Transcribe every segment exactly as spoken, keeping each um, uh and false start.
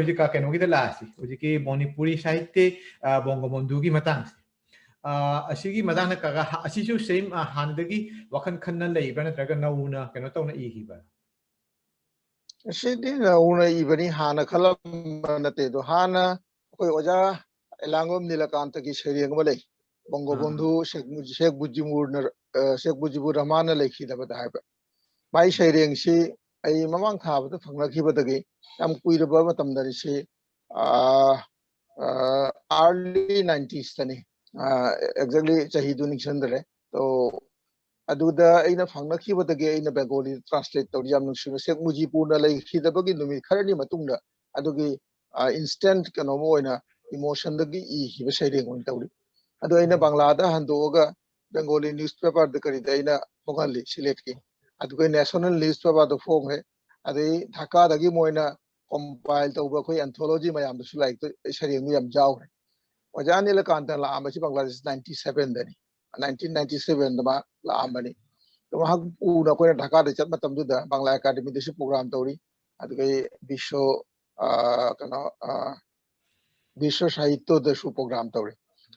ꯍꯧꯖꯤꯛ ꯀꯩꯅꯣꯒꯤꯗ ꯂꯥꯛꯑꯁꯤ, ꯍꯧꯖꯤꯛꯀꯤ ꯃꯣꯅꯤꯄꯨꯔꯤ ꯁꯥꯍꯤꯇ꯭ꯌ ꯕꯣꯡꯒꯣꯕꯣꯟꯙꯨꯒꯤ ꯃꯇꯥꯡꯁꯦ꯫ ꯑꯁꯤꯒꯤ ꯃꯇꯥꯡꯗ ꯀꯒ ꯑꯁꯤꯁꯨ ꯁꯦꯝ ꯍꯥꯟꯅꯗꯒꯤ ꯋꯥꯈꯜ ꯈꯟꯅ ꯂꯩꯕ꯭ꯔꯥ, ꯅꯠꯇ꯭ꯔꯒ ꯅꯧꯅ ꯀꯩꯅꯣ ꯇꯧꯅ ꯏꯈꯤꯕ꯭ꯔꯥ? ꯑꯁꯤꯗꯤ ꯅꯧꯅ ꯏꯕꯅꯤ, ꯍꯥꯟꯅ ꯈꯜꯂꯝꯕ ꯅꯠꯇꯦ꯫ ꯑꯗꯣ ꯍꯥꯟꯅ ꯑꯩꯈꯣꯏ ꯑꯣꯖꯥ ꯑꯦꯂꯥꯡꯕꯝ ꯅꯤꯂꯀꯥꯟꯇꯒꯤ ꯁꯩꯔꯦꯡ ꯑꯃ ꯂꯩ, ꯕꯣꯡꯒꯣꯕꯣꯟꯙꯨ ꯁꯦꯈ ꯃꯨꯖꯤ- ꯁꯦꯈ ꯃꯨꯖꯤꯕꯨꯔꯅ ꯑ, ꯁꯦꯈ ꯃꯨꯖꯤꯕꯨꯔ ꯔꯍꯃꯥꯟꯅ ꯂꯩꯈꯤꯗꯕꯗ ꯍꯥꯏꯕ꯫ ꯃꯥꯏ ꯁꯩꯔꯦꯡꯁꯤ ꯑꯩ ꯃꯃꯥꯡ ꯊꯥꯕꯗ ꯐꯪꯅꯈꯤꯕꯗꯒꯤ ꯌꯥꯝ ꯀꯨꯏꯔꯕ ꯃꯇꯝꯗꯅꯤ ꯁꯤ, ꯑꯥ, ꯑꯥ, early nineties ꯇꯅꯤ꯫ ꯑꯥ, exactly ꯆꯍꯤꯗꯨ ꯅꯤꯡꯁꯤꯡꯗ꯭ꯔꯦ꯫ ꯑꯗꯣ ꯑꯗꯨꯗ ꯑꯩꯅ ꯐꯪꯅꯈꯤꯕꯗꯒꯤ ꯑꯩꯅ ꯕꯦꯡꯒꯣꯂꯤ translate ꯇꯧꯔꯤ꯫ ꯌꯥꯝ ꯅꯨꯡꯁꯤꯕ, ꯁꯦꯈ ꯃꯨꯖꯤꯕꯨꯔꯅ ꯂꯩꯈꯤꯗꯕꯒꯤ ꯅꯨꯃꯤꯠ ꯈꯔꯅꯤ ꯃꯇꯨꯡꯗ ꯑꯗꯨꯒꯤ, ꯑꯥ, instant ꯀꯩꯅꯣꯝ ꯑꯣꯏꯅ emotionꯗꯒꯤ ꯏꯈꯤꯕ ꯁꯩꯔꯦꯡ ꯑꯣꯏꯅ ꯇꯧꯔꯤ꯫ ꯑꯗꯣ ꯑꯩꯅ ꯕꯪꯒ꯭ꯂꯥꯗ ꯍꯟꯗꯣꯛꯑꯒ ꯕꯦꯡꯒꯣꯂꯤ newspaperꯗ ꯀꯔꯤꯗ ꯑꯩꯅ ꯐꯣꯡꯍꯜꯂꯤ, ꯁꯤꯂꯦꯠꯀꯤ꯫ ꯑꯗꯨꯒ national newspaperꯗ ꯐꯣꯡꯉꯦ꯫ ꯑꯗꯩ ꯙꯥꯀꯥꯗꯒꯤ ꯃꯣꯏꯅ compile ꯇꯧꯕ ꯑꯩꯈꯣꯏ anthology ꯃꯌꯥꯝꯗꯁꯨ ꯂꯥꯏꯔꯤꯛꯇ ꯁꯩꯔꯦꯡꯗꯨ ꯌꯥꯝ ꯌꯥꯎꯈ꯭ꯔꯦ꯫ ꯑꯣꯖꯥ Nilakanta ꯂꯥꯛꯑꯝꯕꯁꯤ Bangladesh ninety sevenꯗꯅꯤ꯫ Nineteen ninety sevenꯗ ꯃꯥ ꯂꯥꯛꯑꯝꯕꯅꯤ꯫ ꯑꯗꯣ ꯃꯍꯥꯛ ꯎꯅ ꯑꯩꯈꯣꯏꯅ ꯙꯥꯀꯥꯗ ꯆꯠꯄ ꯃꯇꯝꯗꯨꯗ ꯕꯪꯒ꯭ꯂꯥ ꯑꯦꯀꯥꯗꯃꯤꯗꯁꯨ program ꯇꯧꯔꯤ, ꯑꯗꯨꯗꯒꯤ ꯕꯤꯁꯣ, ꯑ, ꯀꯩꯅꯣ, ꯑ, ꯕꯤꯁꯣ ꯁꯥꯍꯤꯇ꯭ꯌꯗꯁꯨ program ꯇꯧꯔꯤ꯫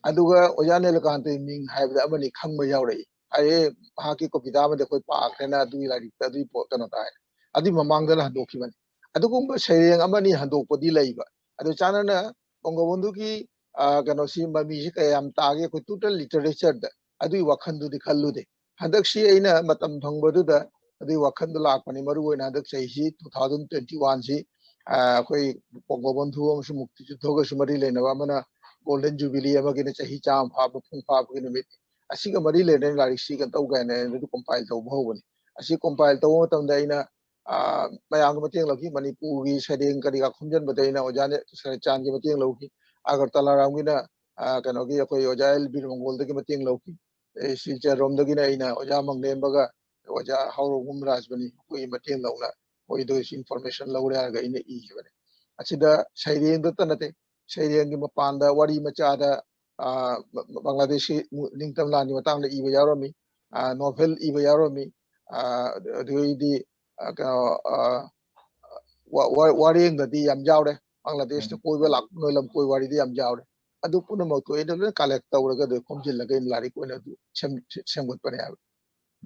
ꯑꯗꯨꯒ ꯑꯣꯖꯥ ꯅꯤꯂꯀꯥꯟꯇꯒꯤ ꯃꯤꯡ ꯍꯥꯏꯕꯗ ꯑꯃꯅꯤ ꯈꯪꯕ ꯌꯥꯎꯔꯛꯏ꯫ ꯑꯩ ꯃꯍꯥꯛꯀꯤ ꯀꯕꯤꯇꯥ ꯑꯃꯗꯤ ꯑꯩꯈꯣꯏ ꯄꯥꯈ꯭ꯔꯦꯅ ꯑꯗꯨꯒꯤ ꯂꯥꯏꯔꯤꯛꯇ ꯑꯗꯨꯒꯤ ꯄꯣꯠ ꯀꯩꯅꯣ ꯇꯥꯏ꯫ ꯑꯗꯨꯒꯤ ꯃꯃꯥꯡꯗꯅ ꯍꯟꯗꯣꯛꯈꯤꯕꯅꯤ꯫ ꯑꯗꯨꯒꯨꯝꯕ ꯁꯩꯔꯦꯡ ꯑꯃꯅꯤ ꯍꯟꯗꯣꯛꯄꯗꯤ ꯂꯩꯕ꯫ ꯑꯗꯨ ꯆꯥꯅꯅ ꯕꯣꯡꯒꯣꯕꯟꯙꯨꯒꯤ, ꯑ, ꯀꯩꯅꯣꯁꯤ ꯃꯃꯤꯁꯤ ꯀꯌꯥꯝ ꯇꯥꯒꯦ ꯑꯩꯈꯣꯏ total literatureꯗ, ꯑꯗꯨꯒꯤ ꯋꯥꯈꯜꯗꯨꯗꯤ ꯈꯜꯂꯨꯗꯦ꯫ ꯍꯟꯗꯛꯁꯤ ꯑꯩꯅ ꯃꯇꯝ ꯐꯪꯕꯗꯨꯗ ꯑꯗꯨꯒꯤ ꯋꯥꯈꯜꯗꯣ ꯂꯥꯛꯄꯅꯤ꯫ ꯃꯔꯨ ꯑꯣꯏꯅ ꯍꯟꯗꯛ ꯆꯍꯤꯁꯤ two thousand twenty oneꯁꯤ, ꯑ, ꯑꯩꯈꯣꯏ ꯕꯣꯡꯒꯣꯕꯟꯙꯨ ꯑꯃꯁꯨꯡ ꯃꯨꯛꯇꯤꯖꯨꯗꯣꯒꯁꯨ ꯃꯔꯤ ꯂꯩꯅꯕ ꯑꯃꯅ golden jubilee ꯑꯃꯒꯤꯅ ꯆꯍꯤ ꯆꯥꯝꯃ ꯐꯥꯕ, ꯃꯄꯨꯡ ꯐꯥꯕꯒꯤ ꯅꯨꯃꯤꯠ꯫ ꯑꯁꯤꯒ ꯃꯔꯤ ꯂꯩꯅꯅ ꯂꯥꯏꯔꯤꯛꯁꯤ ꯀꯩꯅꯣ ꯇꯧ ꯀꯥꯏꯅ ꯑꯩꯅ ꯑꯗꯨ compile ꯇꯧꯕ ꯍꯧꯕꯅꯤ꯫ ꯑꯁꯤ compile ꯇꯧꯕ ꯃꯇꯝꯗ ꯑꯩꯅ, ꯑ, ꯃ-, ꯃꯌꯥꯝꯒꯤ ꯃꯇꯦꯡ ꯂꯧꯈꯤ꯫ ꯃꯅꯤꯄꯨꯔꯒꯤ ꯁꯩꯔꯦꯡ ꯀꯔꯤ ꯀꯔꯥ ꯈꯣꯝꯖꯤꯟꯕꯗ ꯑꯩꯅ ꯑꯣꯖꯥ ꯁꯔꯠꯆꯥꯟꯒꯤ ꯃꯇꯦꯡ ꯂꯧꯈꯤ꯫ ꯑꯒꯔꯇꯂꯥꯔꯣꯝꯒꯤꯅ, ꯑ, ꯀꯩꯅꯣꯒꯤ ꯑꯩꯈꯣꯏ ꯑꯣꯖꯥ ꯑꯦꯜ ꯕꯤꯔꯃꯪꯒꯣꯜꯗꯒꯤ ꯃꯇꯦꯡ ꯂꯧꯈꯤ꯫ ꯑꯦ, ꯁꯤꯜꯆꯔꯔꯣꯝꯗꯒꯤꯅ ꯑꯩꯅ ꯑꯣꯖꯥ ꯃꯪꯂꯦꯝꯕꯒ ꯑꯣꯖꯥ ꯍꯥꯎꯔꯣꯡꯕꯝ ꯔꯥꯖꯃꯅꯤ, ꯑꯩꯈꯣꯏꯒꯤ ꯃꯇꯦꯡ ꯂꯧꯅ ꯃꯣꯏꯗꯒꯤꯁꯨ information ꯂꯧꯔꯦ ꯍꯥꯏꯔꯒ ꯑꯩꯅ ꯏꯈꯤꯕꯅꯤ꯫ ꯑꯁꯤꯗ ꯁꯩꯔꯦꯡꯗꯇ ꯅꯠꯇꯦ, ꯁꯩꯔꯦꯡꯒꯤ ꯃꯄꯥꯟꯗ ꯋꯥꯔꯤ ꯃꯆꯥꯗ, ꯑ, ꯕ-, ꯕ-, ꯕꯪꯒ꯭ꯂꯥꯗꯦꯁꯀꯤ ꯅꯤꯡꯇꯝ ꯂꯥꯟꯒꯤ ꯃꯇꯥꯡꯗ ꯏꯕ ꯌꯥꯎꯔꯝꯃꯤ, ꯑ, novel ꯏꯕ ꯌꯥꯎꯔꯝꯃꯤ, ꯑ, ꯑꯗꯨ-, ꯑꯗꯨꯗꯩꯗꯤ, ꯑ, ꯀꯩꯅꯣ, ꯑ, ꯋꯥ-, ꯋꯥ-, ꯋꯥꯔꯦꯡꯗꯗꯤ ꯌꯥꯝ ꯌꯥꯎꯔꯦ꯫ ꯕꯪꯒ꯭ꯂꯥꯗꯦꯁꯇ ꯀꯣꯏꯕ ꯂꯥꯛꯄ, ꯅꯣꯏ ꯂꯝ ꯀꯣꯏ ꯋꯥꯔꯤꯗꯤ ꯌꯥꯝ ꯌꯥꯎꯔꯦ꯫ ꯑꯗꯨ ꯄꯨꯝꯅꯃꯛꯇꯣ ꯑꯩꯅ ꯂꯣꯏꯅ ꯀꯂꯦꯛ ꯇꯧꯔꯒ ꯑꯗꯨ ꯈꯣꯝꯖꯤꯜꯂꯒ ꯑꯩꯅ ꯂꯥꯏꯔꯤꯛ ꯑꯣꯏꯅ ꯑꯗꯨ ꯁꯦꯝ-, ꯁꯦꯝꯒꯠꯄꯅꯦ ꯍꯥꯏꯕ꯫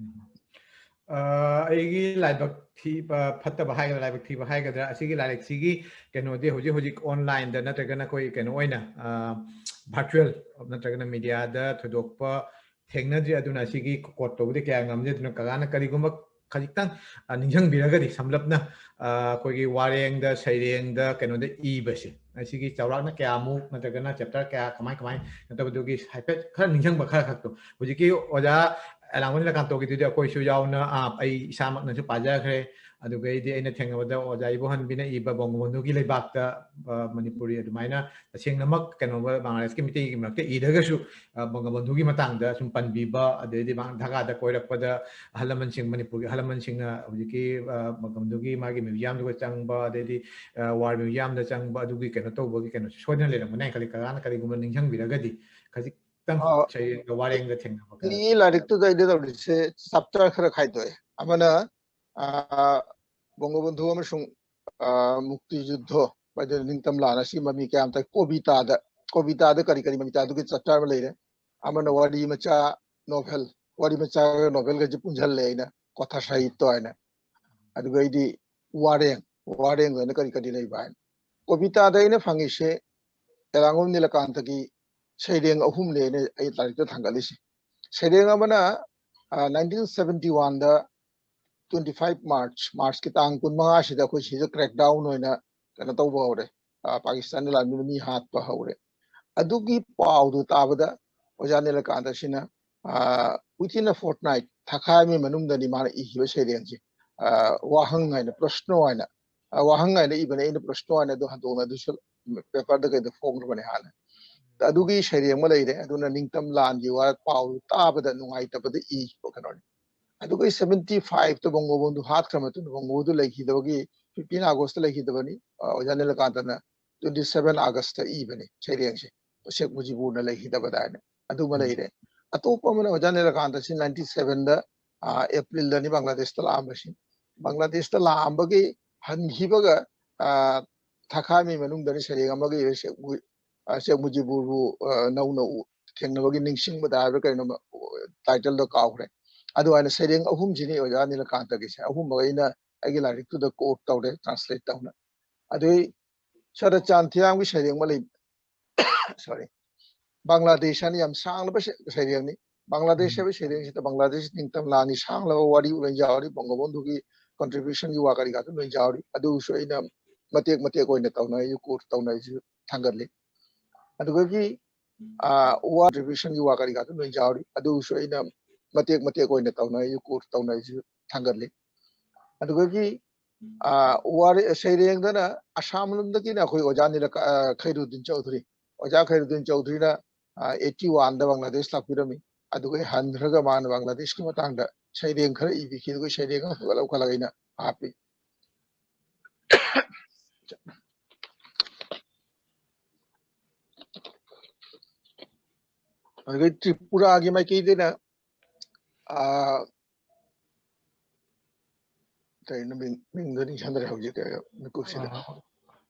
ꯎꯝ꯫ ꯑ, ꯑꯩꯒꯤ ꯂꯥꯏꯕꯛ ꯊꯤꯕ, ꯐꯠꯇꯕ ꯍꯥꯏꯒꯗ꯭ꯔꯥ, ꯂꯥꯏꯕꯛ ꯊꯤꯕ ꯍꯥꯏꯒꯗ꯭ꯔꯥ, ꯑꯁꯤꯒꯤ ꯂꯥꯏꯔꯤꯛꯁꯤꯒꯤ ꯀꯩꯅꯣꯗꯤ ꯍꯧꯖꯤꯛ ꯍꯧꯖꯤꯛ online ꯗ ꯅꯠꯇ꯭ꯔꯒꯅ ꯑꯩꯈꯣꯏ ꯀꯩꯅꯣ ꯑꯣꯏꯅ, ꯑ, virtual ꯅꯠꯇ꯭ꯔꯒꯅ media ꯗ ꯊꯣꯏꯗꯣꯛꯄ ꯊꯦꯡꯅꯗ꯭ꯔꯤ꯫ ꯑꯗꯨꯅ ꯑꯁꯤꯒꯤ quote ꯇꯧꯕꯗꯤ ꯀꯌꯥ ꯉꯝꯗꯦ꯫ ꯑꯗꯨꯅ ꯀꯀꯥꯅ ꯀꯔꯤꯒꯨꯝꯕ ꯈꯖꯤꯛꯇꯪ, ꯑ, ꯅꯤꯡꯁꯤꯡꯕꯤꯔꯒꯗꯤ ꯁꯝꯂꯞꯅ, ꯑ, ꯑꯩꯈꯣꯏꯒꯤ ꯋꯥꯔꯦꯡꯗ, ꯁꯩꯔꯦꯡꯗ, ꯀꯩꯅꯣꯗ ꯏꯕꯁꯦ, ꯑꯁꯤꯒꯤ ꯆꯥꯎꯔꯥꯛꯅ ꯀꯌꯥꯃꯨꯛ ꯅꯠꯇ꯭ꯔꯒꯅ chapter ꯀꯌꯥ, ꯀꯃꯥꯏ ꯀꯃꯥꯏ ꯅꯠꯇꯕꯗꯨꯒꯤ ꯍꯥꯏꯐꯦꯠ ꯈꯔ ꯅꯤꯡꯁꯤꯡꯕ ꯈꯔ ꯈꯛꯇꯣ꯫ ꯍꯧꯖꯤꯛꯀꯤ ꯑꯣꯖꯥ ꯑꯦꯂꯥꯡꯕꯝ ꯅꯤꯂꯀꯥꯟꯇꯒꯤꯗꯨꯗꯤ ꯑꯩꯈꯣꯏꯁꯨ ꯌꯥꯎꯅ, ꯑ, ꯑꯩ ꯏꯁꯥꯃꯛꯅꯁꯨ ꯄꯥꯖꯈ꯭ꯔꯦ꯫ ꯑꯗꯨꯒꯩꯗꯤ ꯑꯩꯅ ꯊꯦꯡꯅꯕꯗ ꯑꯣꯖꯥ ꯏꯕꯣꯍꯟꯕꯤꯅ ꯏꯕ ꯕꯣꯡꯒꯣꯕꯟꯙꯨꯒꯤ ꯂꯩꯕꯥꯛꯇ, ꯑ, ꯃꯅꯤꯄꯨꯔꯤ ꯑꯗꯨꯃꯥꯏꯅ ꯇꯁꯦꯡꯅꯃꯛ ꯀꯩꯅꯣ ꯕꯪꯒ꯭ꯂꯥꯗꯦꯁꯀꯤ ꯃꯤꯇꯩꯒꯤ ꯃꯔꯛꯇ ꯏꯗ꯭ꯔꯒꯁꯨ, ꯑ, ꯕꯪꯒꯕꯟꯙꯨꯒꯤ ꯃꯇꯥꯡꯗ ꯁꯨꯝ ꯄꯟꯕꯤꯕ, ꯑꯗꯩꯗꯤ ꯃꯥ ꯙꯥꯀꯥꯗ ꯀꯣꯏꯔꯛꯄꯗ ꯑꯍꯜ ꯂꯃꯟꯁꯤꯡ, ꯃꯅꯤꯄꯨꯔꯒꯤ ꯑꯍꯜ ꯂꯃꯟꯁꯤꯡꯅ ꯍꯧꯖꯤꯛꯀꯤ, ꯑ, ꯕꯪꯒꯕꯟꯙꯨꯒꯤ ꯃꯥꯒꯤ museum ꯗꯨꯒ ꯆꯪꯕ, ꯑꯗꯩꯗꯤ, ꯑ, war museum ꯗ ꯆꯪꯕ, ꯑꯗꯨꯒꯤ ꯀꯩꯅꯣ ꯇꯧꯕꯒꯤ ꯀꯩꯅꯣꯁꯦ ꯁꯣꯏꯗꯅ ꯂꯩꯔꯝꯒꯅꯤ ꯍꯥꯏꯅ ꯈꯜꯂꯤ꯫ ꯀꯀꯥꯅ ꯀꯔꯤꯒꯨꯝꯕ ꯅꯤꯡꯁꯤꯡꯕꯤꯔꯒꯗꯤ ꯈꯖꯤꯛꯇꯪ ꯑ, ꯁꯩꯔꯦꯡꯒ ꯋꯥꯔꯦꯡꯒ ꯊꯦꯡꯅꯕ ꯈꯔ꯫ ꯁꯤꯒꯤ ꯂꯥꯏꯔꯤꯛꯇꯨꯗ ꯑꯩꯅ ꯇꯧꯔꯤꯁꯦ chapter ꯈꯔ ꯈꯥꯏꯗꯣꯛꯑꯦ꯫ ꯑꯃꯅ, ꯑ, ꯕꯣꯡꯒꯣꯕꯟꯙꯨ ꯑꯃꯁꯨꯡ, ꯑ, ꯃꯨꯛꯇꯤ ꯖꯨꯗ꯭ꯙꯣ, ꯍꯥꯏꯗꯤ ꯅꯤꯡꯇꯝ ꯂꯥꯟ ꯑꯁꯤꯒꯤ ꯃꯃꯤ ꯀꯌꯥꯝ ꯇꯥꯏ, ꯀꯣꯕꯤꯇꯥꯗ, ꯀꯣꯕꯤꯇꯥꯗ ꯀꯔꯤ ꯀꯔꯤ ꯃꯃꯤ ꯇꯥꯏ, ꯑꯗꯨꯒꯤ chapter ꯑꯃ ꯂꯩꯔꯦ꯫ ꯑꯃꯅ ꯋꯥꯔꯤ ꯃꯆꯥ, novel, ꯋꯥꯔꯤ ꯃꯆꯥꯒ novel ꯒꯁꯦ ꯄꯨꯟꯁꯤꯜꯂꯦ ꯑꯩꯅ, ꯀꯣꯊꯥ ꯁꯥꯍꯤꯠꯇꯣ ꯍꯥꯏꯅ꯫ ꯑꯗꯨꯒꯩꯗꯤ ꯋꯥꯔꯦꯡ, ꯋꯥꯔꯦꯡꯗꯅ ꯀꯔꯤ ꯀꯔꯤ ꯂꯩꯕ ꯍꯥꯏꯅ꯫ ꯀꯣꯕꯤꯇꯥꯗ ꯑꯩꯅ ꯐꯪꯉꯤꯁꯦ ꯑꯦꯂꯥꯡꯕꯝ ꯅꯤꯂꯀꯥꯟꯇꯒꯤ ꯁꯩꯔꯦꯡ ꯑꯍꯨꯝꯅꯦ ꯑꯩꯅ ꯑꯩ ꯂꯥꯏꯔꯤꯛꯇ ꯊꯥꯡꯒꯠꯂꯤꯁꯦ꯫ ꯁꯩꯔꯦꯡ ꯑꯃꯅ, ꯑ, nineteen seventy one ꯗ twenty five March, March ꯀꯤ ꯇꯥꯡ ꯀꯨꯟꯃꯉꯥꯁꯤꯗ ꯑꯩꯈꯣꯏ ꯁꯤꯗ crackdown ꯑꯣꯏꯅ ꯀꯩꯅꯣ ꯇꯧꯕ ꯍꯧꯔꯦ, ꯑ, ꯄꯥꯀꯤꯁꯇꯥꯟꯒꯤ ꯂꯥꯟꯃꯤꯅ ꯃꯤ ꯍꯥꯠꯄ ꯍꯧꯔꯦ꯫ ꯑꯗꯨꯒꯤ ꯄꯥꯎꯗꯨ ꯇꯥꯕꯗ ꯑꯣꯖꯥ ꯅꯤꯂꯀꯥꯟꯇꯁꯤꯅ, ꯑ, within a fortnight, ꯊꯥꯈꯥꯏ ꯑꯃꯒꯤ ꯃꯅꯨꯡꯗꯅꯤ ꯃꯥꯅ ꯏꯈꯤꯕ ꯁꯩꯔꯦꯡꯁꯦ, ꯑ, ꯋꯥꯍꯪ ꯍꯥꯏꯅ, ꯄ꯭ꯔꯁꯅꯣ ꯍꯥꯏꯅ, ꯑ, ꯋꯥꯍꯪ ꯍꯥꯏꯅ ꯏꯕꯅꯦ꯫ ꯑꯩꯅ ꯄ꯭ꯔꯁꯅꯣ ꯍꯥꯏꯅ ꯑꯗꯨ ꯍꯟꯗꯣꯛꯅ ꯑꯗꯨꯁꯨ paper ꯗ ꯀꯩꯗ ꯐꯣꯡꯈ꯭ꯔꯕꯅꯦ ꯍꯥꯟꯅ꯫ ꯑꯗꯨꯒꯤ ꯁꯩꯔꯦꯡ ꯑꯃ ꯂꯩꯔꯦ꯫ ꯑꯗꯨꯅ ꯅꯤꯡꯇꯝ ꯂꯥꯟꯒꯤ ꯋꯥ ꯄꯥꯎ ꯇꯥꯕꯗ ꯅꯨꯡꯉꯥꯏꯇꯕꯗ ꯏꯈꯤꯕ ꯀꯩꯅꯣꯅꯤ꯫ ꯑꯗꯨꯒ seventy five ꯇ ꯕꯣꯡꯒꯣꯕꯟꯙꯨ ꯍꯥꯠꯈ꯭ꯔ ꯃꯇꯨꯡꯗ, ꯕꯣꯡꯒꯣꯕꯟꯙꯨ ꯂꯩꯈꯤꯗꯕꯒꯤ fifteen August ꯇ ꯂꯩꯈꯤꯗꯕꯅꯤ, ꯑ, ꯑꯣꯖꯥ ꯅꯤꯂꯀꯥꯟꯇꯅ twenty seven August ꯇ ꯏꯕꯅꯤ ꯁꯩꯔꯦꯡꯁꯦ, ꯁꯦꯈ ꯃꯨꯖꯤꯕꯨꯔꯅ ꯂꯩꯈꯤꯗꯕꯗ ꯍꯥꯏꯅ꯫ ꯑꯗꯨꯃ ꯂꯩꯔꯦ꯫ ꯑꯇꯣꯞꯄ ꯑꯃꯅ ꯑꯣꯖꯥ ꯅꯤꯂꯀꯥꯟꯇꯁꯤ ninety seven ꯗ, ꯑ, April ꯗꯅꯤ ꯕꯪꯒ꯭ꯂꯥꯗꯦꯁꯇ ꯂꯥꯛꯑꯝꯕꯁꯤ꯫ ꯕꯪꯒ꯭ꯂꯥꯗꯦꯁꯇ ꯂꯥꯛꯑꯝꯕꯒꯤ ꯍꯟꯈꯤꯕꯒ, ꯑ, ꯊꯥꯈꯥꯏ ꯃꯤ ꯃꯅꯨꯡꯗꯅꯤ ꯁꯩꯔꯦꯡ ꯑꯃꯒ ꯏꯔꯦ, ꯁꯦꯈ ꯃꯨ-, ꯑ, ꯁꯦꯈ ꯃꯨꯖꯤꯕꯨꯔꯕꯨ, ꯑ, ꯅꯧꯅ ꯎ-, ꯊꯦꯡꯅꯕꯒꯤ ꯅꯤꯡꯁꯤꯡꯕꯗ ꯍꯥꯏꯕ꯭ꯔꯥ ꯀꯩꯅꯣ, ꯇꯥꯏꯇꯜꯗꯣ ꯀꯥꯎꯈ꯭ꯔꯦ꯫ ꯑꯗꯨꯃꯥꯏꯅ ꯁꯩꯔꯦꯡ ꯑꯍꯨꯝꯁꯤꯅꯤ ꯑꯣꯖꯥ ꯅꯤꯂꯀꯥꯟꯇꯒꯤꯁꯦ꯫ ꯑꯍꯨꯝꯃꯛ ꯑꯩꯅ ꯑꯩꯒꯤ ꯂꯥꯏꯔꯤꯛꯇꯨꯗ ꯀꯣꯠ ꯇꯧꯔꯦ, ꯇ꯭ꯔꯥꯟꯁꯂꯦꯠ ꯇꯧꯅ꯫ ꯑꯗꯨꯒꯤ ꯁꯔꯠꯆꯥꯟ ꯊꯤꯌꯥꯝꯒꯤ ꯁꯩꯔꯦꯡ ꯑꯃ ꯂꯩ, ꯁꯣꯔꯤ, ꯕꯪꯒ꯭ꯂꯥꯗꯦꯁ ꯍꯥꯏꯅ ꯌꯥꯝ ꯁꯥꯡꯂꯕ ꯁꯩ-, ꯁꯩꯔꯦꯡꯅꯤ꯫ ꯕꯪꯒ꯭ꯂꯥꯗꯦꯁ ꯎꯝ꯫ ꯍꯥꯏꯕ ꯁꯩꯔꯦꯡꯁꯤꯗ ꯕꯪꯒ꯭ꯂꯥꯗꯦꯁ ꯅꯤꯡꯇꯝ ꯂꯥꯟꯒꯤ ꯁꯥꯡꯂꯕ ꯋꯥꯔꯤ ꯂꯣꯏ ꯌꯥꯎꯔꯤ, ꯕꯪꯒꯕꯣꯟꯙꯨꯒꯤ ꯀꯟꯇ꯭ꯔꯤꯕ꯭ꯌꯨꯁꯟꯒꯤ ꯋꯥ ꯀꯔꯤ ꯀꯥꯗꯨ ꯂꯣꯏ ꯌꯥꯎꯔꯤ꯫ ꯑꯗꯨꯁꯨ ꯑꯩꯅ ꯃꯇꯦꯛ ꯃꯇꯦꯛ ꯑꯣꯏꯅ ꯇꯧꯅ ꯑꯩꯁꯨ ꯀꯣꯠ ꯇꯧꯅ ꯑꯩꯁꯨ ꯊꯥꯡꯒꯠꯂꯤ꯫ ꯑꯗꯨꯗꯒꯤ, ꯑ, ꯋꯥ ꯀꯟꯇ꯭ꯔꯤꯕ꯭ꯌꯨꯁꯟꯒꯤ ꯋꯥ ꯀꯔꯤ ꯀꯥꯗꯨ ꯂꯣꯏ ꯌꯥꯎꯔꯤ꯫ ꯑꯗꯨꯁꯨ ꯑꯩꯅ ꯃꯇꯦꯛ ꯃꯇꯦꯛ ꯑꯣꯏꯅ ꯇꯧꯅ ꯑꯩꯁꯨ ꯀꯣꯠ ꯇꯧꯅ ꯑꯩꯁꯨ ꯊꯥꯡꯒꯠꯂꯤ꯫ ꯑꯗꯨꯗꯒꯤ, ꯑ, ꯋꯥꯔꯦ-, ꯁꯩꯔꯦꯡꯗꯅ ꯑꯁꯥꯝ ꯂꯣꯝꯗꯒꯤꯅ ꯑꯩꯈꯣꯏ ꯑꯣꯖꯥ ꯅꯤꯂꯀ-, ꯑ, ꯈꯩꯔꯨꯗꯤꯟ ꯆꯧꯙꯨꯔꯤ꯫ ꯑꯣꯖꯥ ꯈꯩꯔꯨꯗꯤꯟ ꯆꯧꯙꯨꯔꯤꯅ, ꯑ, eighty one ꯗ ꯕꯪꯒ꯭ꯂꯥꯗꯦꯁ ꯂꯥꯛꯄꯤꯔꯝꯃꯤ꯫ ꯑꯗꯨꯒ ꯑꯩ ꯍꯟꯈ꯭ꯔꯒ ꯃꯥꯅ ꯕꯪꯒ꯭ꯂꯥꯗꯦꯁꯀꯤ ꯃꯇꯥꯡꯗ ꯁꯩꯔꯦꯡ ꯈꯔ ꯏꯕꯤꯈꯤ, ꯑꯗꯨꯒ ꯁꯩꯔꯦꯡ ꯑꯃ ꯈꯜꯂ ꯈꯜꯂꯒ ꯑꯩꯅ ꯍꯥꯞꯄꯤ꯫ ꯑꯗꯨꯒ ꯇ꯭ꯔꯤꯄꯨꯔꯥꯒꯤ ꯃꯥꯏꯀꯩꯗꯅ, ꯑ, ꯀꯩꯅꯣ ꯃꯤꯡ-, ꯃꯤꯡꯗꯣ ꯅꯤꯡꯁꯤꯡꯗ꯭ꯔꯦ ꯍꯧꯖꯤꯛ, ꯀꯩ-, ꯃꯤꯀꯨꯞꯁꯤꯗ꯫ ꯑꯥ꯫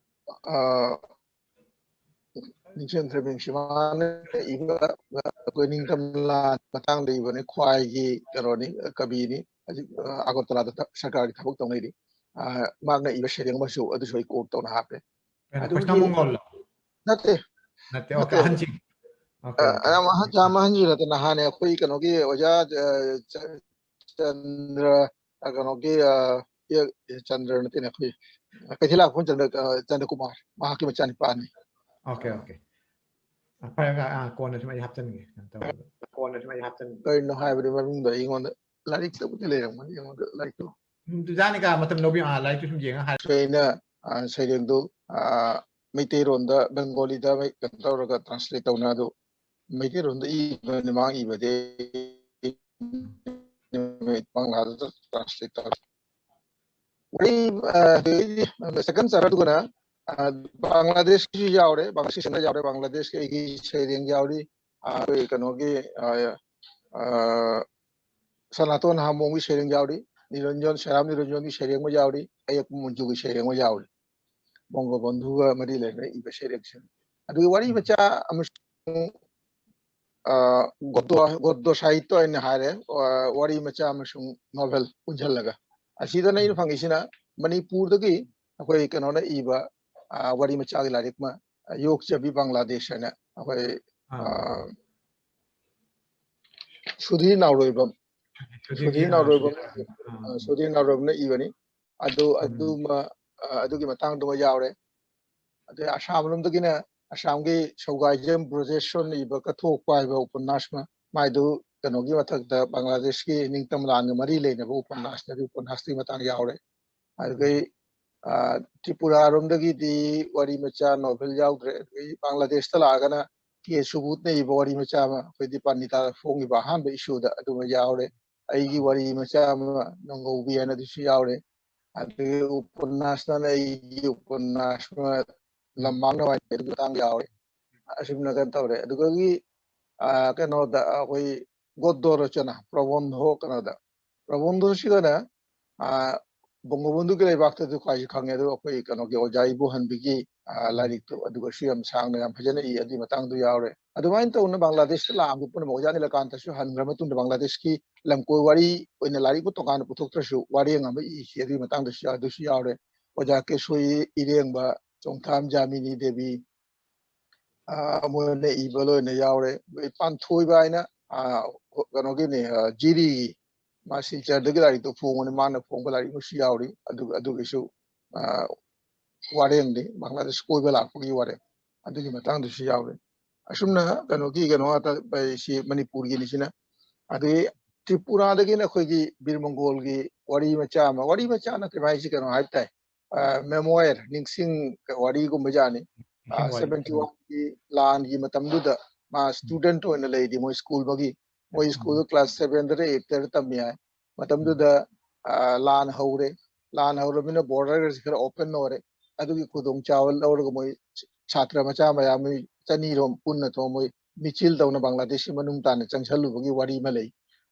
ꯑ, ꯅꯤꯡꯁꯤꯡꯗ꯭ꯔꯦ ꯃꯤꯡꯁꯤ꯫ ꯃꯥꯅ ꯏꯕ, ꯑꯩꯈꯣꯏ ꯅꯤꯡꯇꯝ ꯂꯥꯟ ꯃꯇꯥꯡꯗ ꯏꯕꯅꯤ, ꯈ꯭ꯋꯥꯏꯒꯤ ꯀꯩꯅꯣꯅꯤ, ꯀꯕꯤꯅꯤ꯫ ꯍꯧꯖꯤꯛ, ꯑ, ꯑꯒꯔꯇꯂꯥꯗ ꯊ-, ꯁꯔꯀꯥꯔꯒꯤ ꯊꯕꯛ ꯇꯧꯅꯔꯤ꯫ ꯑ, ꯃꯥꯅ ꯏꯕ ꯁꯩꯔꯦꯡ ꯑꯃꯁꯨ ꯑꯗꯨꯁꯨ ꯑꯩ ꯀꯣꯠ ꯇꯧꯅ ꯍꯥꯞꯄꯦ꯫ ꯀꯩꯅꯣ, ꯑꯗꯨꯒꯤ ꯀ꯭ꯔꯤꯁꯅ ꯃꯪꯒꯣꯜꯂꯣ? ꯅꯠꯇꯦ꯫ ꯅꯠꯇꯦ, ꯑꯣꯀꯦ, ꯅꯠꯇꯦ꯫ ꯑꯍꯟꯁꯤꯡ꯫ ꯑꯣꯀꯦ, ꯑ, ꯑꯣꯀꯦ, ꯌꯥꯝ ꯑꯣꯀꯦ꯫ ꯑꯍꯟ, ꯌꯥꯝ ꯑꯍꯟꯁꯨ ꯅꯠꯇꯦ, ꯅꯍꯥꯅꯦ꯫ ꯑꯩꯈꯣꯏ ꯀꯩꯅꯣꯒꯤ ꯑꯣꯖꯥ, ꯑ, ꯆ-, ꯆꯟꯗ꯭ꯔ, ꯑ, ꯀꯩꯅꯣꯒꯤ, ꯑ, ꯑꯦ, ꯑꯦ, ꯆꯟꯗ꯭ꯔ ꯅꯠꯇꯦꯅꯦ, ꯑꯩꯈꯣꯏ ꯀꯩꯊꯦꯜ ꯂꯥꯛꯐꯝ ꯆꯟꯗ꯭ꯔ, ꯑ, ꯆꯟꯗ꯭ꯔꯀꯨꯃꯥꯔ, ꯃꯍꯥꯛꯀꯤ ꯃꯆꯥꯅꯤꯄꯥꯅꯤ꯫ Okay, okay. ꯑ, ꯐꯔꯦ, ꯑ, ꯑ, ꯀꯣꯟꯅ ꯁꯨꯝ ꯑꯩ ꯍꯥꯞꯆꯤꯟꯒꯦ, ꯀꯩꯅꯣ ꯇꯧꯔꯒ꯫ ꯀꯣꯟꯅ ꯁꯨꯝ ꯑꯩ ꯍꯥꯞꯆꯤꯟꯒꯦ꯫ ꯀꯩꯅꯣ ꯍꯥꯏꯕꯗꯤ ꯃꯃꯤꯡꯗꯣ ꯑꯩꯉꯣꯟꯗ ꯂꯥꯏꯔꯤꯛꯇꯕꯨꯗꯤ ꯂꯩꯔꯝꯒꯅꯤ, ꯑꯩꯉꯣꯟꯗ ꯂꯥꯏꯔꯤꯛꯇꯣ꯫ ꯎꯝ, ꯖꯥꯅꯤꯀꯥ ꯃꯇꯝ ꯂꯧꯕꯤꯌꯨ, ꯑ, ꯂꯥꯏꯔꯤꯛꯇꯨ ꯁꯨꯝ ꯌꯦꯡꯉ ꯍꯥꯏ-, ꯑꯩꯅ, ꯑ, ꯁꯩꯔꯦꯡꯗꯨ, ꯑ, ꯃꯩꯇꯩꯔꯣꯟꯗ, ꯕꯦꯡꯒꯣꯂꯤꯗ ꯃꯩ-, ꯀꯩꯅꯣ ꯇꯧꯔꯒ ꯇ꯭ꯔꯥꯟꯁꯂꯦꯠ ꯇꯧꯅ ꯑꯗꯨ ꯃꯩꯇꯩꯔꯣꯟꯗ ꯏꯕꯅꯤ, ꯃꯥꯡ ꯏꯕꯗꯤ ꯕꯪꯒ꯭ꯂꯥꯗ ꯇ꯭ꯔꯥꯟꯁꯂꯦꯠ ꯇꯧꯔꯦ꯫ ꯋꯥꯔꯤ, ꯑ, ꯑꯗꯨꯗꯩꯗꯤ ꯁꯦꯀꯦꯟ ꯆꯥꯔꯠꯇꯨꯒꯅ, ꯑ, ꯕꯪꯒ꯭ꯂꯥꯗꯦꯁꯀꯤꯁꯨ ꯌꯥꯎꯔꯦ, ꯕꯪꯒ꯭ꯂꯥꯗꯦꯁꯀꯤ ꯁꯦꯀꯦꯟꯗ ꯌꯥꯎꯔꯦ, ꯕꯪꯒ꯭ꯂꯥꯗꯦꯁꯀꯤ ꯑꯩꯒꯤ ꯁꯩꯔꯦꯡ ꯌꯥꯎꯔꯤ, ꯑ, ꯑꯩꯈꯣꯏ ꯀꯩꯅꯣꯒꯤ, ꯑ, ꯑ, ꯁꯅꯥꯇꯣꯟ ꯍꯥꯃꯣꯡꯒꯤ ꯁꯩꯔꯦꯡ ꯌꯥꯎꯔꯤ, ꯅꯤꯔꯟꯖꯣꯟ, ꯁꯦꯔꯥꯝ ꯅꯤꯔꯟꯖꯣꯟꯒꯤ ꯁꯩꯔꯦꯡ ꯑꯃ ꯌꯥꯎꯔꯤ, ꯑꯌꯦꯛꯄ ꯃꯟꯖꯨꯒꯤ ꯁꯩꯔꯦꯡ ꯑꯃ ꯌꯥꯎꯔꯤ꯫ ꯕꯣꯡꯒꯣꯕꯟꯙꯨꯒ ꯃꯔꯤ ꯂꯩꯅꯅ ꯏꯕ ꯁꯩꯔꯦꯡꯁꯤꯡ꯫ ꯑꯗꯨꯒꯤ ꯋꯥꯔꯤ ꯃꯆꯥ ꯑꯃꯁꯨꯡ, ꯑ, ꯒꯣꯗꯣ, ꯒꯣꯗꯣ ꯁꯥꯍꯤꯇ꯭ꯌ ꯑꯣꯏꯅ ꯍꯥꯏꯔꯦ, ꯑ, ꯋꯥꯔꯤ ꯃꯆꯥ ꯑꯃꯁꯨꯡ ꯅꯣꯚꯦꯜ ꯄꯨꯟꯁꯤꯜꯂꯒ꯫ ꯑꯁꯤꯗꯅ ꯑꯩꯅ ꯐꯪꯉꯤꯁꯤꯅ ꯃꯅꯤꯄꯨꯔꯗꯒꯤ ꯑꯩꯈꯣꯏ ꯀꯩꯅꯣꯅ ꯏꯕ, ꯑ, ꯋꯥꯔꯤ ꯃꯆꯥꯒꯤ ꯂꯥꯏꯔꯤꯛ ꯑꯃ, ꯑ, ꯌꯣꯛꯆꯕꯤ ꯕꯪꯒ꯭ꯂꯥꯗꯦꯁ ꯍꯥꯏꯅ ꯑꯩꯈꯣꯏ, ꯑ, ꯁꯨꯙꯤꯔ ꯅꯥꯎꯔꯣꯏꯕꯝ, ꯁꯨꯙꯤꯔ ꯅꯥꯎꯔꯣꯏꯕꯝ, ꯑ, ꯁꯨꯙꯤꯔ ꯅꯥꯎꯔꯣꯏꯕꯝꯅ ꯏꯕꯅꯤ꯫ ꯑꯗꯨ, ꯑꯗꯨꯃ, ꯑ, ꯑꯗꯨꯒꯤ ꯃꯇꯥꯡꯗꯨꯃ ꯌꯥꯎꯔꯦ꯫ ꯑꯗꯩ ꯑꯁꯥꯝ ꯂꯣꯝꯗꯒꯤꯅ ꯑꯁꯥꯝꯒꯤ ꯁꯧꯒꯥꯏꯖꯝ ꯕ꯭ꯔꯣꯖꯦꯁꯣꯔꯅ ꯏꯕ ꯀꯠꯊꯣꯛꯄ ꯍꯥꯏꯕ ꯎꯄꯟꯅꯥꯁ ꯑꯃ, ꯃꯥꯏꯗꯨ ꯀꯩꯅꯣꯒꯤ ꯃꯊꯛꯇ ꯕꯪꯒ꯭ꯂꯥꯗꯦꯁꯀꯤ ꯅꯤꯡꯇꯝ ꯂꯥꯟꯒ ꯃꯔꯤ ꯂꯩꯅꯕ ꯎꯄꯟꯅꯥꯁꯅꯦ꯫ ꯑꯗꯨ ꯎꯄꯟꯅꯥꯁꯇꯨꯒꯤ ꯃꯇꯥꯡ ꯌꯥꯎꯔꯦ꯫ ꯑꯗꯨꯗꯩ, ꯑ, ꯇ꯭ꯔꯤꯄꯨꯔꯥꯔꯣꯝꯗꯒꯤꯗꯤ ꯋꯥꯔꯤ ꯃꯆꯥ ꯅꯣꯚꯦꯜ ꯌꯥꯎꯗ꯭ꯔꯦ꯫ ꯑꯗꯨꯗꯩ ꯕꯪꯒ꯭ꯂꯥꯗꯦꯁꯇ ꯂꯥꯛꯑꯒꯅ ꯀꯦ ꯁꯨꯕꯨꯠꯅ ꯏꯕ ꯋꯥꯔꯤ ꯃꯆꯥ ꯑꯃ, ꯑꯩꯈꯣꯏ ꯗꯤꯄꯥꯅꯤꯇꯥꯗ ꯐꯣꯡꯉꯤꯕ ꯑꯍꯥꯟꯕ ꯏꯁꯨꯗ ꯑꯗꯨꯃ ꯌꯥꯎꯔꯦ꯫ ꯑꯩꯒꯤ ꯋꯥꯔꯤ ꯃꯆꯥ ꯑꯃ ꯅꯣꯡꯒꯧꯕꯤ ꯍꯥꯏꯅ ꯑꯗꯨꯁꯨ ꯌꯥꯎꯔꯦ꯫ ꯑꯗꯒꯤ ꯎꯄꯟꯅꯥꯁꯅ ꯑꯩꯒꯤ ꯎꯄꯟꯅꯥꯁ ꯑꯃ ꯂꯝꯃꯥꯡꯅ ꯋꯥꯏ ꯑꯗꯨꯒꯤ ꯃꯇꯥꯡꯗ ꯌꯥꯎꯔꯦ꯫ ꯑꯁꯨꯝꯅ ꯀꯩꯅꯣ ꯇꯧꯔꯦ꯫ ꯑꯗꯨꯗꯒꯤ, ꯑ, ꯀꯩꯅꯣꯗ ꯑꯩꯈꯣꯏ ꯒꯣꯗꯣ ꯔꯆꯅꯥ, ꯄ꯭ꯔꯕꯟꯙ ꯀꯩꯅꯣꯗ꯫ ꯄ꯭ꯔꯕꯟꯙꯁꯤꯒꯅ, ꯑ, ꯕꯣꯡꯒꯣꯕꯟꯙꯨꯒꯤ ꯂꯩꯕꯥꯛꯇꯁꯨ ꯈ꯭ꯋꯥꯏꯁꯨ ꯈꯪꯉꯦ꯫ ꯑꯗꯨ ꯑꯩꯈꯣꯏ ꯀꯩꯅꯣꯒꯤ ꯑꯣꯖꯥ ꯏꯕꯣꯍꯟꯕꯤꯒꯤ, ꯑ, ꯂꯥꯏꯔꯤꯛꯇꯨ ꯑꯗꯨꯒꯁꯨ ꯌꯥꯝ ꯁꯥꯡꯅ ꯌꯥꯝ ꯐꯖꯅ ꯏ, ꯑꯗꯨꯒꯤ ꯃꯇꯥꯡꯗꯨ ꯌꯥꯎꯔꯦ꯫ ꯑꯗꯨꯃꯥꯏꯅ ꯇꯧꯅ ꯕꯪꯒ꯭ꯂꯥꯗꯦꯁꯇ ꯂꯥꯛꯑꯝꯕ ꯄꯨꯝꯅꯃꯛ ꯑꯣꯖꯥ ꯅꯤꯂꯀꯥꯟꯇꯁꯨ ꯍꯟꯈ꯭ꯔ ꯃꯇꯨꯡꯗ ꯕꯪꯒ꯭ꯂꯥꯗꯦꯁꯀꯤ ꯂꯝꯀꯣꯏ ꯋꯥꯔꯤ ꯑꯣꯏꯅ ꯂꯥꯏꯔꯤꯛꯄꯨ ꯇꯣꯉꯥꯟꯅ ꯄꯨꯊꯣꯛꯇ꯭ꯔꯁꯨ ꯋꯥꯔꯦꯡ ꯑꯃ ꯏꯈꯤ, ꯑꯗꯨꯒꯤ ꯃꯇꯥꯡꯗꯁꯨ, ꯑꯗꯨꯁꯨ ꯌꯥꯎꯔꯦ꯫ ꯑꯣꯖꯥ ꯀꯦꯁꯣꯏ ꯏꯔꯦꯡꯕ, ꯆꯣꯡꯊꯥꯝ ꯖꯥꯃꯤꯅꯤ ꯗꯦꯕꯤ, ꯑ, ꯃꯣꯏꯅ ꯏꯕ ꯂꯣꯏꯅ ꯌꯥꯎꯔꯦ꯫ ꯑꯗꯩ ꯄꯥꯟꯊꯣꯏꯕ ꯍꯥꯏꯅ, ꯑ, ꯀꯩꯅꯣꯒꯤꯅꯦ, ꯑ, ꯖꯤꯔꯤꯒꯤ, ꯃꯥ ꯁꯤꯜꯆꯔꯗꯒꯤ ꯂꯥꯏꯔꯤꯛꯇꯣ ꯐꯣꯡꯕꯅꯤ, ꯃꯥꯅ ꯐꯣꯡꯕ ꯂꯥꯏꯔꯤꯛ ꯑꯃꯁꯨ ꯌꯥꯎꯔꯤ꯫ ꯑꯗꯨ, ꯑꯗꯨꯒꯤꯁꯨ, ꯑ, ꯋꯥꯔꯦꯡꯅꯤ, ꯕꯪꯒ꯭ꯂꯥꯗꯦꯁ ꯀꯣꯏꯕ ꯂꯥꯛꯄꯒꯤ ꯋꯥꯔꯦꯡ, ꯑꯗꯨꯒꯤ ꯃꯇꯥꯡꯗꯁꯨ ꯌꯥꯎꯔꯤ꯫ ꯑꯁꯨꯝꯅ ꯀꯩꯅꯣꯒꯤ, ꯀꯩꯅꯣ ꯉꯥꯛꯇ, ꯑꯩ ꯁꯤ ꯃꯅꯤꯄꯨꯔꯒꯤꯅꯤ ꯁꯤꯅ꯫ ꯑꯗꯒꯤ ꯇ꯭ꯔꯤꯄꯨꯔꯥꯗꯒꯤꯅ ꯑꯩꯈꯣꯏꯒꯤ ꯕꯤꯔ ꯃꯪꯒꯣꯜꯒꯤ ꯋꯥꯔꯤ ꯃꯆꯥ ꯑꯃ, ꯋꯥꯔꯤ ꯃꯆꯥ ꯅꯠꯇꯦ ꯃꯥꯏꯁꯤ, ꯀꯩꯅꯣ ꯍꯥꯏꯕ ꯇꯥꯏ, ꯑ, memoir, ꯅꯤꯡꯁꯤꯡ ꯋꯥꯔꯤꯒꯨꯝꯕ ꯖꯥꯠꯅꯤ꯫ ꯑ, ꯅꯤꯡꯁꯤꯡ ꯋꯥꯔꯤ꯫ ꯁꯚꯦꯟꯇꯤ ꯋꯥꯟꯒꯤ ꯂꯥꯟꯒꯤ ꯃꯇꯝꯗꯨꯗ ꯃꯥ ꯎꯝ꯫ ꯁ꯭ꯇꯨꯗꯦꯟꯠ ꯑꯣꯏꯅ ꯂꯩꯔꯤ ꯃꯣꯏ ꯁ꯭ꯀꯨꯜ ꯑꯃꯒꯤ꯫ ꯃꯣꯏ ꯎꯝ꯫ ꯁ꯭ꯀꯨꯜꯗꯨ ꯀ꯭ꯂꯥꯁ ꯁꯚꯦꯟꯗꯔ ꯑꯩꯠꯇꯔ ꯇꯝꯃꯤ ꯍꯥꯏ꯫ ꯃꯇꯝꯗꯨꯗ, ꯑ, ꯂꯥꯟ ꯍꯧꯔꯦ꯫ ꯂꯥꯟ ꯍꯧꯔꯕꯅꯤꯅ ꯕꯣꯔꯗꯔꯒꯁꯦ ꯈꯔ ꯑꯣꯄꯟ ꯑꯣꯏꯔꯦ꯫ ꯑꯗꯨꯒꯤ ꯈꯨꯗꯣꯡꯆꯥꯕ ꯂꯧꯔꯒ ꯃꯣꯏ ꯁꯥꯇ꯭ꯔ ꯃꯆꯥ ꯃꯌꯥꯝ ꯃꯣꯏ ꯆꯅꯤꯔꯣꯝ ꯄꯨꯟꯅ ꯊꯣꯛꯑ ꯃꯣꯏ ꯃꯤꯆꯤꯜ ꯇꯧꯅ ꯕꯪꯒ꯭ꯂꯥꯗꯦꯁꯀꯤ ꯃꯅꯨꯡ ꯇꯥꯅ ꯆꯪꯁꯜꯂꯨꯕꯒꯤ ꯋꯥꯔꯤ ꯑꯃ ꯂꯩ꯫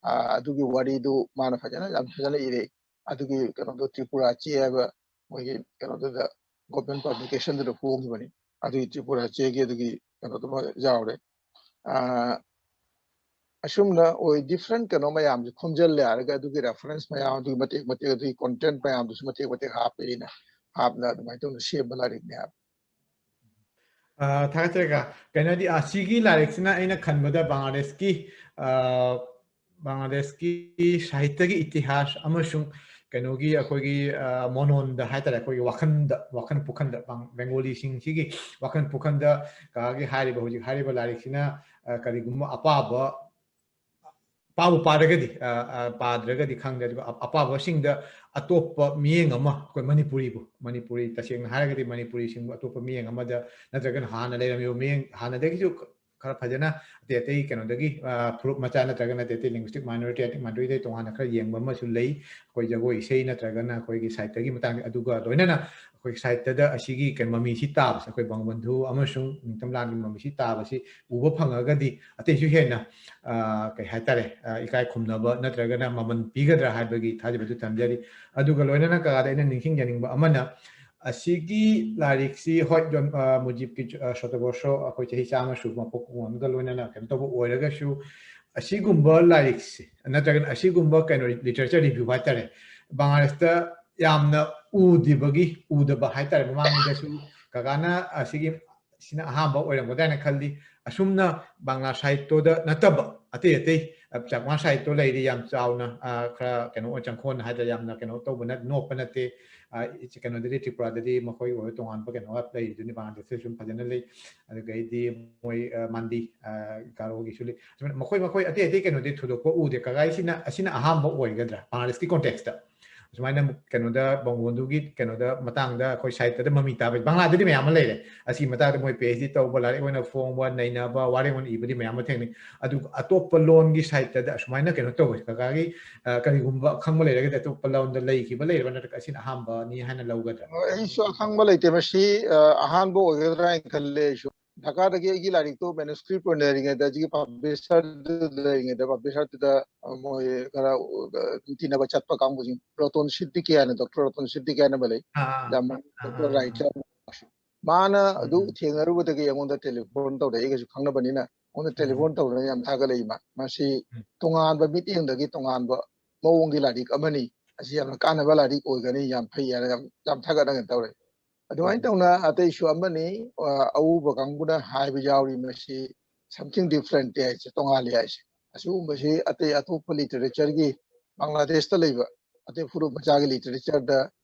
ꯑ, ꯑꯗꯨꯒꯤ ꯋꯥꯔꯤꯗꯨ ꯃꯥꯅ ꯐꯖꯅ, ꯌꯥꯝ ꯐꯖꯅ ꯏꯔꯦ꯫ ꯑꯗꯨꯒꯤ ꯀꯩꯅꯣꯗꯣ ꯇ꯭ꯔꯤꯄꯨꯔꯥ ꯆꯦ ꯍꯥꯏꯕ ꯃꯣꯏꯒꯤ ꯀꯩꯅꯣꯗꯨꯗ ꯒꯣꯔꯃꯦꯟ ꯄꯕ꯭ꯂꯤꯀꯦꯁꯟꯗꯨꯗ ꯐꯣꯡꯈꯤꯕꯅꯤ꯫ ꯑꯗꯨꯒꯤ ꯇ꯭ꯔꯤꯄꯨꯔꯥ ꯆꯦꯒꯤ ꯑꯗꯨꯒꯤ ꯀꯩꯅꯣꯗꯨꯃ ꯌꯥꯎꯔꯦ꯫ ꯑꯁꯨꯝꯅ ꯑꯣꯏ ꯗꯤꯐ꯭ꯔꯦꯟ ꯀꯩꯅꯣ ꯃꯌꯥꯝꯁꯦ ꯈꯣꯝꯖꯤꯜꯂꯦ ꯍꯥꯏꯔꯒ ꯑꯗꯨꯒꯤ ꯔꯦꯐꯔꯦꯟꯁ ꯃꯌꯥꯝ, ꯑꯗꯨꯒꯤ ꯃꯇꯦꯛ ꯃꯇꯦꯛ, ꯑꯗꯨꯒꯤ ꯀꯣꯟꯇꯦꯟ ꯃꯌꯥꯝꯗꯨꯁꯨ ꯃꯇꯦꯛ ꯃꯇꯦꯛ ꯍꯥꯞꯄꯦ꯫ ꯑꯩꯅ ꯍꯥꯞꯅ ꯑꯗꯨꯃꯥꯏꯅ ꯇꯧꯅ ꯁꯦꯝꯕ ꯂꯥꯏꯔꯤꯛꯅꯦ ꯍꯥꯏꯕ꯫ ꯊꯥꯒꯠꯆꯔꯒ, ꯀꯩꯅꯣꯗꯤ, ꯑꯁꯤꯒꯤ ꯂꯥꯏꯔꯤꯛꯁꯤꯅ ꯑꯩꯅ ꯈꯟꯕꯗ ꯕꯪꯒ꯭ꯂꯥꯗꯦꯁꯀꯤ ꯕꯪꯒ꯭ꯂꯥꯗꯦꯁꯀꯤ ꯁꯥꯍꯤꯇ꯭ꯌꯒꯤ ꯏꯇꯤꯍꯥꯁ ꯑꯃꯁꯨꯡ ꯀꯩꯅꯣꯒꯤ ꯑꯩꯈꯣꯏꯒꯤ ꯃꯣꯅꯣꯟꯗ ꯍꯥꯏꯇꯥꯔꯦ, ꯑꯩꯈꯣꯏꯒꯤ ꯋꯥꯈꯜꯗ, ꯋꯥꯈꯜ ꯄꯨꯈꯟꯗ, ꯕꯦꯡꯒꯣꯂꯤꯁꯤꯡꯁꯤꯒꯤ ꯋꯥꯈꯜ ꯄꯨꯈꯟꯗ ꯀꯥꯒꯤ ꯍꯥꯏꯔꯤꯕ, ꯍꯧꯖꯤꯛ ꯍꯥꯏꯔꯤꯕ ꯂꯥꯏꯔꯤꯛꯁꯤꯅ ꯀꯔꯤꯒꯨꯝꯕ ꯑꯄꯥꯕ ꯄꯥꯕꯨ ꯄꯥꯔꯒꯗꯤ, ꯄꯥꯗ꯭ꯔꯒꯗꯤ ꯈꯪꯗ꯭ꯔꯦ, ꯑꯗꯨꯒ ꯑꯄꯥꯕꯁꯤꯡꯗ ꯑꯇꯣꯞꯄ ꯃꯤꯠꯌꯦꯡ ꯑꯃ, ꯑꯩꯈꯣꯏ ꯃꯅꯤꯄꯨꯔꯤꯕꯨ, ꯃꯅꯤꯄꯨꯔꯤ, ꯇꯁꯦꯡꯅ ꯍꯥꯏꯔꯒꯗꯤ ꯃꯅꯤꯄꯨꯔꯤꯁꯤꯡꯕꯨ ꯑꯇꯣꯞꯄ ꯃꯤꯠꯌꯦꯡ ꯑꯃꯗ, ꯅꯠꯇ꯭ꯔꯒꯅ ꯍꯥꯟꯅ ꯂꯩꯔꯝꯃꯤꯕ ꯃꯤꯠꯌꯦꯡ, ꯍꯥꯟꯅꯗꯒꯤꯁꯨ ꯈꯔ ꯐꯖꯅ ꯑꯇꯩ ꯑꯇꯩ ꯀꯩꯅꯣꯗꯒꯤ, ꯐꯨꯔꯨꯞ ꯃꯆꯥ ꯅꯠꯇ꯭ꯔꯒꯅ ꯑꯇꯩ ꯑꯇꯩ linguistic minority, ethnic minority ꯗꯒꯤ ꯇꯣꯉꯥꯟꯅ ꯈꯔ ꯌꯦꯡꯕ ꯑꯃꯁꯨ ꯂꯩ꯫ ꯑꯩꯈꯣꯏ ꯖꯒꯣꯏ ꯏꯁꯩ ꯅꯠꯇ꯭ꯔꯒꯅ ꯑꯩꯈꯣꯏꯒꯤ ꯁꯥꯍꯤꯇ꯭ꯌꯒꯤ ꯃꯇꯥꯡꯗ, ꯑꯗꯨꯒ ꯂꯣꯏꯅꯅ ꯑꯩꯈꯣꯏ ꯁꯥꯍꯤꯇ꯭ꯌꯗ ꯑꯁꯤꯒꯤ ꯀꯩꯅꯣ ꯃꯃꯤꯁꯤ ꯇꯥꯕꯁꯦ, ꯑꯩꯈꯣꯏ ꯕꯪꯒꯕꯟꯙꯨ ꯑꯃꯁꯨꯡ ꯅꯤꯡꯇꯝꯂꯥꯟꯒꯤ ꯃꯃꯤꯁꯤ ꯇꯥꯕꯁꯤ ꯎꯕ ꯐꯪꯉꯒꯗꯤ ꯑꯇꯩꯁꯨ ꯍꯦꯟꯅ, ꯀꯩ ꯍꯥꯏꯇꯥꯔꯦ, ꯏꯀꯥꯏ ꯈꯨꯝꯅꯕ ꯅꯠꯇ꯭ꯔꯒꯅ ꯃꯃꯜ ꯄꯤꯒꯗ꯭ꯔꯥ ꯍꯥꯏꯕꯒꯤ ꯊꯥꯖꯕꯗꯨ ꯊꯝꯖꯔꯤ꯫ ꯑꯗꯨꯒ ꯂꯣꯏꯅꯅ ꯀꯀꯥꯗ ꯑꯩꯅ ꯅꯤꯡꯁꯤꯡꯖꯅꯤꯡꯕ ꯑꯃꯅ, ꯑꯁꯤꯒꯤ ꯂꯥꯏꯔꯤꯛꯁꯤ, ꯍꯣꯏ, ꯖꯣꯟ-, ꯃꯨꯖꯤꯕꯀꯤ ꯁꯣꯇꯣꯕꯔꯁꯣ, ꯑꯩꯈꯣꯏ ꯆꯍꯤ ꯆꯥꯝꯃ ꯁꯨꯕ ꯃꯄꯣꯛ ꯀꯨꯝꯑꯣꯟꯒ ꯂꯣꯏꯅꯅ ꯀꯩꯅꯣ ꯇꯧꯕ ꯑꯣꯏꯔꯒꯁꯨ, ꯑꯁꯤꯒꯨꯝꯕ ꯂꯥꯏꯔꯤꯛꯁꯦ ꯅꯠꯇ꯭ꯔꯒꯅ ꯑꯁꯤꯒꯨꯝꯕ ꯀꯩꯅꯣ literature review ꯍꯥꯏꯇꯥꯔꯦ, ꯕꯪꯒ꯭ꯂꯥꯗꯦꯁꯇ ꯌꯥꯝꯅ ꯎꯗ꯭ꯔꯤꯕꯒꯤ, ꯎꯗꯕ ꯍꯥꯏꯇꯥꯔꯦ, ꯃꯃꯥꯡꯗꯁꯨ ꯀꯀꯥꯅ ꯑꯁꯤꯒꯤ ꯁꯤꯅ ꯑꯍꯥꯟꯕ ꯑꯣꯏꯔꯝꯒꯗ꯭ꯔꯥ ꯍꯥꯏꯅ ꯈꯜꯂꯤ꯫ ꯑꯁꯨꯝꯅ ꯕꯪꯒ꯭ꯂꯥ ꯁꯥꯍꯤꯇ꯭ꯌꯗ ꯅꯠꯇꯕ ꯑꯇꯩ ꯑꯇꯩ, ꯆꯥꯛꯃꯥ ꯁꯥꯍꯤꯇ꯭ꯌ ꯂꯩꯔꯤ ꯌꯥꯝ ꯆꯥꯎꯅ, ꯈꯔ ꯀꯩꯅꯣ, ꯆꯪꯈꯣꯟ ꯍꯥꯏꯗ꯭ꯔꯥ, ꯌꯥꯝꯅ ꯀꯩꯅꯣ ꯇꯧꯕ ꯅꯣꯞꯄ ꯅꯠꯇꯦ꯫ ꯀꯩꯅꯣꯗꯗꯤ, ꯇ꯭ꯔꯤꯄꯨꯔꯥꯗꯗꯤ ꯃꯈꯣꯏꯒꯤ ꯑꯣꯏꯕ ꯇꯣꯉꯥꯟꯕ ꯀꯩꯅꯣ ꯂꯩꯔꯤꯗꯨꯅꯤ, ꯕꯪꯒ꯭ꯂꯥꯗꯦꯁꯇꯁꯨ ꯑꯗꯨꯝ ꯐꯖꯅ ꯂꯩ꯫ ꯑꯗꯨꯗꯒꯤꯗꯤ ꯃꯣꯏ ꯃꯥꯟꯗꯤ, ꯒꯥꯔꯣꯒꯤꯁꯨ ꯂꯩ꯫ ꯃꯈꯣꯏ ꯃꯈꯣꯏ ꯑꯇꯩ ꯑꯇꯩ ꯀꯩꯅꯣꯗꯤ ꯊꯣꯏꯗꯣꯛꯄ ꯎꯗꯦ꯫ ꯀꯀꯥꯒꯤꯁꯤꯅ, ꯑꯁꯤꯅ ꯑꯍꯥꯟꯕ ꯑꯣꯏꯒꯗ꯭ꯔꯥ ꯕꯪꯒ꯭ꯂꯥꯗꯦꯁꯀꯤ context ꯇ? ꯁꯨꯃꯥꯏꯅ ꯀꯩꯅꯣꯗ, ꯕꯪꯒꯣꯟꯗꯨꯒꯤ ꯀꯩꯅꯣꯗ ꯃꯇꯥꯡꯗ ꯑꯩꯈꯣꯏ ꯁꯥꯍꯤꯇ꯭ꯌꯗ ꯃꯃꯤ ꯇꯥꯕ, ꯕꯪꯒ꯭ꯂꯥꯗꯗꯤ ꯃꯌꯥꯝ ꯑꯃ ꯂꯩꯔꯦ꯫ ꯑꯁꯤꯒꯤ ꯃꯇꯥꯡꯗ ꯃꯣꯏ PhD ꯇꯧꯕ, ꯂꯥꯏꯔꯤꯛ ꯑꯣꯏꯅ ꯐꯣꯡꯕ, ꯅꯩꯅꯕ, ꯋꯥꯔꯦꯡ ꯑꯣꯏꯅ ꯏꯕꯗꯤ ꯃꯌꯥꯝ ꯑꯃ ꯊꯦꯡꯅꯩ꯫ ꯑꯗꯨꯒ ꯑꯇꯣꯞꯄ ꯂꯣꯟꯒꯤ ꯁꯥꯍꯤꯇ꯭ꯌꯗ ꯑꯁꯨꯃꯥꯏꯅ ꯀꯩꯅꯣ ꯇꯧꯋꯦ꯫ ꯀꯀꯥꯒꯤ, ꯀꯔꯤꯒꯨꯝꯕ ꯈꯪꯕ ꯂꯩꯔꯒꯗꯤ, ꯑꯇꯣꯞꯄ ꯂꯣꯟꯗ ꯂꯩꯈꯤꯕ ꯂꯩꯔꯕ, ꯅꯠꯇ꯭ꯔꯒ ꯑꯁꯤꯅ ꯑꯍꯥꯟꯕꯅꯤ ꯍꯥꯏꯅ ꯂꯧꯒꯗ꯭ꯔꯥ? ꯑꯩꯁꯨ ꯑꯈꯪꯕ ꯂꯩꯇꯦ꯫ ꯃꯁꯤ ꯑꯍꯥꯟꯕ ꯑꯣꯏꯒꯗ꯭ꯔꯥ ꯍꯥꯏꯅ ꯈꯜꯂꯦ ꯑꯩꯁꯨ꯫ ꯙꯥꯀꯥꯗꯒꯤ ꯑꯩꯒꯤ ꯂꯥꯏꯔꯤꯛꯇꯣ ꯃꯦꯅꯨꯁꯀ꯭ꯔꯤꯞ ꯑꯣꯏꯅ ꯂꯩꯔꯤꯉꯩꯗ, ꯑꯩꯒꯤ ꯄꯕ꯭ꯂꯤꯁꯔꯗꯨ ꯂꯩꯔꯤꯉꯩꯗ, ꯄꯕ꯭ꯂꯤꯁꯔꯗꯨꯗ ꯃꯣꯏ ꯈꯔ ꯇꯤꯟꯅꯕ ꯆꯠꯄ ꯀꯥꯡꯕꯨꯁꯤꯡ, ꯔꯣꯇꯣꯟ ꯁꯤꯗꯤꯀꯤ ꯍꯥꯏꯅ, ꯗꯣꯛꯇꯔ ꯔꯣꯇꯣꯟ ꯁꯤꯗꯤꯀꯤ ꯍꯥꯏꯅ ꯑꯃ ꯂꯩ, ꯌꯥꯝ ꯗꯣꯛꯇꯔ ꯔꯥꯏꯇꯔ꯫ ꯃꯥꯅ ꯑꯗꯨ ꯊꯦꯡꯅꯔꯨꯕꯗꯒꯤ ꯑꯩꯉꯣꯟꯗ ꯇꯦꯂꯤꯐꯣꯟ ꯇꯧꯔꯛꯑꯦ, ꯑꯩꯒꯁꯨ ꯈꯪꯅꯕꯅꯤꯅ꯫ ꯑꯩꯉꯣꯟꯗ ꯇꯦꯂꯤꯐꯣꯟ ꯇꯧꯗꯅ ꯌꯥꯝ ꯊꯥꯒꯠꯂꯛꯏ꯫ ꯃꯥ ꯃꯁꯤ ꯇꯣꯉꯥꯟꯕ ꯃꯤꯠꯌꯦꯡꯗꯒꯤ ꯇꯣꯉꯥꯟꯕ ꯃꯑꯣꯡꯒꯤ ꯂꯥꯏꯔꯤꯛ ꯑꯃꯅꯤ, ꯑꯁꯤ ꯌꯥꯝꯅ ꯀꯥꯟꯅꯕ ꯂꯥꯏꯔꯤꯛ ꯑꯣꯏꯒꯅꯤ, ꯌꯥꯝ ꯐꯩ ꯍꯥꯏꯅ ꯌꯥꯝ ꯌꯥꯝ ꯊꯥꯒꯠꯅꯗꯅ ꯇꯧꯔꯛꯏ꯫ ꯑꯗꯨꯃꯥꯏꯅ ꯇꯧꯅ ꯑꯇꯩꯁꯨ ꯑꯃꯅꯤ, ꯑ, ꯑꯎꯕ ꯀꯥꯡꯕꯨꯅ ꯍꯥꯏꯕ ꯌꯥꯎꯔꯤ, ꯃꯁꯤ something different ꯍꯥꯏꯁꯦ, ꯇꯣꯉꯥꯜꯂꯤ ꯍꯥꯏꯁꯦ꯫ ꯑꯁꯤꯒꯨꯝꯕꯁꯤ ꯑꯇꯩ ꯑꯇꯣꯞꯄ ꯂꯤꯇꯔꯦꯆꯔꯒꯤ, ꯕꯪꯒ꯭ꯂꯥꯗꯦꯁꯇ ꯂꯩꯕ ꯑꯇꯩ ꯐꯨꯔꯨꯞ ꯃꯆꯥꯒꯤ ꯂꯤꯇꯔꯦꯆꯔꯗ,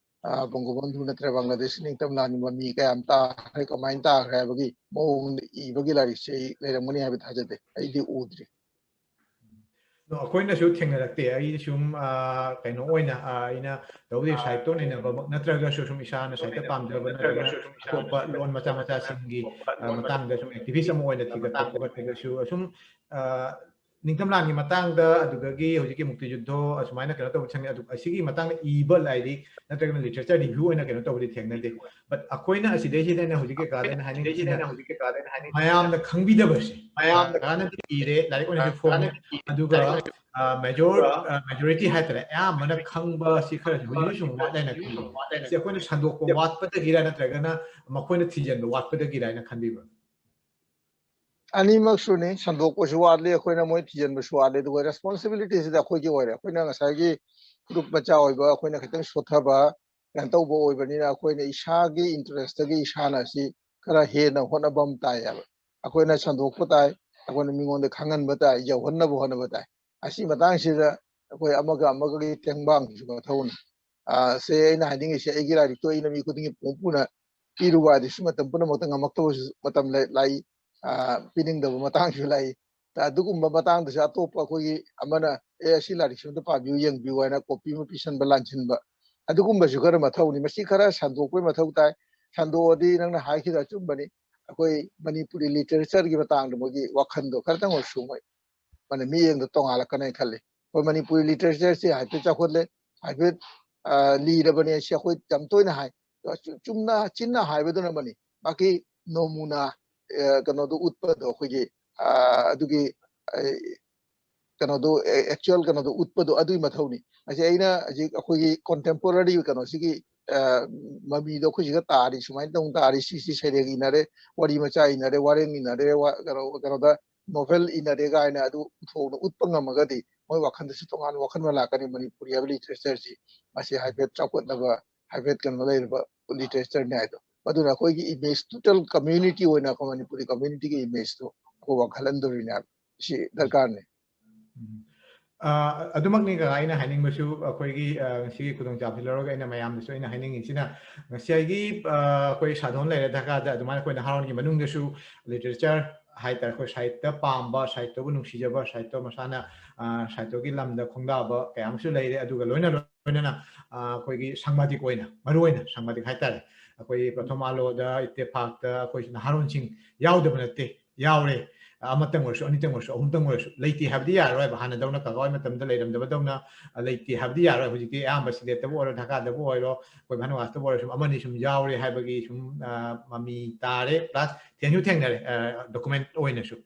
ꯑ, ꯕꯪꯒꯣꯕꯟꯙꯨ ꯅꯠꯇ꯭ꯔꯒ ꯕꯪꯒ꯭ꯂꯥꯗꯦꯁꯀꯤ ꯅꯤꯡꯇꯝ ꯂꯥꯟꯒꯤ ꯃꯃꯤ ꯀꯌꯥꯝ ꯇꯥꯈ꯭ꯔꯦ, ꯀꯃꯥꯏꯅ ꯇꯥꯈ꯭ꯔꯦ ꯍꯥꯏꯕꯒꯤ ꯃꯑꯣꯡꯗ ꯏꯕꯒꯤ ꯂꯥꯏꯔꯤꯛꯁꯦ ꯑꯩ ꯂꯩꯔꯝꯒꯅꯤ ꯍꯥꯏꯕ ꯊꯥꯖꯗꯦ, ꯑꯩꯗꯤ ꯎꯗ꯭ꯔꯤ꯫ ꯑꯗꯣ ꯑꯩꯈꯣꯏꯅꯁꯨ ꯊꯦꯡꯅꯔꯛꯇꯦ꯫ ꯑꯩ ꯁꯨꯝ, ꯑ, ꯀꯩꯅꯣ ꯑꯣꯏꯅ, ꯑ, ꯑꯩꯅ ꯇꯧꯗꯦ, ꯁꯥꯍꯤꯇ꯭ꯌ ꯅꯩꯅꯕꯃꯛ ꯅꯠꯇ꯭ꯔꯒꯁꯨ ꯁꯨꯝ ꯏꯁꯥꯅ ꯁꯥꯍꯤꯇ꯭ꯌ ꯄꯥꯝꯖꯕ ꯅꯠꯇ꯭ꯔꯒꯅ ꯑꯇꯣꯞꯄ ꯂꯣꯟ ꯃꯆꯥ ꯃꯆꯥꯁꯤꯡꯒꯤ, ꯑ, ꯃꯇꯥꯡꯗ ꯁꯨꯝ ꯑꯦꯛꯇꯤꯚꯤꯁ ꯑꯃ ꯑꯣꯏꯅ ꯊꯤꯒꯠꯄ ꯈꯣꯠꯀꯠꯄꯗꯁꯨ ꯁꯨꯝ, ꯑ, ꯅꯤꯡꯊꯝ ꯂꯥꯟꯒꯤ ꯃꯇꯥꯡꯗ, ꯑꯗꯨꯗꯒꯤ ꯍꯧꯖꯤꯛꯀꯤ ꯃꯨꯛꯇꯤ ꯌꯨꯗꯣ ꯑꯁꯨꯃꯥꯏꯅ ꯀꯩꯅꯣ ꯇꯧꯕ ꯊꯦꯡꯅꯩ꯫ ꯑꯗꯨ ꯑꯁꯤꯒꯤ ꯃꯇꯥꯡꯗ ꯏꯕ ꯂꯥꯏꯔꯤꯛ ꯅꯠꯇ꯭ꯔꯒꯅ ꯂꯤꯇꯔꯦꯆꯔ ꯔꯤꯚ꯭ꯌꯨ ꯑꯣꯏꯅ ꯀꯩꯅꯣ ꯇꯧꯕꯗꯤ ꯊꯦꯡꯅꯗꯦ꯫ But ꯑꯩꯈꯣꯏꯅ ꯑꯁꯤꯗꯩꯁꯤꯗ ꯑꯩꯅ ꯍꯧꯖꯤꯛꯀꯤ ꯀꯥꯗꯅ ꯍꯥꯏꯅꯤꯡꯉꯤꯁꯤꯅ ꯃꯌꯥꯝꯅ ꯈꯪꯕꯤꯗꯕꯁꯦ, ꯃꯌꯥꯝꯅ ꯀꯥꯟꯅꯗꯤ ꯏꯔꯦ, ꯂꯥꯏꯔꯤꯛ ꯑꯣꯏꯅꯁꯨ ꯐꯣꯡꯉꯦ, ꯑꯗꯨꯒ, ꯑ, ꯃꯦꯖꯣꯔ-, ꯑ, ꯃꯦꯖꯣꯔꯤꯇꯤ ꯍꯥꯏꯇꯥꯔꯦ, ꯑꯌꯥꯝꯕꯅ ꯈꯪꯕ ꯁꯤ ꯈꯔ ꯍꯧꯖꯤꯛꯁꯨ ꯁꯨꯝ ꯋꯥꯠꯂꯦꯅ ꯈꯟꯕ꯫ ꯁꯤ ꯑꯩꯈꯣꯏꯅ ꯁꯟꯗꯣꯛꯄ ꯋꯥꯠꯄꯗꯒꯤꯔ ꯅꯠꯇ꯭ꯔꯒꯅ ꯃꯈꯣꯏꯅ ꯊꯤꯖꯤꯟꯕ ꯋꯥꯠꯄꯗꯒꯤꯔ ꯍꯥꯏꯅ ꯈꯟꯕꯤꯕ꯭ꯔꯥ? ꯑꯅꯤꯃꯛꯁꯨꯅꯤ, ꯁꯟꯗꯣꯛꯄꯁꯨ ꯋꯥꯠꯂꯤ, ꯑꯩꯈꯣꯏꯅ ꯃꯣꯏ ꯊꯤꯖꯤꯟꯕꯁꯨ ꯋꯥꯠꯂꯤ, ꯑꯗꯨꯒ ꯔꯦꯁꯄꯣꯟꯁꯤꯕꯤꯂꯤꯇꯤꯁꯤꯗꯤ ꯑꯩꯈꯣꯏꯒꯤ ꯑꯣꯏꯔꯦ꯫ ꯑꯩꯈꯣꯏꯅ ꯉꯁꯥꯏꯒꯤ ꯐꯨꯔꯨꯞ ꯃꯆꯥ ꯑꯣꯏꯕ, ꯑꯩꯈꯣꯏꯅ ꯈꯤꯇꯪ ꯁꯣꯠꯊꯕ, ꯀꯩꯅꯣ ꯇꯧꯕ ꯑꯣꯏꯕꯅꯤꯅ, ꯑꯩꯈꯣꯏꯅ ꯏꯁꯥꯒꯤ ꯏꯟꯇꯔꯦꯁꯇꯒꯤ ꯏꯁꯥꯅ ꯑꯁꯤ ꯈꯔ ꯍꯦꯟꯅ ꯍꯣꯠꯅꯕ ꯑꯃ ꯇꯥꯏꯌꯦꯕ꯫ ꯑꯩꯈꯣꯏꯅ ꯁꯟꯗꯣꯛꯄ ꯇꯥꯏ, ꯑꯩꯈꯣꯏꯅ ꯃꯤꯉꯣꯟꯗ ꯈꯪꯍꯟꯕ ꯇꯥꯏ, ꯌꯧꯍꯟꯅꯕ ꯍꯣꯠꯅꯕ ꯇꯥꯏ꯫ ꯑꯁꯤ ꯃꯇꯥꯡꯁꯤꯗ ꯑꯩꯈꯣꯏ ꯑꯃꯒ ꯑꯃꯒꯒꯤ ꯇꯦꯡꯕꯥꯡꯁꯨ ꯃꯊꯧꯅꯤ꯫ ꯑ, ꯁꯦ ꯑꯩꯅ ꯍꯥꯏꯅꯤꯡꯉꯤꯁꯦ, ꯑꯩꯒꯤ ꯂꯥꯏꯔꯤꯛꯇꯣ ꯑꯩꯅ ꯃꯤ ꯈꯨꯗꯤꯡꯒꯤ ꯄꯨ ꯄꯨꯅ ꯄꯤꯔꯨꯕ ꯍꯥꯏꯗꯨꯁꯨ ꯃꯇꯝ ꯄꯨꯝꯅꯃꯛꯇ ꯉꯝꯃꯛꯇꯕꯁꯨ ꯃꯇꯝ ꯂꯩ, ꯂꯥꯛꯏ, ꯑ, ꯄꯤꯅꯤꯡꯗꯕ ꯃꯇꯥꯡꯁꯨ ꯂꯥꯛꯏ꯫ ꯑꯗꯨꯒꯨꯝꯕ ꯃꯇꯥꯡꯗꯁꯨ ꯑꯇꯣꯞꯄ ꯑꯩꯈꯣꯏꯒꯤ ꯑꯃꯅ, "ꯑꯦ, ꯑꯁꯤ ꯂꯥꯏꯔꯤꯛꯁꯤ ꯑꯝꯇ ꯄꯥꯕꯤꯌꯨ, ꯌꯦꯡꯕꯤꯌꯨ" ꯍꯥꯏꯅ ꯀꯣꯄꯤ ꯑꯃ ꯄꯤꯁꯟꯕ, ꯂꯥꯟꯁꯤꯟꯕ, ꯑꯗꯨꯒꯨꯝꯕꯁꯨ ꯈꯔ ꯃꯊꯧꯅꯤ꯫ ꯃꯁꯤ ꯈꯔ ꯁꯟꯗꯣꯛꯄꯒꯤ ꯃꯊꯧ ꯇꯥꯏ꯫ ꯁꯟꯗꯣꯛꯑꯗꯤ ꯅꯪꯅ ꯍꯥꯏꯈꯤꯗꯣ ꯑꯆꯨꯝꯕꯅꯤ꯫ ꯑꯩꯈꯣꯏ ꯃꯅꯤꯄꯨꯔꯤ ꯂꯤꯇꯔꯦꯆꯔꯒꯤ ꯃꯇꯥꯡꯗ ꯃꯣꯏꯒꯤ ꯋꯥꯈꯜꯗꯣ ꯈꯔꯇꯪ ꯑꯣꯏꯔꯁꯨ ꯃꯣꯏ ꯃꯥꯅ ꯃꯤꯠꯌꯦꯡꯗꯣ ꯇꯣꯉꯥꯜꯂꯛꯀꯅꯤ ꯈꯜꯂꯤ꯫ ꯑꯩꯈꯣꯏ ꯃꯅꯤꯄꯨꯔꯤ ꯂꯤꯇꯔꯦꯆꯔꯁꯤ ꯍꯥꯏꯐꯦꯠ ꯆꯥꯎꯈꯠꯂꯦ, ꯍꯥꯏꯐꯦꯠ, ꯑ, ꯂꯤꯔꯕꯅꯦ, ꯁꯤ ꯑꯩꯈꯣꯏ ꯌꯥꯝ ꯇꯣꯏꯅ ꯍꯥꯏ꯫ ꯆꯨ-, ꯆꯨꯝꯅ ꯆꯤꯟꯅ ꯍꯥꯏꯕꯗꯨꯅ ꯑꯃꯅꯤ, ꯃꯥꯒꯤ ꯅꯣꯃꯨꯅꯥ, ꯀꯩꯅꯣꯗꯣ ꯎꯠꯄꯗꯣ, ꯑꯩꯈꯣꯏꯒꯤ ꯑꯗꯨꯒꯤ ꯀꯩꯅꯣꯗꯣ, ꯑꯦꯛꯆꯨꯋꯦꯜ ꯀꯩꯅꯣꯗꯣ ꯎꯠꯄꯗꯣ, ꯑꯗꯨꯒꯤ ꯃꯊꯧꯅꯤ꯫ ꯑꯁꯤ ꯑꯩꯅ ꯍꯧꯖꯤꯛ ꯑꯩꯈꯣꯏꯒꯤ ꯀꯣꯟꯇꯦꯝꯄꯣꯔꯔꯤ ꯀꯩꯅꯣꯁꯤꯒꯤ ꯃꯃꯤꯗꯣ ꯑꯩꯈꯣꯏ ꯁꯤꯒ ꯇꯥꯔꯤ, ꯁꯨꯃꯥꯏꯅ ꯇꯧ ꯇꯥꯔꯤ, ꯁꯤ ꯁꯤ ꯁꯩꯔꯦꯡ ꯏꯅꯔꯦ, ꯋꯥꯔꯤ ꯃꯆꯥ ꯏꯅꯔꯦ, ꯋꯥꯔꯦꯡ ꯏꯅꯔꯦ, ꯀꯩꯅꯣ ꯀꯩꯅꯣꯗ ꯅꯣꯚꯦꯜ ꯏꯅꯔꯦ ꯀꯥꯏꯅ ꯑꯗꯨ ꯄꯨꯊꯣꯛꯅ ꯎꯠꯄ ꯉꯝꯃꯒꯗꯤ ꯃꯣꯏ ꯋꯥꯈꯜꯗꯁꯨ ꯇꯣꯉꯥꯟꯕ ꯋꯥꯈꯜ ꯑꯃ ꯂꯥꯛꯀꯅꯤ꯫ ꯃꯅꯤꯄꯨꯔꯤ ꯍꯥꯏꯕ ꯂꯤꯇꯔꯦꯆꯔꯁꯤ ꯃꯁꯤ ꯍꯥꯏꯐꯦꯠ ꯆꯥꯎꯈꯠꯅꯕ, ꯍꯥꯏꯐꯦꯠ ꯀꯩꯅꯣ ꯂꯩꯔꯕ ꯂꯤꯇꯔꯦꯆꯔꯅꯤ ꯍꯥꯏꯗꯣ꯫ ꯑꯗꯨꯅ ꯑꯩꯈꯣꯏꯒꯤ ꯏꯃꯦꯖ, ꯇꯣꯇꯦꯜ ꯀꯝꯃ꯭ꯌꯨꯅꯤꯇꯤ ꯑꯣꯏꯅ ꯑꯩꯈꯣꯏ ꯃꯅꯤꯄꯨꯔꯤ ꯀꯝꯃ꯭ꯌꯨꯅꯤꯇꯤꯒꯤ ꯏꯃꯦꯖꯇꯣ ꯑꯩꯈꯣꯏ ꯋꯥꯡꯈꯠꯍꯟꯗꯣꯔꯤꯅꯦ ꯍꯥꯏꯕ꯫ ꯁꯤ ꯗꯔꯀꯥꯔꯅꯤ꯫ ꯎꯝ꯫ ꯑ, ꯑꯗꯨꯃꯛꯅꯤ ꯀꯀꯥ ꯑꯩꯅ ꯍꯥꯏꯅꯤꯡꯕꯁꯨ, ꯑꯩꯈꯣꯏꯒꯤ, ꯑ, ꯉꯁꯤꯒꯤ ꯈꯨꯗꯣꯡꯆꯥꯕꯁꯤ ꯂꯧꯔꯒ ꯑꯩꯅ ꯃꯌꯥꯝꯗꯁꯨ ꯑꯩꯅ ꯍꯥꯏꯅꯤꯡꯉꯤꯁꯤꯅ, ꯉꯁꯥꯏꯒꯤ, ꯑ, ꯑꯩꯈꯣꯏ ꯁꯥꯗꯣꯟ ꯂꯩꯔꯦ ꯙꯀꯥꯗ, ꯑꯗꯨꯃꯥꯏꯅ ꯑꯩꯈꯣꯏ ꯅꯍꯥꯔꯣꯟꯒꯤ ꯃꯅꯨꯡꯗꯁꯨ ꯂꯤꯇꯔꯦꯆꯔ ꯍꯥꯏꯇꯥꯔꯦ, ꯑꯩꯈꯣꯏ ꯁꯥꯍꯤꯇ꯭ꯌ ꯄꯥꯝꯕ, ꯁꯥꯍꯤꯇ꯭ꯌꯕꯨ ꯅꯨꯡꯁꯤꯖꯕ, ꯁꯥꯍꯤꯇ꯭ꯌ ꯃꯁꯥꯅ, ꯑ, ꯁꯥꯍꯤꯇ꯭ꯌꯒꯤ ꯂꯝꯗ ꯈꯣꯡꯗꯥꯕ ꯀꯌꯥ ꯑꯃꯁꯨ ꯂꯩꯔꯦ꯫ ꯑꯗꯨꯒ ꯂꯣꯏꯅ ꯂꯣꯏꯅꯅ, ꯑ, ꯑꯩꯈꯣꯏꯒꯤ ꯁꯪꯕꯥꯗꯤꯛ ꯑꯣꯏꯅ, ꯃꯔꯨꯑꯣꯏꯅ ꯁꯪꯕꯥꯗꯤꯛ ꯍꯥꯏꯇꯥꯔꯦ, ꯑꯩꯈꯣꯏ ꯄ꯭ꯔꯊꯣꯝ ꯑꯥꯂꯣꯗ, ꯏꯠꯇꯦꯐꯥꯛꯇ ꯑꯩꯈꯣꯏ ꯅꯍꯥꯔꯣꯟꯁꯤꯡ ꯌꯥꯎꯗꯕ ꯅꯠꯇꯦ, ꯌꯥꯎꯔꯦ꯫ ꯑꯃꯇꯪ ꯑꯣꯏꯔꯁꯨ, ꯑꯅꯤꯇꯪ ꯑꯣꯏꯔꯁꯨ, ꯑꯍꯨꯝꯇꯪ ꯑꯣꯏꯔꯁꯨ, ꯂꯩꯇꯦ ꯍꯥꯏꯕꯗꯤ ꯌꯥꯔꯔꯣꯏꯕ꯫ ꯍꯥꯟꯅꯗꯧꯅ ꯀꯀꯥ ꯍꯣꯏ ꯃꯇꯝꯗ ꯂꯩꯔꯝꯗꯕꯗꯧꯅ, ꯑ, ꯂꯩꯇꯦ ꯍꯥꯏꯕꯗꯤ ꯌꯥꯔꯔꯣꯏ꯫ ꯍꯧꯖꯤꯛꯇꯤ ꯑꯌꯥꯝꯕ ꯁꯤꯂꯦꯠꯇꯕꯨ ꯑꯣꯏꯔꯣ, ꯙꯀꯥꯗꯕꯨ ꯑꯣꯏꯔꯣ, ꯑꯩꯈꯣꯏ ꯚꯥꯅꯨꯋꯥꯁꯇꯕꯨ ꯑꯣꯏꯔꯣ, ꯁꯨꯝ ꯑꯃꯅꯤ ꯁꯨꯝ ꯌꯥꯎꯔꯦ ꯍꯥꯏꯕꯒꯤ ꯁꯨꯝ, ꯑ, ꯃꯃꯤ ꯇꯥꯔꯦ, ꯄ꯭ꯂꯁ ꯊꯦꯡꯁꯨ ꯊꯦꯡꯅꯔꯦ, ꯑ, ꯗꯣꯀꯨꯃꯦꯟ ꯑꯣꯏꯅꯁꯨ꯫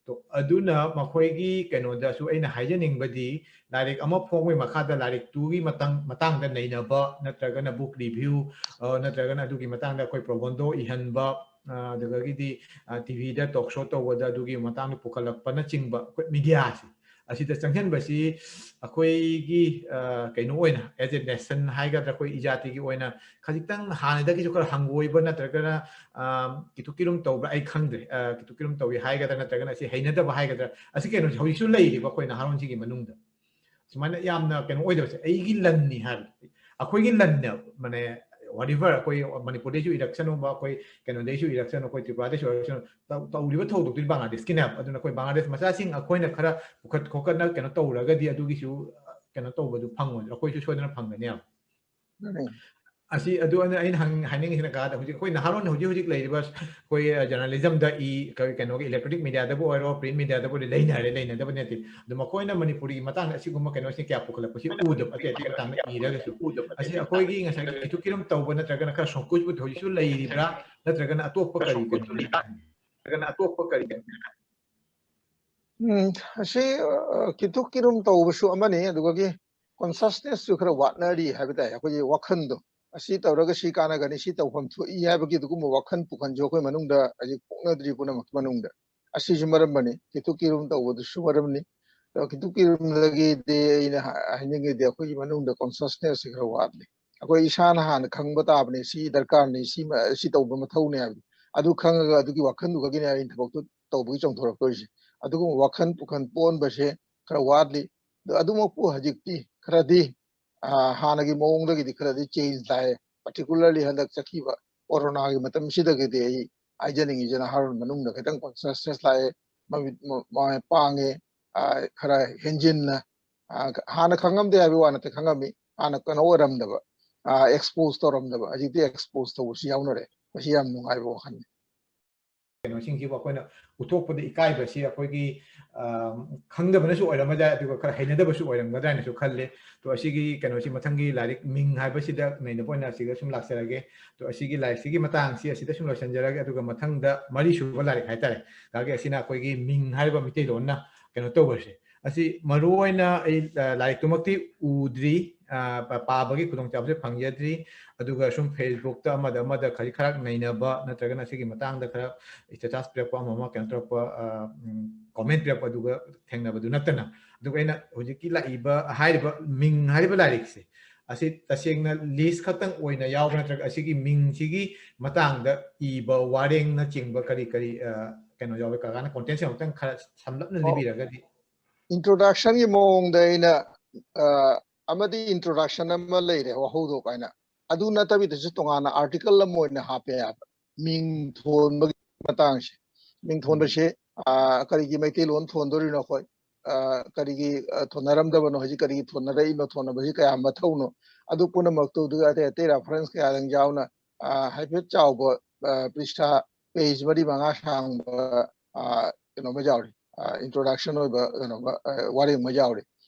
ꯇꯣ, ꯑꯗꯨꯅ ꯃꯈꯣꯏꯒꯤ ꯀꯩꯅꯣꯗꯁꯨ ꯑꯩꯅ ꯍꯥꯏꯖꯅꯤꯡꯕꯗꯤ, ꯂꯥꯏꯔꯤꯛ ꯑꯃ ꯐꯣꯡꯕꯒꯤ ꯃꯈꯥꯗ ꯂꯥꯏꯔꯤꯛꯇꯨꯒꯤ ꯃꯇꯥꯡ-, ꯃꯇꯥꯡꯗ ꯅꯩꯅꯕ, ꯅꯠꯇ꯭ꯔꯒꯅ ꯕꯨꯛ ꯔꯤꯚ꯭ꯌꯨ, ꯑ, ꯅꯠꯇ꯭ꯔꯒꯅ ꯑꯗꯨꯒꯤ ꯃꯇꯥꯡꯗ ꯑꯩꯈꯣꯏ ꯄ꯭ꯔꯣꯕꯟꯗꯣ ꯏꯍꯟꯕ, ꯑ, ꯑꯗꯨꯗꯒꯤꯗꯤ, ꯑ, ꯇꯤ ꯚꯤꯗ ꯇꯣꯛ ꯁꯣ ꯇꯧꯕꯗ ꯑꯗꯨꯒꯤ ꯃꯇꯥꯡꯗ ꯄꯨꯈꯠꯂꯛꯄꯅꯆꯤꯡꯕ ꯑꯩꯈꯣꯏ ꯃꯤꯗꯤꯌꯥꯁꯤ ꯑꯁꯤꯗ ꯆꯪꯁꯤꯟꯕꯁꯤ ꯑꯩꯈꯣꯏꯒꯤ, ꯑ, ꯀꯩꯅꯣ ꯑꯣꯏꯅ, ꯑꯦꯖ ꯑꯦ ꯅꯦꯁꯟ ꯍꯥꯏꯒꯗ꯭ꯔꯥ, ꯑꯩꯈꯣꯏ ꯏꯖꯥꯇꯤꯒꯤ ꯑꯣꯏꯅ ꯈꯖꯤꯛꯇꯪ ꯍꯥꯟꯅꯗꯒꯤꯁꯨ ꯈꯔ ꯍꯪꯒꯣꯏꯕ ꯅꯠꯇ꯭ꯔꯒꯅ, ꯑ, ꯀꯤꯊꯨꯛ ꯀꯤꯔꯨꯝ ꯇꯧꯕ꯭ꯔꯥ ꯑꯩ ꯈꯪꯗ꯭ꯔꯦ꯫ ꯑ, ꯀꯤꯊꯨꯛ ꯀꯤꯔꯨꯝ ꯇꯧꯏ ꯍꯥꯏꯒꯗ꯭ꯔꯥ ꯅꯠꯇ꯭ꯔꯒꯅ ꯑꯁꯤ ꯍꯩꯅꯗꯕ ꯍꯥꯏꯒꯗ꯭ꯔꯥ, ꯑꯁꯤ ꯀꯩꯅꯣꯁꯦ ꯍꯧꯖꯤꯛꯁꯨ ꯂꯩꯔꯤꯕ ꯑꯩꯈꯣꯏ ꯅꯍꯥꯔꯣꯟꯁꯤꯡꯒꯤ ꯃꯅꯨꯡꯗ꯫ ꯁꯨꯃꯥꯏꯅ ꯌꯥꯝꯅ ꯀꯩꯅꯣ ꯑꯣꯏꯗꯕꯁꯦ, ꯑꯩꯒꯤ ꯂꯟꯅꯤ ꯍꯥꯏꯕ, ꯑꯩꯈꯣꯏꯒꯤ ꯂꯟꯅꯦꯕ, ꯃꯥꯅꯦ, whatever, ꯑꯩꯈꯣꯏ ꯃꯅꯤꯄꯨꯔꯗꯩꯁꯨ ꯏꯔꯛꯁꯅꯨꯕ, ꯑꯩꯈꯣꯏ ꯀꯩꯅꯣꯗꯩꯁꯨ ꯏꯔꯛꯁꯅꯨ, ꯑꯩꯈꯣꯏ ꯇ꯭ꯔꯤꯄꯨꯔꯥꯗꯩꯁꯨ ꯏꯔꯛꯁꯅꯨ, ꯇꯧ-, ꯇꯧꯔꯤꯕ ꯊꯧꯗꯣꯛꯇꯨꯗꯤ ꯕꯪꯒ꯭ꯂꯥꯗꯦꯁꯀꯤꯅꯦꯕ꯫ ꯑꯗꯨꯅ ꯑꯩꯈꯣꯏ ꯕꯪꯒ꯭ꯂꯥꯗꯦꯁ ꯃꯆꯥꯁꯤꯡ ꯑꯩꯈꯣꯏꯅ ꯈꯔ ꯄꯨꯈꯠ ꯈꯣꯀꯠꯅ ꯀꯩꯅꯣ ꯇꯧꯔꯒꯗꯤ ꯑꯗꯨꯒꯤꯁꯨ, ꯑ, ꯀꯩꯅꯣ ꯇꯧꯕꯗꯨ ꯐꯪꯉꯣꯏ, ꯑꯩꯈꯣꯏꯁꯨ ꯁꯣꯏꯗꯅ ꯐꯪꯒꯅꯦꯕ꯫ ꯃꯥꯅꯦ꯫ ꯑꯁꯤ ꯑꯗꯨ ꯑꯩꯅ, ꯑꯩꯅ ꯍꯪ-, ꯍꯥꯏꯅꯤꯡꯉꯤꯁꯤꯅ ꯀꯥꯗ ꯍꯧꯖꯤꯛ ꯑꯩꯈꯣꯏ ꯅꯍꯥꯔꯣꯟ ꯍꯧꯖꯤꯛ ꯍꯧꯖꯤꯛ ꯂꯩꯔꯤꯕ ꯑꯩꯈꯣꯏ, ꯑ, ꯖꯔꯅꯦꯂꯤꯖꯝꯗ ꯏ-, ꯀꯩ-, ꯀꯩꯅꯣꯒꯤ electronic mediaꯗꯕꯨ ꯑꯣꯏꯔꯣ, print mediaꯗꯕꯨ ꯑꯣꯏꯔꯣ, ꯂꯩꯅꯔꯦ, ꯂꯩꯅꯗꯕ ꯅꯠꯇꯦ꯫ ꯑꯗꯣ ꯃꯈꯣꯏꯅ ꯃꯅꯤꯄꯨꯔꯤꯒꯤ ꯃꯇꯥꯡꯗ ꯑꯁꯤꯒꯨꯝꯕ ꯀꯩꯅꯣꯁꯦ ꯀꯌꯥ ꯄꯨꯈꯠꯂꯛꯄꯁꯤ ꯎꯗꯕ, ꯑꯇꯩ ꯑꯇꯩ ꯃꯇꯥꯡꯗ ꯏꯔꯒꯁꯨ꯫ ꯑꯁꯤ ꯑꯩꯈꯣꯏꯒꯤ ꯉꯁꯥꯏꯒꯤ ꯀꯤꯊꯨꯛ ꯀꯤꯔꯨꯝ ꯇꯧꯕ ꯅꯠꯇ꯭ꯔꯒꯅ ꯈꯔ ꯁꯣꯡꯀꯨꯠꯄ ꯍꯧꯖꯤꯛꯁꯨ ꯂꯩꯔꯤꯕ꯭ꯔꯥ, ꯅꯠꯇ꯭ꯔꯒꯅ ꯑꯇꯣꯞꯄ ꯀꯔꯤ ꯀꯩꯅꯣ? ꯅꯠꯇ꯭ꯔꯒꯅ ꯑꯇꯣꯞꯄ ꯀꯔꯤ ꯀꯔꯤ? ꯎꯝ, ꯑꯁꯤ, ꯑ, ꯀꯤꯊꯨ ꯀꯤꯔꯨꯝ ꯇꯧꯕꯁꯨ ꯑꯃꯅꯤ, ꯑꯗꯨꯒꯒꯤ consciousness ꯁꯨ ꯈꯔ ꯋꯥꯠꯅꯔꯤ ꯍꯥꯏꯕ ꯇꯥꯏ꯫ ꯑꯩꯈꯣꯏꯒꯤ ꯋꯥꯈꯜꯗꯣ, ꯑꯁꯤ ꯇꯧꯔꯒ ꯁꯤ ꯀꯥꯟꯅꯒꯅꯤ, ꯁꯤ ꯇꯧꯐꯝ ꯊꯣꯛꯏ ꯍꯥꯏꯕꯒꯤ ꯑꯗꯨꯒꯨꯝꯕ ꯋꯥꯈꯜ ꯄꯨꯈꯟꯁꯨ ꯑꯩꯈꯣꯏ ꯃꯅꯨꯡꯗ ꯍꯧꯖꯤꯛ ꯄꯣꯛꯅꯗ꯭ꯔꯤ ꯄꯨꯝꯅꯃꯛꯀꯤ ꯃꯅꯨꯡꯗ꯫ ꯑꯁꯤꯁꯨ ꯃꯔꯝ ꯑꯃꯅꯤ, ꯀꯤꯊꯨ ꯀꯤꯔꯨꯝ ꯇꯧꯕꯗꯨꯁꯨ ꯃꯔꯝꯅꯤ꯫ ꯑꯗꯣ ꯀꯤꯊꯨ ꯀꯤꯔꯨꯝꯗꯒꯤꯗꯤ ꯑꯩꯅ ꯍꯥ-, ꯍꯥꯏꯅꯤꯡꯉꯤꯗꯤ ꯑꯩꯈꯣꯏꯒꯤ ꯃꯅꯨꯡꯗ consciousness ꯁꯤ ꯈꯔ ꯋꯥꯠꯂꯤ꯫ ꯑꯩꯈꯣꯏ ꯏꯁꯥꯅ ꯍꯥꯟꯅ ꯈꯪꯕ ꯇꯥꯕꯅꯤ, ꯁꯤ ꯗꯔꯀꯥꯔꯅꯤ, ꯁꯤ ꯃ-, ꯁꯤ ꯇꯧꯕ ꯃꯊꯧꯅꯤ ꯍꯥꯏꯕꯗꯤ꯫ ꯑꯗꯨ ꯈꯪꯉꯒ ꯑꯗꯨꯒꯤ ꯋꯥꯈꯜꯗꯨ ꯈꯛꯀꯤꯅꯦ ꯑꯩꯅ ꯊꯕꯛꯇꯨ ꯇꯧꯕꯒꯤ ꯆꯣꯡꯊꯣꯔꯛꯇꯣꯏꯁꯦ꯫ ꯑꯗꯨꯒꯨꯝꯕ ꯋꯥꯈꯜ ꯄꯨꯈꯟ ꯄꯣꯛꯍꯟꯕꯁꯦ ꯈꯔ ꯋꯥꯠꯂꯤ꯫ ꯑꯗꯣ ꯑꯗꯨꯃꯛꯄꯨ ꯍꯧꯖꯤꯛꯇꯤ ꯈꯔꯗꯤ, ꯑ, ꯍꯥꯟꯅꯒꯤ ꯃꯑꯣꯡꯗꯒꯤꯗꯤ ꯈꯔꯗꯤ change ꯂꯥꯛꯑꯦ꯫ Particularly ꯍꯟꯗꯛ ꯆꯠꯈꯤꯕ ꯀꯣꯔꯣꯅꯥꯒꯤ ꯃꯇꯝꯁꯤꯗꯒꯤꯗꯤ ꯑꯩ ꯍꯥꯏꯖꯅꯤꯡꯉꯤꯁꯦ ꯅꯍꯥꯔꯣꯜ ꯃꯅꯨꯡꯗ ꯈꯤꯇꯪ consciousness ꯂꯥꯛꯑꯦ, ꯃꯃꯤꯠ ꯃ-, ꯃ-, ꯄꯥꯡꯉꯦ, ꯑ, ꯈꯔ ꯍꯦꯟꯖꯤꯟꯅ, ꯑ, ꯍꯥꯟꯅ ꯈꯪꯉꯝꯗꯦ ꯍꯥꯏꯕ ꯋꯥ ꯅꯠꯇꯦ, ꯈꯪꯉꯝꯃꯤ, ꯍꯥꯟꯅ ꯀꯩꯅꯣ ꯑꯣꯏꯔꯝꯗꯕ, ꯑ, expose ꯇꯧꯔꯝꯗꯕ, ꯍꯧꯖꯤꯛꯇꯤ expose ꯇꯧꯕꯁꯨ ꯌꯥꯎꯅꯔꯦ꯫ ꯃꯁꯤ ꯌꯥꯝ ꯅꯨꯡꯉꯥꯏꯕ ꯋꯥꯈꯜꯅꯤ꯫ ꯀꯩꯅꯣꯁꯤꯡꯁꯤꯕꯨ ꯑꯩꯈꯣꯏꯅ ꯎꯠꯊꯣꯛꯄꯗ ꯏꯀꯥꯏꯕꯁꯤ ꯑꯩꯈꯣꯏꯒꯤ, ꯑ, ꯈꯪꯗꯕꯅꯁꯨ ꯑꯣꯏꯔꯝꯕ ꯌꯥꯏ, ꯑꯗꯨꯒ ꯈꯔ ꯍꯩꯅꯗꯕꯁꯨ ꯑꯣꯏꯔꯝꯒꯗ꯭ꯔꯥ ꯍꯥꯏꯅꯁꯨ ꯈꯜꯂꯦ꯫ ꯑꯗꯣ ꯑꯁꯤꯒꯤ ꯀꯩꯅꯣꯁꯤ ꯃꯊꯪꯒꯤ ꯂꯥꯏꯔꯤꯛ ꯃꯤꯡ ꯍꯥꯏꯕꯁꯤꯗ ꯅꯩꯅꯕ ꯑꯣꯏꯅ ꯑꯁꯤꯒ ꯁꯨꯝ ꯂꯥꯛꯆꯔꯒꯦ꯫ ꯑꯗꯣ ꯑꯁꯤꯒꯤ ꯂꯥꯏꯔꯤꯛꯁꯤꯒꯤ ꯃꯇꯥꯡꯁꯤ ꯑꯁꯤꯗ ꯁꯨꯝ ꯂꯣꯏꯁꯤꯟꯖꯔꯒꯦ, ꯑꯗꯨꯒ ꯃꯊꯪꯗ ꯃꯔꯤꯁꯨꯕ ꯂꯥꯏꯔꯤꯛ ꯍꯥꯏꯇꯥꯔꯦ, ꯇꯥꯒꯤ ꯑꯁꯤꯅ ꯑꯩꯈꯣꯏꯒꯤ ꯃꯤꯡ ꯍꯥꯏꯔꯤꯕ ꯃꯤꯇꯩꯂꯣꯟꯅ ꯀꯩꯅꯣ ꯇꯧꯕꯁꯦ꯫ ꯑꯁꯤ ꯃꯔꯨ ꯑꯣꯏꯅ ꯑꯩ, ꯑ, ꯂꯥꯏꯔꯤꯛꯇꯨꯃꯛꯇꯤ ꯎꯗ꯭ꯔꯤ, ꯑ, ꯄ-, ꯄꯥꯕꯒꯤ ꯈꯨꯗꯣꯡꯆꯥꯕꯁꯦ ꯐꯪꯖꯗ꯭ꯔꯤ꯫ ꯑꯗꯨꯒ ꯁꯨꯝ Facebook ꯇ ꯑꯃꯗ ꯑꯃꯗ ꯈꯔ, ꯈꯔ ꯅꯩꯅꯕ ꯅꯠꯇ꯭ꯔꯒꯅ ꯁꯤꯒꯤ ꯃꯇꯥꯡꯗ ꯈꯔ status ꯄꯤꯔꯛꯄ, ꯑꯃ ꯑꯃ ꯀꯩꯅꯣ ꯇꯧꯔꯛꯄ, ꯑ, ꯎꯝ, comment ꯄꯤꯔꯛꯄ, ꯑꯗꯨꯒ ꯊꯦꯡꯅꯕꯗꯨ ꯅꯠꯇꯅ꯫ ꯑꯗꯨꯒ ꯑꯩꯅ ꯍꯧꯖꯤꯛꯀꯤ ꯂꯥꯛꯏꯕ ꯍꯥꯏꯔꯤꯕ ꯃꯤꯡ ꯍꯥꯏꯔꯤꯕ ꯂꯥꯏꯔꯤꯛꯁꯦ, ꯑꯁꯤ ꯇꯁꯦꯡꯅ list ꯈꯛꯇꯪ ꯑꯣꯏꯅ ꯌꯥꯎꯕ ꯅꯠꯇ꯭ꯔꯒ ꯑꯁꯤꯒꯤ ꯃꯤꯡꯁꯤꯒꯤ ꯃꯇꯥꯡꯗ ꯏꯕ ꯋꯥꯔꯦꯡꯅꯆꯤꯡꯕ ꯀꯔꯤ ꯀꯔꯤ, ꯑ, ꯀꯩꯅꯣ ꯌꯥꯎꯋꯦ? ꯀꯀꯥꯅ contents ꯑꯃꯨꯛꯇꯪ ꯈꯔ ꯁꯝꯂꯞꯅ ꯑꯣ꯫ ꯂꯤꯕꯤꯔꯒꯗꯤ꯫ Introduction ꯒꯤ ꯃꯑꯣꯡꯗ ꯑꯩꯅ, ꯑ, ꯑꯃꯗꯤ introduction ꯑꯃ ꯂꯩꯔꯦ, ꯋꯥꯍꯧꯗꯣꯛ ꯍꯥꯏꯅ꯫ ꯑꯗꯨ ꯅꯠꯇꯕꯤꯗꯁꯨ ꯇꯣꯉꯥꯟꯅ article ꯑꯃ ꯑꯣꯏꯅ ꯍꯥꯞꯄꯦ ꯍꯥꯏꯕ, ꯃꯤꯡ ꯊꯣꯟꯕꯒꯤ ꯃꯇꯥꯡꯁꯦ꯫ ꯃꯤꯡ ꯊꯣꯟꯕꯁꯦ, ꯑ, ꯀꯔꯤꯒꯤ ꯃꯩꯇꯩꯂꯣꯟ ꯊꯣꯟꯗꯣꯔꯤꯅꯣ ꯑꯩꯈꯣꯏ? ꯑ, ꯀꯔꯤꯒꯤ, ꯑ, ꯊꯣꯟꯅꯔꯝꯗꯕꯅꯣ? ꯍꯧꯖꯤꯛ ꯀꯔꯤꯒꯤ ꯊꯣꯟꯅꯔꯛꯏꯅꯣ? ꯊꯣꯟꯅꯕꯁꯤ ꯀꯌꯥ ꯃꯊꯧꯅꯣ? ꯑꯗꯨ ꯄꯨꯝꯅꯃꯛꯇꯨ ꯑꯗꯨꯒ ꯑꯇꯩ ꯑꯇꯩ reference ꯀꯌꯥꯗꯪ ꯌꯥꯎꯅ, ꯑ, ꯍꯥꯏꯐꯦꯠ ꯆꯥꯎꯕ, ꯑ, ꯄ꯭ꯔꯤꯁꯊꯥ page ꯃꯔꯤ ꯃꯉꯥ ꯁꯥꯡꯕ, ꯑ, ꯀꯩꯅꯣꯃ ꯌꯥꯎꯔꯤ꯫ ꯑ, introduction ꯑꯣꯏꯕ ꯀꯩꯅꯣꯃ, ꯑ, ꯋꯥꯔꯦꯡ ꯑꯃ ꯌꯥꯎꯔꯤ꯫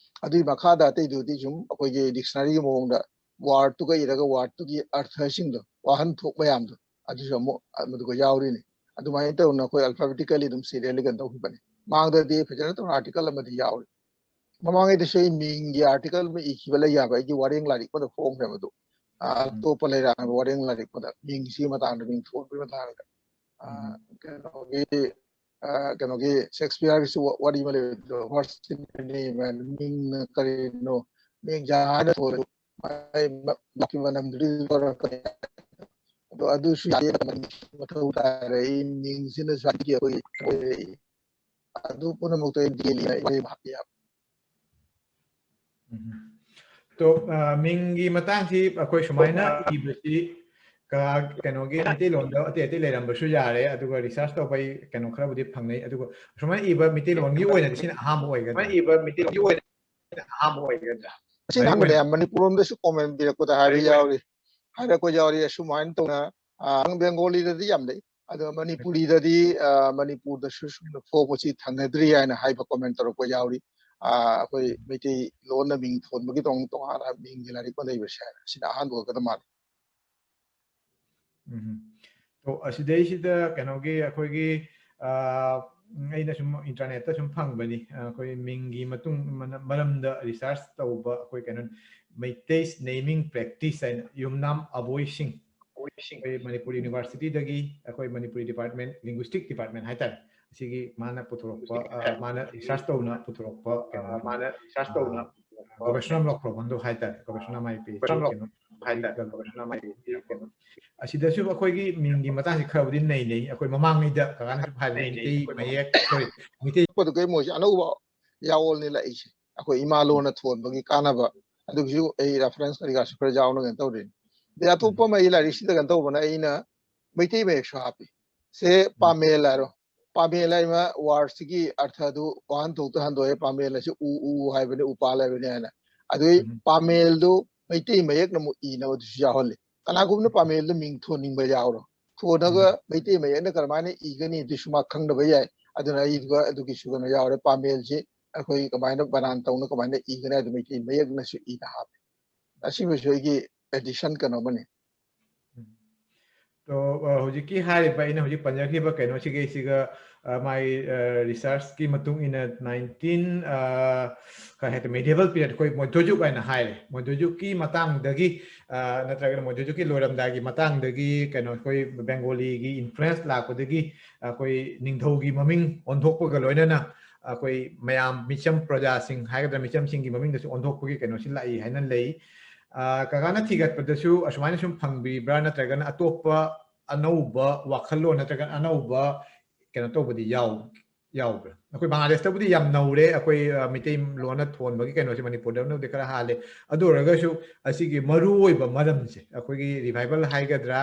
ꯑꯗꯨꯒꯤ ꯃꯈꯥꯗ ꯑꯇꯩꯗꯨꯗꯤ ꯁꯨꯝ ꯑꯩꯈꯣꯏꯒꯤ dictionary ꯒꯤ ꯃꯑꯣꯡꯗ word ꯇꯨꯒ ꯏꯔꯒ word ꯇꯨꯒꯤ ꯑꯔꯊꯁꯤꯡꯗꯣ, ꯋꯥꯍꯟꯊꯣꯛ ꯃꯌꯥꯝꯗꯣ, ꯑꯗꯨꯁꯨ ꯑꯃꯨꯛ ꯃꯗꯨꯒ ꯌꯥꯎꯔꯤꯅꯤ꯫ ꯑꯗꯨꯃꯥꯏꯅ ꯇꯧꯅ ꯑꯩꯈꯣꯏ alphabetically ꯑꯗꯨꯝ serially ꯀꯩꯅꯣ ꯇꯧꯈꯤꯕꯅꯤ꯫ ꯃꯥꯡꯗꯗꯤ ꯐꯖꯅ ꯇꯧꯅ article ꯑꯃꯗꯤ ꯌꯥꯎꯔꯤ꯫ ꯃꯃꯥꯡꯉꯩꯗꯁꯨ ꯑꯩ ꯃꯤꯡꯒꯤ article ꯑꯃ ꯏꯈꯤꯕ ꯂꯩ ꯍꯥꯏꯕ, ꯑꯩꯒꯤ ꯋꯥꯔꯦꯡ ꯂꯥꯏꯔꯤꯛ ꯑꯃꯗ ꯐꯣꯡꯈ꯭ꯔꯦꯕ ꯑꯗꯨ꯫ ꯑ, ꯑꯇꯣꯞꯄ ꯂꯩꯔꯥꯛꯅꯕ ꯋꯥꯔꯦꯡ ꯂꯥꯏꯔꯤꯛ ꯑꯃꯗ ꯃꯤꯡꯁꯤꯒꯤ ꯃꯇꯥꯡꯗ, ꯃꯤꯡ ꯊꯣꯟꯕꯒꯤ ꯃꯇꯥꯡꯗ꯫ ꯑ, ꯀꯩꯅꯣꯒꯤ, ꯑ, ꯀꯩꯅꯣꯒꯤ ꯁꯦꯛꯁꯄꯤꯌꯔꯒꯤꯁꯨ ꯋꯥ-, ꯋꯥꯔꯤ ꯑꯃ ꯂꯩꯕꯗꯣ, "What's in the name?" ꯍꯥꯏꯅ, ꯃꯤꯡꯅ ꯀꯔꯤꯅꯣ? ꯃꯤꯡ ꯖꯍꯥꯖꯅ ꯊꯣꯜꯂꯁꯨ ꯃꯥꯏ ꯃ-, ꯃꯥꯒꯤ ꯃꯅꯝꯗꯨꯗꯤ ꯂꯧꯔꯛꯀꯅꯤ꯫ ꯑꯗꯣ ꯑꯗꯨꯁꯨ ꯌꯥꯗꯦ, ꯃꯊꯧ ꯇꯥꯔꯦ꯫ ꯑꯩ ꯃꯤꯡꯁꯤꯅ ꯁ꯭ꯋꯥꯏꯒꯤ ꯑꯩꯈꯣꯏꯒꯤ ꯑꯣꯏꯔꯛꯏ꯫ ꯑꯗꯨ ꯄꯨꯝꯅꯃꯛꯇꯣ ꯑꯩ ꯗꯤꯇꯦꯜ ꯏꯅ ꯑꯩꯈꯣꯏ ꯍꯥꯞꯄꯤ ꯍꯥꯞꯄꯤ꯫ ꯎꯝ꯫ ꯇꯣ, ꯑ, ꯃꯤꯡꯒꯤ ꯃꯇꯥꯡꯁꯤ ꯑꯩꯈꯣꯏ ꯁꯨꯃꯥꯏꯅ ꯏꯕꯁꯤ ꯀ-, ꯀꯩꯅꯣꯒꯤ ꯃꯩꯇꯩꯂꯣꯟꯗ ꯑꯇꯩ ꯑꯇꯩ ꯂꯩꯔꯝꯕꯁꯨ ꯌꯥꯔꯦ, ꯑꯗꯨꯒ research ꯇꯧꯕꯩ ꯀꯩꯅꯣ ꯈꯔꯕꯨꯗꯤ ꯐꯪꯅꯩ, ꯑꯗꯨꯒ ꯁꯨꯃꯥꯏꯅ ꯏꯕ ꯃꯩꯇꯩꯂꯣꯟꯒꯤ ꯑꯣꯏꯅꯗꯤ ꯁꯤꯅ ꯑꯍꯥꯟꯕ ꯑꯣꯏꯒꯗ꯭ꯔꯥ? ꯁꯨꯃꯥꯏꯅ ꯏꯕ ꯃꯩꯇꯩꯂꯣꯟꯒꯤ ꯑꯣꯏꯅꯗꯤ ꯁꯤꯅ ꯑꯍꯥꯟꯕ ꯑꯣꯏꯒꯗ꯭ꯔꯥ? ꯑꯁꯤꯅ ꯑꯍꯥꯟꯕꯅꯦ, ꯃꯅꯤꯄꯨꯔ ꯂꯣꯝꯗꯁꯨ comment ꯄꯤꯔꯛꯄꯗ ꯍꯥꯏꯕ ꯌꯥꯎꯔꯤ, ꯍꯥꯏꯔꯛꯄ ꯌꯥꯎꯔꯤ꯫ ꯑꯁꯨꯃꯥꯏꯅ ꯇꯧꯅ, ꯑ, ꯕꯦꯡꯒꯣꯂꯤꯗꯗꯤ ꯌꯥꯝ ꯂꯩ, ꯑꯗꯣ ꯃꯅꯤꯄꯨꯔꯤꯗꯗꯤ, ꯑ, ꯃꯅꯤꯄꯨꯔꯗꯁꯨ ꯁꯨꯝꯅ ꯐꯣꯡꯕꯁꯤ ꯊꯦꯡꯅꯗ꯭ꯔꯤ ꯍꯥꯏꯅ ꯍꯥꯏꯕ comment ꯇꯧꯔꯛꯄ ꯌꯥꯎꯔꯤ꯫ ꯑ, ꯑꯩꯈꯣꯏ ꯃꯩꯇꯩ ꯂꯣꯟꯅ ꯃꯤꯡ ꯊꯣꯟꯕꯒꯤ ꯇꯣꯉꯥꯟ ꯇꯣꯉꯥꯟꯅ ꯃꯤꯡꯒꯤ ꯂꯥꯏꯔꯤꯛ ꯑꯃ ꯂꯩꯕꯁꯦ ꯍꯥꯏꯅ, ꯁꯤꯅ ꯑꯍꯥꯟꯕ ꯑꯣꯏꯒꯗꯕ ꯃꯥꯜꯂꯤ꯫ ꯎꯝ꯫ ꯑꯣ, ꯑꯁꯤꯗꯩꯁꯤꯗ ꯀꯩꯅꯣꯒꯤ ꯑꯩꯈꯣꯏꯒꯤ, ꯑ, ꯎꯝ, ꯑꯩꯅ ꯁꯨꯝ internetꯇ ꯁꯨꯝ ꯐꯪꯕꯅꯤ, ꯑ, ꯑꯩꯈꯣꯏ ꯃꯤꯡꯒꯤ ꯃꯇꯨꯡ ꯃꯅ-, ꯃꯔꯝꯗ research ꯇꯧꯕ ꯑꯩꯈꯣꯏ ꯀꯩꯅꯣ, Meiteis naming practice ꯍꯥꯏꯅ, ꯌꯨꯝꯅꯥꯝ ꯑꯕꯣꯏ ꯁꯤꯡ, ꯑꯩꯈꯣꯏ ꯃꯅꯤꯄꯨꯔ universityꯗꯒꯤ ꯑꯩꯈꯣꯏ ꯃꯅꯤꯄꯨꯔꯤ department, linguistic department ꯍꯥꯏꯇꯥꯔꯦ, ꯑꯁꯤꯒꯤ ꯃꯥꯅ ꯄꯨꯊꯣꯔꯛꯄ, ꯑ, ꯃꯥꯅ research ꯇꯧꯅ ꯄꯨꯊꯣꯔꯛꯄ ꯀꯩꯅꯣ, ꯃꯥꯅ research ꯇꯧꯅ ꯑ, professional ꯂꯧꯈ꯭ꯔꯕ ꯍꯥꯏꯇꯥꯔꯦ, professional ꯃꯥꯏ PhD ꯀꯩꯅꯣ, ꯍꯥꯏꯇꯥꯔꯦ, professional ꯃꯥꯏ PhD ꯀꯩꯅꯣ꯫ ꯑꯁꯤꯗꯁꯨ ꯑꯩꯈꯣꯏꯒꯤ ꯃꯤꯡꯒꯤ ꯃꯇꯥꯡꯁꯤ ꯈꯔꯕꯨꯗꯤ ꯅꯩꯅꯩ꯫ ꯑꯩꯈꯣꯏ ꯃꯃꯥꯡꯉꯩꯗ ꯀꯀꯥꯅꯁꯨ ꯍꯥꯏꯕ ꯃꯩꯇꯩ ꯃꯌꯦꯛ, sorry, ꯃꯩꯇꯩ ꯄꯗꯨ ꯀꯩ ꯃꯣꯏꯁꯦ ꯑꯅꯧꯕ ꯌꯥꯑꯣꯜꯅꯤ ꯂꯥꯛꯏꯁꯦ꯫ ꯑꯩꯈꯣꯏ ꯏꯃꯥ ꯂꯣꯟꯅ ꯊꯣꯟꯕꯒꯤ ꯀꯥꯟꯅꯕ, ꯑꯗꯨꯒꯤꯁꯨ ꯑꯩ reference ꯀꯔꯤ ꯀꯥꯁꯨ ꯈꯔ ꯌꯥꯎꯅ ꯀꯩꯅꯣ ꯇꯧꯔꯤꯅꯤ꯫ ꯑꯗꯩ ꯑꯇꯣꯞꯄ ꯑꯃ ꯑꯩ ꯂꯥꯏꯔꯤꯛꯁꯤꯗ ꯀꯩꯅꯣ ꯇꯧꯕꯅ ꯑꯩꯅ ꯃꯩꯇꯩ ꯃꯌꯦꯛꯁꯨ ꯍꯥꯞꯄꯤ꯫ ꯁꯦ ꯄꯥꯃꯦꯜ ꯍꯥꯏꯔꯣ, ꯄꯥꯃꯦꯜ ꯍꯥꯏꯔꯤꯕ wordꯁꯤꯒꯤ ꯑꯔꯊꯗꯨ ꯋꯥꯍꯟꯊꯣꯛꯇ ꯍꯟꯗꯣꯛꯑꯦ꯫ ꯄꯥꯃꯦꯜ ꯑꯁꯤ ꯎ, ꯎ ꯍꯥꯏꯕꯅꯤ, ꯎꯄꯥꯜ ꯍꯥꯏꯕꯅꯤ ꯍꯥꯏꯅ꯫ ꯑꯗꯨꯒꯤ ꯄꯥꯃꯦꯜꯗꯨ ꯃꯩꯇꯩ ꯃꯌꯦꯛꯅ ꯑꯃꯨꯛ ꯏꯅꯕꯗꯨꯁꯨ ꯌꯥꯎꯍꯜꯂꯤ꯫ ꯀꯅꯥꯒꯨꯝꯕꯅ ꯄꯥꯃꯦꯜꯗ ꯃꯤꯡ ꯊꯣꯟꯅꯤꯡꯕ ꯌꯥꯎꯔꯣ, ꯊꯣꯟꯅꯒ ꯃꯩꯇꯩ ꯃꯌꯦꯛꯅ ꯀꯔꯝꯍꯥꯏꯅ ꯏꯒꯅꯤ ꯑꯗꯨꯁꯨ ꯃꯥ ꯈꯪꯗꯕ ꯌꯥꯏ꯫ ꯑꯗꯨꯅ ꯑꯩꯗꯨꯒ ꯑꯗꯨꯒꯤꯁꯨ ꯀꯩꯅꯣ ꯌꯥꯎꯔꯦ꯫ ꯄꯥꯃꯦꯜꯁꯤ ꯑꯩꯈꯣꯏ ꯀꯃꯥꯏꯅ ꯕꯅꯥꯟ ꯇꯧꯅ ꯀꯃꯥꯏꯅ ꯏꯒꯅꯤ ꯍꯥꯏꯗꯣ ꯃꯩꯇꯩ ꯃꯌꯦꯛꯅꯁꯨ ꯏꯅ ꯍꯥꯞꯄꯦ꯫ ꯑꯁꯤꯃꯁꯨ ꯑꯩꯒꯤ addition ꯀꯩꯅꯣ ꯑꯃꯅꯤ꯫ ꯑꯗꯣ, ꯑ, ꯍꯧꯖꯤꯛꯀꯤ ꯍꯥꯏꯔꯤꯕ, ꯑꯩꯅ ꯍꯧꯖꯤꯛ ꯄꯟꯖꯈ꯭ꯔꯤꯕ ꯀꯩꯅꯣꯁꯤꯒꯩꯁꯤꯒ, ꯑ, ꯃꯥꯒꯤ, ꯑ, researchꯀꯤ ꯃꯇꯨꯡ ꯏꯟꯅ nineteen, ꯑ, ꯀꯩ ꯍꯥꯏꯇꯥꯔꯦ, medieval period, ꯑꯩꯈꯣꯏ ꯃꯩꯗ꯭ꯌꯨꯖꯨꯛ ꯍꯥꯏꯅ ꯍꯥꯏꯔꯦ, ꯃꯩꯗ꯭ꯌꯨꯖꯨꯛꯀꯤ ꯃꯇꯥꯡꯗꯒꯤ, ꯑ, ꯅꯠꯇ꯭ꯔꯒꯅ ꯃꯩꯗ꯭ꯌꯨꯖꯨꯛꯀꯤ ꯂꯣꯏꯔꯝꯗꯥꯏꯒꯤ ꯃꯇꯥꯡꯗꯒꯤ ꯀꯩꯅꯣ, ꯑꯩꯈꯣꯏ ꯕꯦꯡꯒꯣꯂꯤꯒꯤ influence ꯂꯥꯛꯄꯗꯒꯤ ꯑꯩꯈꯣꯏ ꯅꯤꯡꯊꯧꯒꯤ ꯃꯃꯤꯡ ꯑꯣꯟꯊꯣꯛꯄꯒ ꯂꯣꯏꯅꯅ ꯑꯩꯈꯣꯏ ꯃꯌꯥꯝ ꯃꯤꯆꯝ ꯄ꯭ꯔꯖꯥꯁꯤꯡ ꯍꯥꯏꯒꯗ꯭ꯔꯥ, ꯃꯤꯆꯝꯁꯤꯡꯒꯤ ꯃꯃꯤꯡꯗꯁꯨ ꯑꯣꯟꯊꯣꯛꯄꯒꯤ ꯀꯩꯅꯣꯁꯤ ꯂꯥꯛꯏ ꯍꯥꯏꯅ ꯂꯩ꯫ ꯑ, ꯀꯀꯥꯅ ꯊꯤꯒꯠꯄꯗꯁꯨ ꯑꯁꯨꯃꯥꯏꯅ ꯁꯨꯝ ꯐꯪꯕꯤꯕ꯭ꯔꯥ, ꯅꯠꯇ꯭ꯔꯒꯅ ꯑꯇꯣꯞꯄ ꯑꯅꯧꯕ ꯋꯥꯈꯜꯂꯣꯟ ꯅꯠꯇ꯭ꯔꯒꯅ ꯑꯅꯧꯕ ꯀꯩꯅꯣ ꯇꯧꯕꯗꯤ ꯌꯥꯎ-, ꯌꯥꯎꯕ꯭ꯔꯥ? ꯑꯩꯈꯣꯏ ꯕꯪꯒ꯭ꯂꯥꯗꯦꯁꯇꯕꯨꯗꯤ ꯌꯥꯝ ꯅꯧꯔꯦ, ꯑꯩꯈꯣꯏ, ꯑ, ꯃꯩꯇꯩ ꯂꯣꯟꯅ ꯊꯣꯟꯕꯒꯤ ꯀꯩꯅꯣꯁꯦ ꯃꯅꯤꯄꯨꯔꯗꯅꯕꯨꯗꯤ ꯈꯔ ꯍꯥꯜꯂꯦ꯫ ꯑꯗꯨ ꯑꯣꯏꯔꯒꯁꯨ ꯑꯁꯤꯒꯤ ꯃꯔꯨꯑꯣꯏꯕ ꯃꯔꯝꯁꯦ, ꯑꯩꯈꯣꯏꯒꯤ revival ꯍꯥꯏꯒꯗ꯭ꯔꯥ,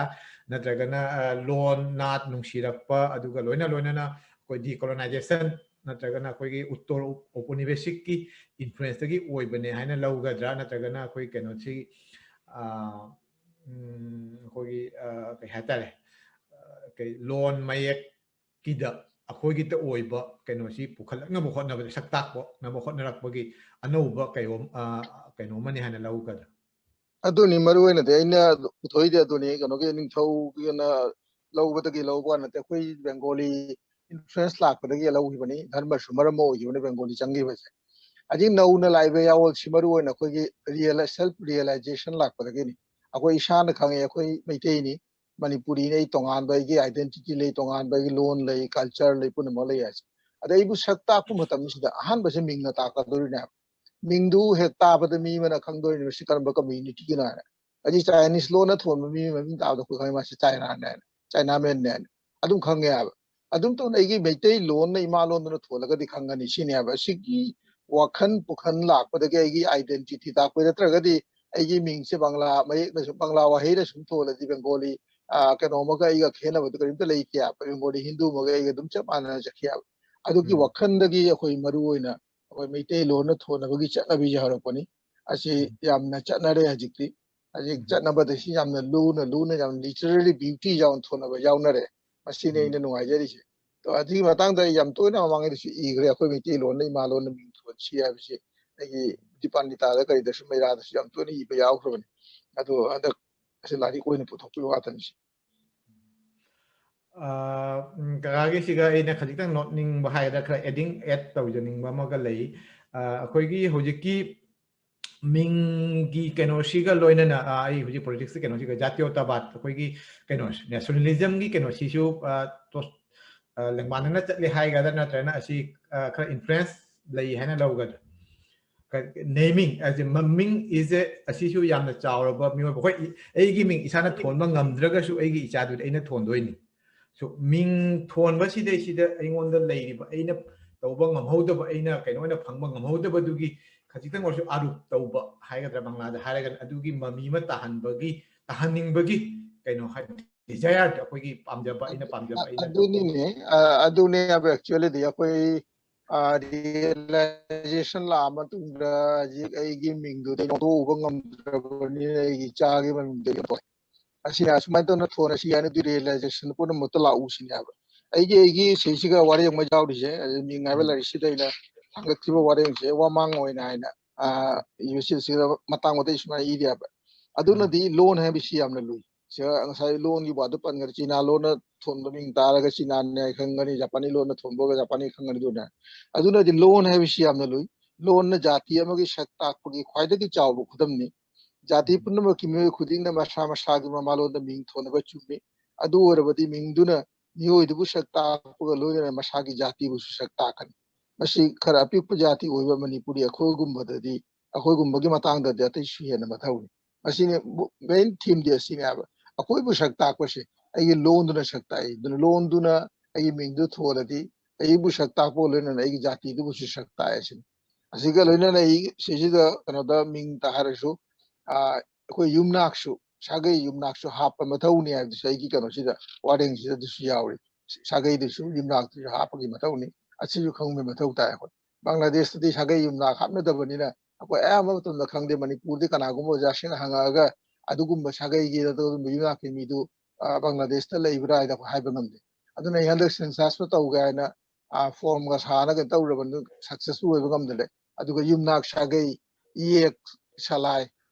ꯅꯠꯇ꯭ꯔꯒꯅ, ꯑ, ꯂꯣꯟ ꯅꯥꯠ ꯅꯨꯡꯁꯤꯔꯛꯄ, ꯑꯗꯨꯒ ꯂꯣꯏꯅ ꯂꯣꯏꯅꯅ ꯑꯩꯈꯣꯏ decolonization ꯅꯠꯇ꯭ꯔꯒꯅ ꯑꯩꯈꯣꯏꯒꯤ ꯎꯠꯇꯔ ꯎꯄꯅꯤꯕꯦꯁꯤꯛꯀꯤ influenceꯇꯒꯤ ꯑꯣꯏꯕꯅꯦ ꯍꯥꯏꯅ ꯂꯧꯒꯗ꯭ꯔꯥ, ꯅꯠꯇ꯭ꯔꯒꯅ ꯑꯩꯈꯣꯏ ꯀꯩꯅꯣꯁꯤ, ꯑ, ꯎꯝ, ꯑꯩꯈꯣꯏꯒꯤ, ꯑ, ꯀꯩ ꯍꯥꯏꯇꯥꯔꯦ, ꯑ, ꯀꯩ, ꯂꯣꯟ ꯃꯌꯦꯛꯀꯤꯗ ꯑꯩꯈꯣꯏꯒꯤꯗ ꯑꯣꯏꯕ ꯀꯩꯅꯣꯁꯤ ꯄꯨꯈꯠꯂꯛꯅꯕ ꯍꯣꯠꯅꯕꯗ, ꯁꯛ ꯇꯥꯛꯄꯅꯕ ꯍꯣꯠꯅꯔꯛꯄꯒꯤ ꯑꯅꯧꯕ ꯀꯩꯅꯣ, ꯑ, ꯀꯩꯅꯣ ꯑꯃꯅꯤ ꯍꯥꯏꯅ ꯂꯧꯒꯗ꯭ꯔꯥ? ꯑꯗꯨꯅꯤ ꯃꯔꯨ ꯑꯣꯏꯅꯗꯤ ꯑꯩꯅ ꯄꯨꯊꯣꯛꯏꯗꯤ ꯑꯗꯨꯅꯤ, ꯀꯩꯅꯣꯒꯤ ꯅꯤꯡꯊꯧꯒꯤꯅ ꯂꯧꯕꯗꯒꯤ ꯂꯧꯕ ꯅꯠꯇꯦ, ꯑꯩꯈꯣꯏ ꯕꯦꯡꯒꯣꯂꯤ influence ꯂꯥꯛꯄꯗꯒꯤ ꯂꯧꯈꯤꯕꯅꯤ, ꯙꯔꯃꯁꯨ ꯃꯔꯝ ꯑꯃ ꯑꯣꯏꯈꯤꯕꯅꯤ ꯕꯦꯡꯒꯣꯂꯤ ꯆꯪꯈꯤꯕꯁꯦ꯫ ꯍꯧꯖꯤꯛ ꯅꯧꯅ ꯂꯥꯛꯏꯕ ꯌꯥꯑꯣꯜꯁꯤ ꯃꯔꯨ ꯑꯣꯏꯅ ꯑꯩꯈꯣꯏꯒꯤ real-, self realization ꯂꯥꯛꯄꯗꯒꯤꯅꯤ꯫ ꯑꯩꯈꯣꯏ ꯏꯁꯥꯅ ꯈꯪꯉꯦ, ꯑꯩꯈꯣꯏ ꯃꯩꯇꯩꯅꯤ, ꯃꯅꯤꯄꯨꯔꯤꯅꯤ, ꯑꯩ ꯇꯣꯉꯥꯟꯕ ꯑꯩꯒꯤ identity ꯂꯩ, ꯇꯣꯉꯥꯟꯕ ꯑꯩꯒꯤ ꯂꯣꯟ ꯂꯩ, culture ꯂꯩ, ꯄꯨꯝꯅꯃꯛ ꯂꯩ ꯍꯥꯏꯁꯦ꯫ ꯑꯗ ꯑꯩꯕꯨ ꯁꯛ ꯇꯥꯛꯄ ꯃꯇꯝꯁꯤꯗ ꯑꯍꯥꯟꯕꯁꯦ ꯃꯤꯡꯅ ꯇꯥꯛꯀꯗꯣꯔꯤꯅꯦ ꯍꯥꯏꯕ꯫ ꯃꯤꯡꯗꯨ ꯍꯦꯛ ꯇꯥꯕꯗ ꯃꯤ ꯑꯃꯅ ꯈꯪꯗꯣꯔꯤꯅꯦꯕ ꯁꯤ ꯀꯔꯝꯕ communityꯒꯤꯅꯣ ꯍꯥꯏꯅ꯫ ꯍꯧꯖꯤꯛ Chinese ꯂꯣꯟꯅ ꯊꯣꯟꯕ ꯃꯤ ꯃꯃꯤꯡ ꯇꯥꯕꯗ ꯑꯩꯈꯣꯏ ꯈꯪꯉꯦ, ꯃꯥꯁꯤ Chinaꯅꯦ ꯍꯥꯏꯅ, Chinamanꯅꯦ ꯍꯥꯏꯅ ꯑꯗꯨꯝ ꯈꯪꯉꯦ ꯍꯥꯏꯕ꯫ ꯑꯗꯨꯝ ꯇꯧꯅ ꯑꯩꯒꯤ ꯃꯩꯇꯩ ꯂꯣꯟꯅ ꯏꯃꯥ ꯂꯣꯟꯗꯨꯅ ꯊꯣꯜꯂꯒꯗꯤ ꯈꯪꯒꯅꯤ ꯁꯤꯅꯦ ꯍꯥꯏꯕ꯫ ꯑꯁꯤꯒꯤ ꯋꯥꯈꯜ ꯄꯨꯈꯜ ꯂꯥꯛꯄꯗꯒꯤ ꯑꯩꯒꯤ identity ꯇꯥꯛꯄꯩ ꯅꯠꯇ꯭ꯔꯒꯗꯤ ꯑꯩꯒꯤ ꯃꯤꯡꯁꯦ ꯕꯪꯒ꯭ꯂꯥ ꯃꯌꯦꯛꯅ ꯁꯨꯝ, ꯕꯪꯒ꯭ꯂꯥ ꯋꯥꯍꯩꯅ ꯁꯨꯝ ꯊꯣꯜꯂꯗꯤ ꯕꯦꯡꯒꯣꯂꯤ, ꯑ, ꯀꯩꯅꯣ ꯑꯃꯒ ꯑꯩꯒ ꯈꯦꯠꯅꯕꯗꯨ ꯀꯔꯤꯝꯇ ꯂꯩꯇꯦ ꯍꯥꯏꯕ꯫ ꯕꯦꯡꯒꯣꯂꯤ ꯍꯤꯟꯗꯨ ꯑꯃꯒ ꯑꯩꯒ ꯑꯗꯨꯝ ꯆꯞ ꯃꯥꯟꯅꯅ ꯆꯠꯈꯤ ꯍꯥꯏꯕ꯫ ꯑꯗꯨꯒꯤ ꯎꯝ꯫ ꯋꯥꯈꯜꯗꯒꯤ ꯑꯩꯈꯣꯏ ꯃꯔꯨ ꯑꯣꯏꯅ ꯑꯩꯈꯣꯏ ꯃꯩꯇꯩ ꯂꯣꯟꯅ ꯊꯣꯟꯅꯕꯒꯤ ꯆꯠꯅꯕꯤꯁꯦ ꯍꯧꯔꯛꯄꯅꯤ꯫ ꯑꯁꯤ ꯎꯝ꯫ ꯌꯥꯝꯅ ꯆꯠꯅꯔꯦ ꯍꯧꯖꯤꯛꯇꯤ꯫ ꯍꯧꯖꯤꯛ ꯎꯝ꯫ ꯆꯠꯅꯕꯗ ꯁꯤ ꯌꯥꯝꯅ ꯂꯨꯅ, ꯂꯨꯅ, ꯌꯥꯝ literary beauty ꯌꯥꯎꯅ ꯊꯣꯟꯅꯕ ꯌꯥꯎꯅꯔꯦ꯫ ꯃꯁꯤꯅꯤ ꯎꯝ꯫ ꯑꯩꯅ ꯅꯨꯡꯉꯥꯏꯖꯔꯤꯁꯦ꯫ ꯑꯗꯣ ꯑꯗꯨꯒꯤ ꯃꯇꯥꯡꯗ ꯑꯩ ꯌꯥꯝ ꯇꯣꯏꯅ ꯃꯃꯥꯡꯉꯩꯗꯁꯨ ꯏꯈ꯭ꯔꯦ, ꯑꯩꯈꯣꯏ ꯃꯩꯇꯩꯂꯣꯟꯅ ꯏꯃꯥ ꯂꯣꯟꯅ ꯃꯤꯡ ꯊꯣꯟꯁꯤ ꯍꯥꯏꯕꯁꯤ ꯑꯩꯒꯤ ꯗꯤꯄꯥꯟꯅꯤꯇꯥꯗ ꯀꯔꯤꯗꯁꯨ, ꯃꯩꯔꯥꯗꯁꯨ ꯌꯥꯝ ꯇꯣꯏꯅ ꯏꯕ ꯌꯥꯎꯈ꯭ꯔꯕꯅꯤ꯫ ꯑꯗꯣ ꯍꯟꯗꯛ ꯑꯁꯤ ꯂꯥꯏꯔꯤꯛ ꯑꯣꯏꯅ ꯄꯨꯊꯣꯛꯄꯒꯤ ꯋꯥꯇꯅꯤ ꯁꯤ꯫ ꯑ, ꯎꯝ, ꯀꯀꯥꯒꯤꯁꯤꯒ ꯑꯩꯅ ꯈꯖꯤꯛꯇꯪ ꯅꯣꯠꯅꯤꯡꯕ ꯍꯥꯏꯒꯗ꯭ꯔꯥ, ꯈꯔ adding, add ꯇꯧꯖꯅꯤꯡꯕ ꯑꯃꯒ ꯂꯩ꯫ ꯑ, ꯑꯩꯈꯣꯏꯒꯤ ꯍꯧꯖꯤꯛꯀꯤ ꯃꯤꯡꯒꯤ ꯀꯩꯅꯣꯁꯤꯒ ꯂꯣꯏꯅꯅ, ꯑ, ꯑꯩ ꯍꯧꯖꯤꯛ politics ꯀꯤ ꯀꯩꯅꯣꯁꯤꯒ, ꯖꯥꯇꯤꯌꯣꯇꯥꯕꯥꯗ, ꯑꯩꯈꯣꯏꯒꯤ ꯀꯩꯅꯣ, nationalism ꯒꯤ ꯀꯩꯅꯣꯁꯤꯁꯨ, ꯑ, ꯇꯣ-, ꯑ, ꯂꯦꯡꯃꯥꯟꯅꯅ ꯆꯠꯂꯦ ꯍꯥꯏꯒꯗ꯭ꯔꯥ, ꯅꯠꯇ꯭ꯔꯒꯅ ꯑꯁꯤ, ꯑ, ꯈꯔ influence ꯂꯩ ꯍꯥꯏꯅ ꯂꯧꯒꯗ꯭ꯔꯥ? ꯀ-, naming, ꯑꯁꯤ ꯃꯃꯤꯡ is a, ꯑꯁꯤꯁꯨ ꯌꯥꯝꯅ ꯆꯥꯎꯔꯕ ꯃꯤꯑꯣꯏꯕ꯫ ꯍꯣꯏ, ꯏ-, ꯑꯩꯒꯤ ꯃꯤꯡ ꯏꯁꯥꯅ ꯊꯣꯟꯕ ꯉꯝꯗ꯭ꯔꯒꯁꯨ ꯑꯩꯒꯤ ꯏꯆꯥꯗꯨꯗꯤ ꯑꯩꯅ ꯊꯣꯟꯗꯣꯏꯅꯤ꯫ So, ꯃꯤꯡ ꯊꯣꯟꯕꯁꯤꯗꯩꯁꯤꯗ ꯑꯩꯉꯣꯟꯗ ꯂꯩꯔꯤꯕ, ꯑꯩꯅ ꯇꯧꯕ ꯉꯝꯍꯧꯗꯕ, ꯑꯩꯅ ꯀꯩꯅꯣ ꯑꯣꯏꯅ ꯐꯪꯕ ꯉꯝꯍꯧꯗꯕꯗꯨꯒꯤ ꯈꯖꯤꯛꯇꯪ ꯑꯣꯏꯔꯁꯨ ꯑꯔꯨꯞ ꯇꯧꯕ ꯍꯥꯏꯒꯗ꯭ꯔꯥ, ꯕꯪꯂꯥꯗ ꯍꯥꯏꯔꯒꯅ, ꯑꯗꯨꯒꯤ ꯃꯃꯤ ꯑꯃ ꯇꯥꯍꯟꯕꯒꯤ, ꯇꯥꯍꯟꯅꯤꯡꯕꯒꯤ ꯀꯩꯅꯣ ꯍꯥꯏ, desire, ꯑꯩꯈꯣꯏꯒꯤ ꯄꯥꯝꯖꯕ, ꯑꯩꯅ ꯄꯥꯝꯖꯕ, ꯑꯩꯅ ꯇꯧꯕ ꯑꯗꯨꯅꯤꯅꯦ, ꯑ, ꯑꯗꯨꯅꯦ ꯍꯥꯏꯕ꯫ Actually ꯗꯤ ꯑꯩꯈꯣꯏ, ꯑ, realization ꯂꯥꯛꯑ ꯃꯇꯨꯡꯗ ꯍꯧꯖꯤꯛ ꯑꯩꯒꯤ ꯃꯤꯡꯗꯨꯗꯤ ꯂꯧꯊꯣꯛꯎꯕ ꯉꯝꯗ꯭ꯔꯕꯅꯤꯅ ꯑꯩꯒꯤ ꯏꯆꯥꯒꯤ ꯃꯃꯤꯡꯗ ꯌꯣꯟꯊꯣꯛꯑꯦ꯫ ꯑꯁꯤꯅ ꯑꯁꯨꯃꯥꯏꯅ ꯇꯧꯅ ꯊꯣꯟ ꯑꯁꯤ ꯌꯥꯅꯤ, ꯑꯗꯨ realization ꯄꯨꯝꯅꯃꯛꯇ ꯂꯥꯛꯎ ꯁꯤꯅꯦꯕ꯫ ꯑꯩꯒꯤ, ꯑꯩꯒꯤ ꯁꯤꯁꯤꯒ ꯋꯥꯔꯦꯡ ꯑꯃ ꯌꯥꯎꯔꯤꯁꯦ, ꯑꯗꯨ ꯃꯤꯡ ꯍꯥꯏꯕ ꯎꯝ꯫ ꯂꯥꯏꯔꯤꯛꯁꯤꯗ ꯑꯩꯅ ꯊꯥꯡꯒꯠꯈꯤꯕ ꯋꯥꯔꯦꯡꯁꯦ ꯋꯥꯃꯥꯡ ꯑꯣꯏꯅ ꯍꯥꯏꯅ, ꯑ, ꯌꯨꯁꯤꯞꯁꯤꯗ ꯃꯇꯥꯡ ꯃꯇꯩ ꯁꯨꯃꯥꯏꯅ ꯏꯔꯤꯑꯕ꯫ ꯑꯗꯨꯅꯗꯤ ꯎꯝ꯫ ꯂꯣꯟ ꯍꯥꯏꯕꯁꯤ ꯌꯥꯝꯅ ꯂꯨꯏ꯫ ꯁꯤꯗ ꯉꯁꯥꯏ ꯂꯣꯟꯒꯤ ꯋꯥꯗꯨ ꯄꯟꯈ꯭ꯔꯦ꯫ ꯆꯤꯅꯥ ꯂꯣꯟꯅ ꯊꯣꯟꯕ ꯃꯤꯡ ꯇꯥꯔꯒ ꯆꯤꯅꯥꯅꯤ ꯍꯥꯏ ꯈꯪꯒꯅꯤ, ꯖꯄꯥꯅꯤ ꯂꯣꯟꯅ ꯊꯣꯟꯕꯒ ꯖꯄꯥꯅꯤ ꯈꯪꯒꯅꯤ꯫ ꯑꯗꯨꯅ, ꯑꯗꯨꯅꯗꯤ ꯂꯣꯟ ꯍꯥꯏꯕꯁꯤ ꯌꯥꯝꯅ ꯂꯨꯏ꯫ ꯂꯣꯟꯅ ꯖꯥꯇꯤ ꯑꯃꯒꯤ ꯁꯛ ꯇꯥꯛꯄꯒꯤ ꯈ꯭ꯋꯥꯏꯗꯒꯤ ꯆꯥꯎꯕ ꯈꯨꯗꯝꯅꯤ꯫ ꯖꯥꯇꯤ ꯎꯝ꯫ ꯄꯨꯝꯅꯃꯛꯀꯤ ꯃꯤꯑꯣꯏ ꯈꯨꯗꯤꯡꯅ ꯃꯁꯥ ꯃꯁꯥꯒꯤ ꯃꯃꯥꯂꯣꯟꯗ ꯃꯤꯡ ꯊꯣꯟꯅꯕ ꯆꯨꯝꯃꯤ꯫ ꯑꯗꯨ ꯑꯣꯏꯔꯕꯗꯤ ꯃꯤꯡꯗꯨꯅ ꯃꯤꯑꯣꯏꯗꯨꯕꯨ ꯁꯛ ꯇꯥꯛꯄꯒ ꯂꯣꯏꯅꯅ ꯃꯁꯥꯒꯤ ꯖꯥꯇꯤꯕꯨꯁꯨ ꯁꯛ ꯇꯥꯛꯀꯅꯤ꯫ ꯃꯁꯤ ꯈꯔ ꯑꯄꯤꯛꯄ ꯖꯥꯇꯤ ꯑꯣꯏꯕ ꯃꯅꯤꯄꯨꯔꯤ ꯑꯩꯈꯣꯏꯒꯨꯝꯕꯗꯗꯤ, ꯑꯩꯈꯣꯏꯒꯨꯝꯕꯒꯤ ꯃꯇꯥꯡꯗꯗꯤ ꯑꯇꯩꯁꯨ ꯍꯦꯟꯅ ꯃꯊꯧꯅꯤ꯫ ꯃꯁꯤꯅꯤ ꯃꯨ-, main theme ꯗꯤ ꯑꯁꯤꯅꯦ ꯍꯥꯏꯕ꯫ ꯑꯩꯈꯣꯏꯕꯨ ꯁꯛ ꯇꯥꯛꯄꯁꯦ ꯑꯩꯒꯤ ꯂꯣꯟꯗꯨꯅ ꯁꯛ ꯇꯥꯛꯏ꯫ ꯑꯗꯨꯅ ꯂꯣꯟꯗꯨꯅ ꯑꯩꯒꯤ ꯃꯤꯡꯗꯨ ꯊꯣꯜꯂꯗꯤ ꯑꯩꯕꯨ ꯁꯛ ꯇꯥꯛꯄꯒ ꯂꯣꯏꯅꯅ ꯑꯩꯒꯤ ꯖꯥꯇꯤꯗꯨꯕꯨꯁꯨ ꯁꯛ ꯇꯥꯛꯑꯦ ꯁꯤꯅꯤ꯫ ꯑꯁꯤꯒ ꯂꯣꯏꯅꯅ ꯑꯩ ꯁꯤꯁꯤꯗ ꯀꯩꯅꯣꯗ ꯃꯤꯡ ꯇꯥ ꯍꯥꯏꯔꯁꯨ, ꯑ, ꯑꯩꯈꯣꯏ ꯌꯨꯝꯅꯥꯛꯁꯨ, ꯁꯥꯒꯩ ꯌꯨꯝꯅꯥꯛꯁꯨ ꯍꯥꯞꯄ ꯃꯊꯧꯅꯤ ꯍꯥꯏꯕꯗꯨꯁꯨ ꯑꯩꯒꯤ ꯀꯩꯅꯣꯁꯤꯗ, ꯋꯥꯔꯦꯡꯁꯤꯗ ꯑꯗꯨꯁꯨ ꯌꯥꯎꯔꯤ꯫ ꯁꯥꯒꯩꯗꯨꯁꯨ ꯌꯨꯝꯅꯥꯛꯇꯨꯁꯨ ꯍꯥꯞꯄꯒꯤ ꯃꯊꯧꯅꯤ꯫ ꯑꯁꯤꯁꯨ ꯈꯪꯕꯒꯤ ꯃꯊꯧ ꯇꯥꯏ ꯑꯩꯈꯣꯏ꯫ ꯕꯪꯒ꯭ꯂꯥꯗꯦꯁꯇꯗꯤ ꯁꯥꯒꯩ ꯌꯨꯝꯅꯥꯛ ꯍꯥꯞꯅꯗꯕꯅꯤꯅ ꯑꯩꯈꯣꯏ ꯑꯌꯥꯝꯕ ꯃꯇꯝꯗ ꯈꯪꯗꯦ꯫ ꯃꯅꯤꯄꯨꯔꯗꯤ ꯀꯅꯥꯒꯨꯝꯕ ꯑꯣꯖꯥꯁꯤꯡꯅ ꯍꯪꯉꯛꯑꯒ ꯑꯗꯨꯒꯨꯝꯕ ꯁꯥꯒꯩꯒꯤ ꯅꯠꯇ꯭ꯔꯒ ꯑꯗꯨꯒꯨꯝꯕ ꯌꯨꯝꯅꯥꯛꯀꯤ ꯃꯤꯗꯨ, ꯑ, ꯕꯪꯒ꯭ꯂꯥꯗꯦꯁꯇ ꯂꯩꯕ꯭ꯔꯥ ꯍꯥꯏꯅ ꯑꯩꯈꯣꯏ ꯍꯥꯏꯕ ꯉꯝꯗꯦ꯫ ꯑꯗꯨꯅ ꯑꯩ ꯍꯟꯗꯛ ꯁꯦꯟꯁꯁꯇ ꯇꯧꯒꯦ ꯍꯥꯏꯅ, ꯑ, formꯒ ꯁꯥꯔꯒ ꯇꯧꯔꯕꯅꯤ, successful ꯑꯣꯏꯕ ꯉꯝꯗ꯭ꯔꯦ꯫ ꯑꯗꯨꯒ ꯌꯨꯝꯅꯥꯛ ꯁꯥꯒꯩ, ꯏꯌꯦꯛ ꯁꯂꯥꯏ,